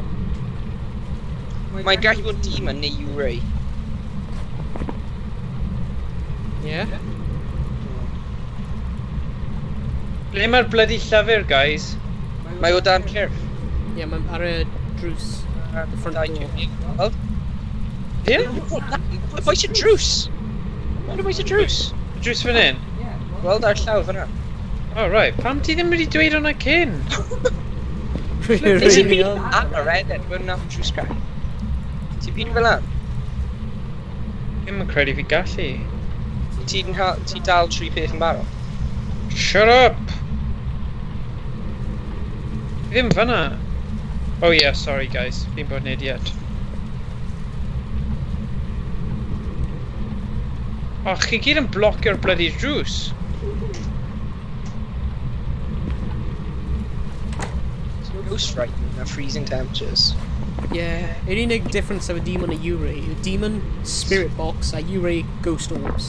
Mae'n gallu bod demon neu Yurei. Yeah? Ble mae'r bloody llyfr, guys? Mae o dan cyrff. Yeah, mae'n ar y drws. The front door. Wel, Ie? pwy sy'n drws? Mae'n pwy sy'n drws? Drws fan hyn? Weld ar llawr fyna. Oh, right. Pam ti ddim wedi dweud hwnna cyn? Nes i Really byd on. ar y redeg, mae'n nath drws gau. Ti'n byd fel lan? Ddim yn credu fi gallu. Ti'n ti dal tri peth yn barod? Shut up! Fi ddim fyna. Oh yeah, sorry guys. Fi'n bod yn idiot. Oh, chi gyd yn blocio'r bloody drws. Ghost writing a freezing temperatures. Yeah, yr unig difference efo Demon a Yurei yw Demon, Spirit Box a Yurei Ghost Orbs.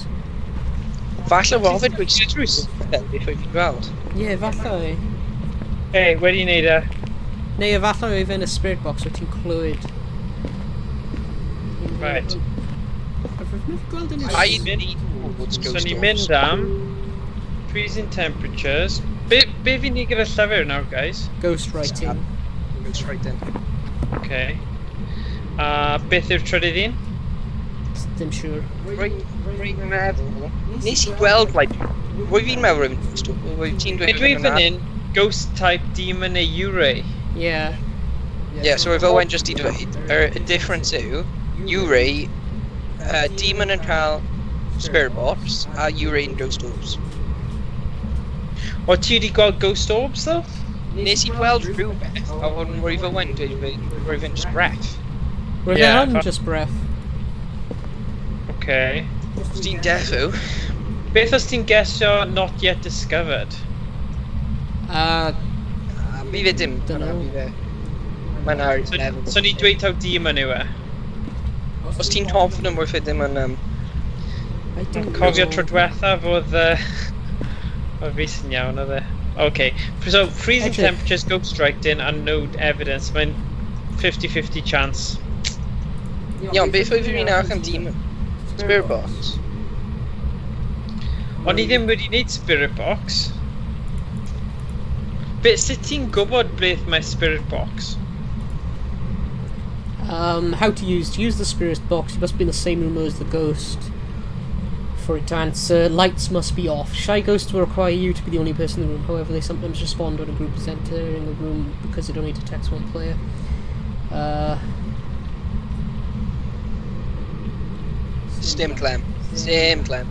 Falle fod Drws. drws. Beth oedd fi'n gweld. Yeah, falle. Hey, wedi wneud e. Neu efallai oedd e'n y Spirit Box wyt ti'n clywed. Right. I've never gweld unrhyw... I need towards So ghost ni'n orbs. mynd am freezing temperatures. Be fi'n ni gyda llyfr nawr, guys? Ghost writing. Ghost writing. Okay. A beth yw'r trydydd un? Dim siŵr. Rwy'n meddwl... Nes i gweld, like... Rwy fi'n meddwl rwy'n ghost orb. Rwy ti'n dweud... Be dwi fan hyn, ghost type demon neu Yurei. Yeah. Yeah, so efo Owen just i dweud, y difference yw, Yurei, Demon yn cael Spirit Box, a Yurei yn Ghost Orbs. O, ti wedi gweld ghost orbs, though? Nes i gweld rhywbeth, a fod yn rwyf Owen dweud rwyf yn just breath. Roedd Yeah, e'n just breath. Okay. Os ti'n defo, Beth os ti'n gesio not yet discovered? Fi fe dim. Dunno. Fi fe. Mae'n ar So, level. so ni dweud taw demon yw e? Os ti'n confident rwyf fe ddim yn... I don't Cofio know. tro diwetha fod... O fi sy'n iawn oedd e. Okay. So, freezing Edrych. temperatures, ghost writing and no evidence. Mae'n 50-50 chance. Iawn, beth oedd fi'n arach am Demon? Spirit Box. O'n i ddim wedi gwneud spirit box. Be, sut ti'n gwybod beth mae spirit box? How to use. To use the spirit box, you must be in the same room as the ghost. For it to answer, lights must be off. Shy ghosts will require you to be the only person in the room. However, they sometimes respond when a group is entering a room because it only detects one player. Stim clem. Stim clem.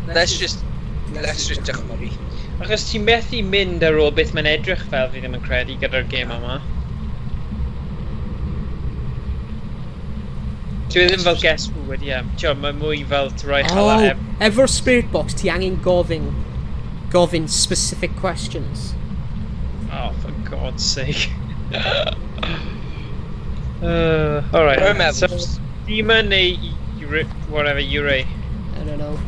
Let's just dychmygu. Achos ti'n methu mynd ar ôl beth mae'n edrych fel fi ddim yn credu gyda'r gêm yma. Dwi ddim fel guess who wedi e. Tio, mae mwy fel to rhoi hala Oh, ef. efo'r spirit box, ti angen gofyn specific questions. Oh, for God's sake. Alright. Rwy'n meddwl. So, demon neu Yurei, whatever, Yurei. I don't know.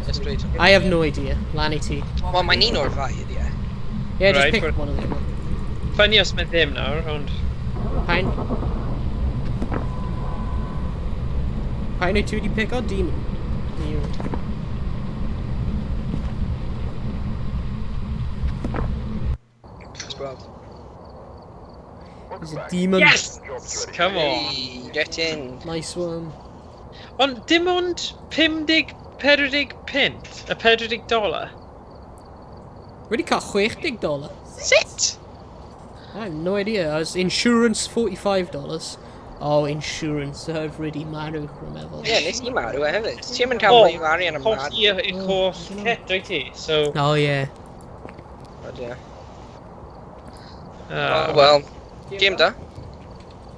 Let's dweud. I have no idea. Lan i ti. Wel, mae'n un o'r ddau ydi e. Yeah, just Right, pick but- one of them. Funny os mae ddim nawr, ond... Pain. Pain wyt ti wedi pick o demon? Neu Yurei? Let's gweld. There's a demon. Yes! Come on! Hey, get in. Nice one. Ond dim ond 50, 40 punt, a 40 dollar. Wedi cael $60. Sut? I have no idea. I was insurance $45. Oh, insurance. I've already marw, rwy'n meddwl. Ie, nes i marw e hefyd. Ti'n mynd cael mwy o arian am marw. Colli eich holl kit, wyt ti? So, Oh, yeah. Ond ie. Oh, well. Game da.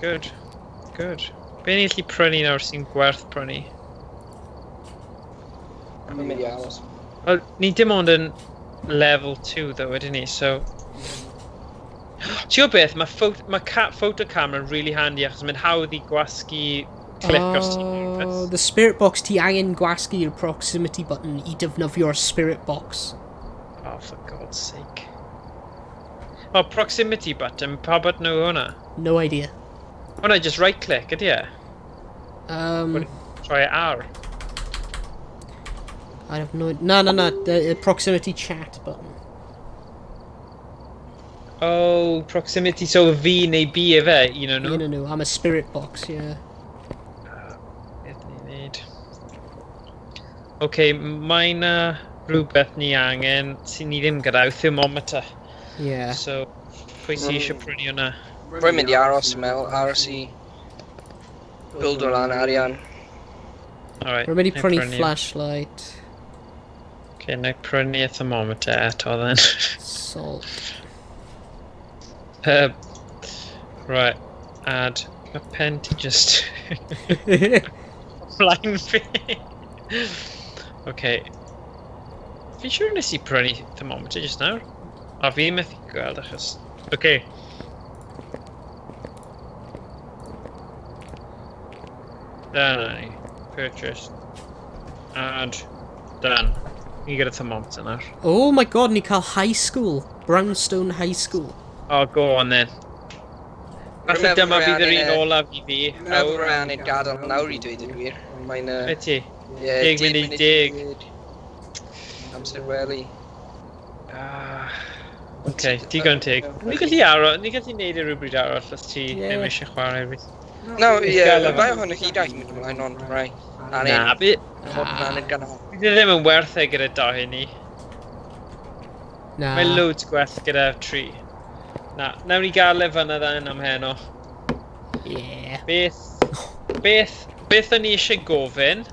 Good. Good. Be ni allu prynu nawr sy'n gwerth prynu? Mae'n mynd i aros. Wel, ni dim ond yn level 2 though, ydyn ni, so... Ti'n gwybod beth, mae ma photo camera yn really handy achos mae'n hawdd i gwasgu clic os ti'n Oh, nervous. the spirit box, ti angen gwasgu'r proximity button i defnyddio'r spirit box. Oh, for God's sake. Oh, proximity button, pa button yw hwnna? No idea. Hwnna just right click, ydy e? Try R. I have no... No, no, no. The proximity chat button. Oh, proximity, so V neu B efe, un o'n nhw. Un o'n nhw. I'm a spirit box, yeah. Beth ni'n neud? OK, mae na rhywbeth ni angen sy'n ni ddim gyda yw thermometer. Yeah. So, pwy sy eisiau prynu hwnna? Rwy'n mynd i aros, yn meddwl, aros i Build o lan arian. Alright. Rwy'n mynd i na i prynu flashlight. Okay, na i prynu y thermometer eto then. Salt. Right, add. Mae pen ti just flaen fi. Okay. Fi'n siŵr nes i prynu thermometer just nawr. A fi methu gweld achos... Okay. Dyna ni. Purchase. Add. Done. Ni gyda thermometer nawr. Oh my god, ni cael high school. Brownstone High School. Oh, go on then. Falle dyma fydd yr un olaf i fi. Dwi'n meddwl rhaid angen gadael nawr i dweud y gwir. Mae'n... Wyt ti? Ie, 10:10. Amser wely. Ah, Oce, digon teg. Ni gallu aro, ni gallu neud e rhywbryd arall os ti ddim eisiau chwarae fi. No, ie, Gael y ddau ohonoch chi daeth mynd ymlaen, ond rai. Na, bydd Angen ganol. e ddim yn werth e gyda dau ni. Na. Mae loads gwell gyda tri. Na, nawn ni gael e fyna dden am heno. Yeah. Beth o'n i eisiau gofyn?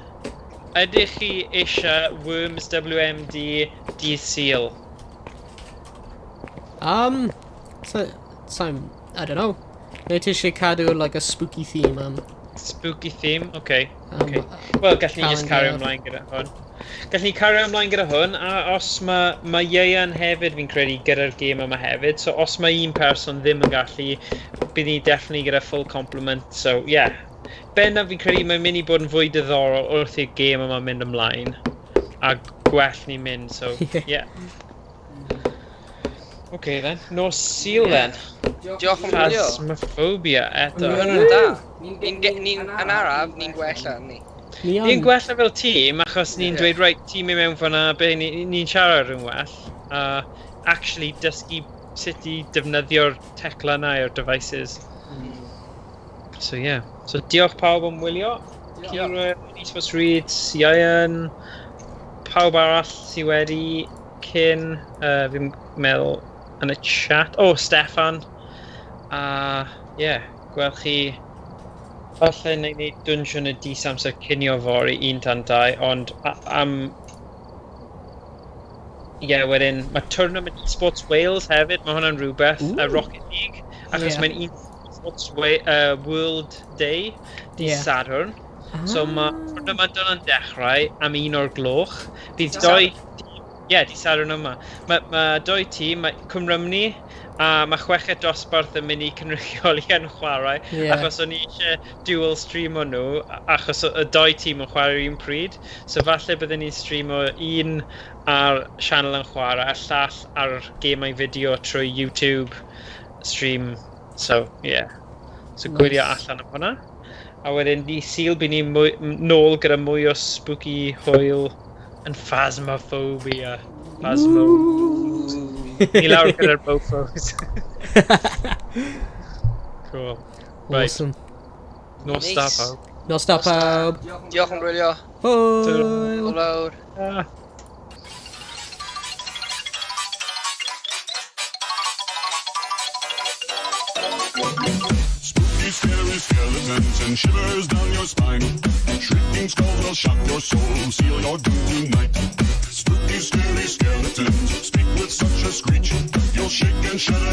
Ydych chi eisiau Worms WMD dydd Sul? So, I don't know. Neu ti eisiau cadw like a spooky theme am... Spooky theme, okay. Okay. Wel, gallwn ni just cario ymlaen gyda hwn. Gallwn ni cario ymlaen gyda hwn, a os mae Ieuan hefyd fi'n credu gyda'r gêm yma hefyd, so os mae un person ddim yn gallu, bydd ni definitely gyda full complement, so yeah. Bennaf fi'n credu mae'n mynd i bod yn fwy diddorol wrth i'r gêm yma mynd ymlaen, a gwell ni'n mynd, so yeah. Okay then, nos Sul then. Diolch am wylio. Phasmophobia eto. Mae hwn yn da. Ni'n yn araf, ni'n gwella, ni. Ni'n gwella fel tîm, achos ni'n dweud, right, tîm i mewn fan'na, be ni'n siarad yn well. A actually dysgu sut i defnyddio'r teclannau o'r devices. So yeah. So diolch pawb am wylio. Kira, Esports Reads, Ian, pawb arall sydd wedi cyn, fi'n meddwl yn y chat. Oh, Steffan. A yeah, gweld chi falle wneud ni dungeon y dis amser cinio fory 1 tan 2, ond am... Ie, yeah, wedyn, mae Tournament Esports Wales hefyd, mae hwnna'n rhywbeth, y Rocket League, achos mae'n Esports World Day, dydd Sadwrn. So mae tournament yna'n dechrau am 1 o'r gloch. Bydd doi... Ie, dydd Sadwrn yma. Mae doi tîm, mae Cymrymni, a mae chweched dosbarth yn mynd i cynrychioli yn chwarae, achos o'n i eisiau dual stream o nhw, achos y doi tîm yn chwarae'r un pryd. So falle byddwn ni'n streamo un ar sianel yn chwarae, a llall ar gemau fideo trwy YouTube stream. So, yeah. So gwylio allan am hwnna. A wedyn di Sul bydd ni'n nôl gyda mwy o spooky hwyl yn Phasmophobia. Phasmo. Ni lawr gyda'r bofos. Cool. Right. Awesome. Nos da pawb. Nos da pawb. Diolch am wylio. Hwyl. Lawr. Spooky, scary skeletons and shivers down your spine. Shrieking skulls will shock your soul, seal your doom tonight. Spooky, scary skeletons speak with such a screech. You'll shake and shudder.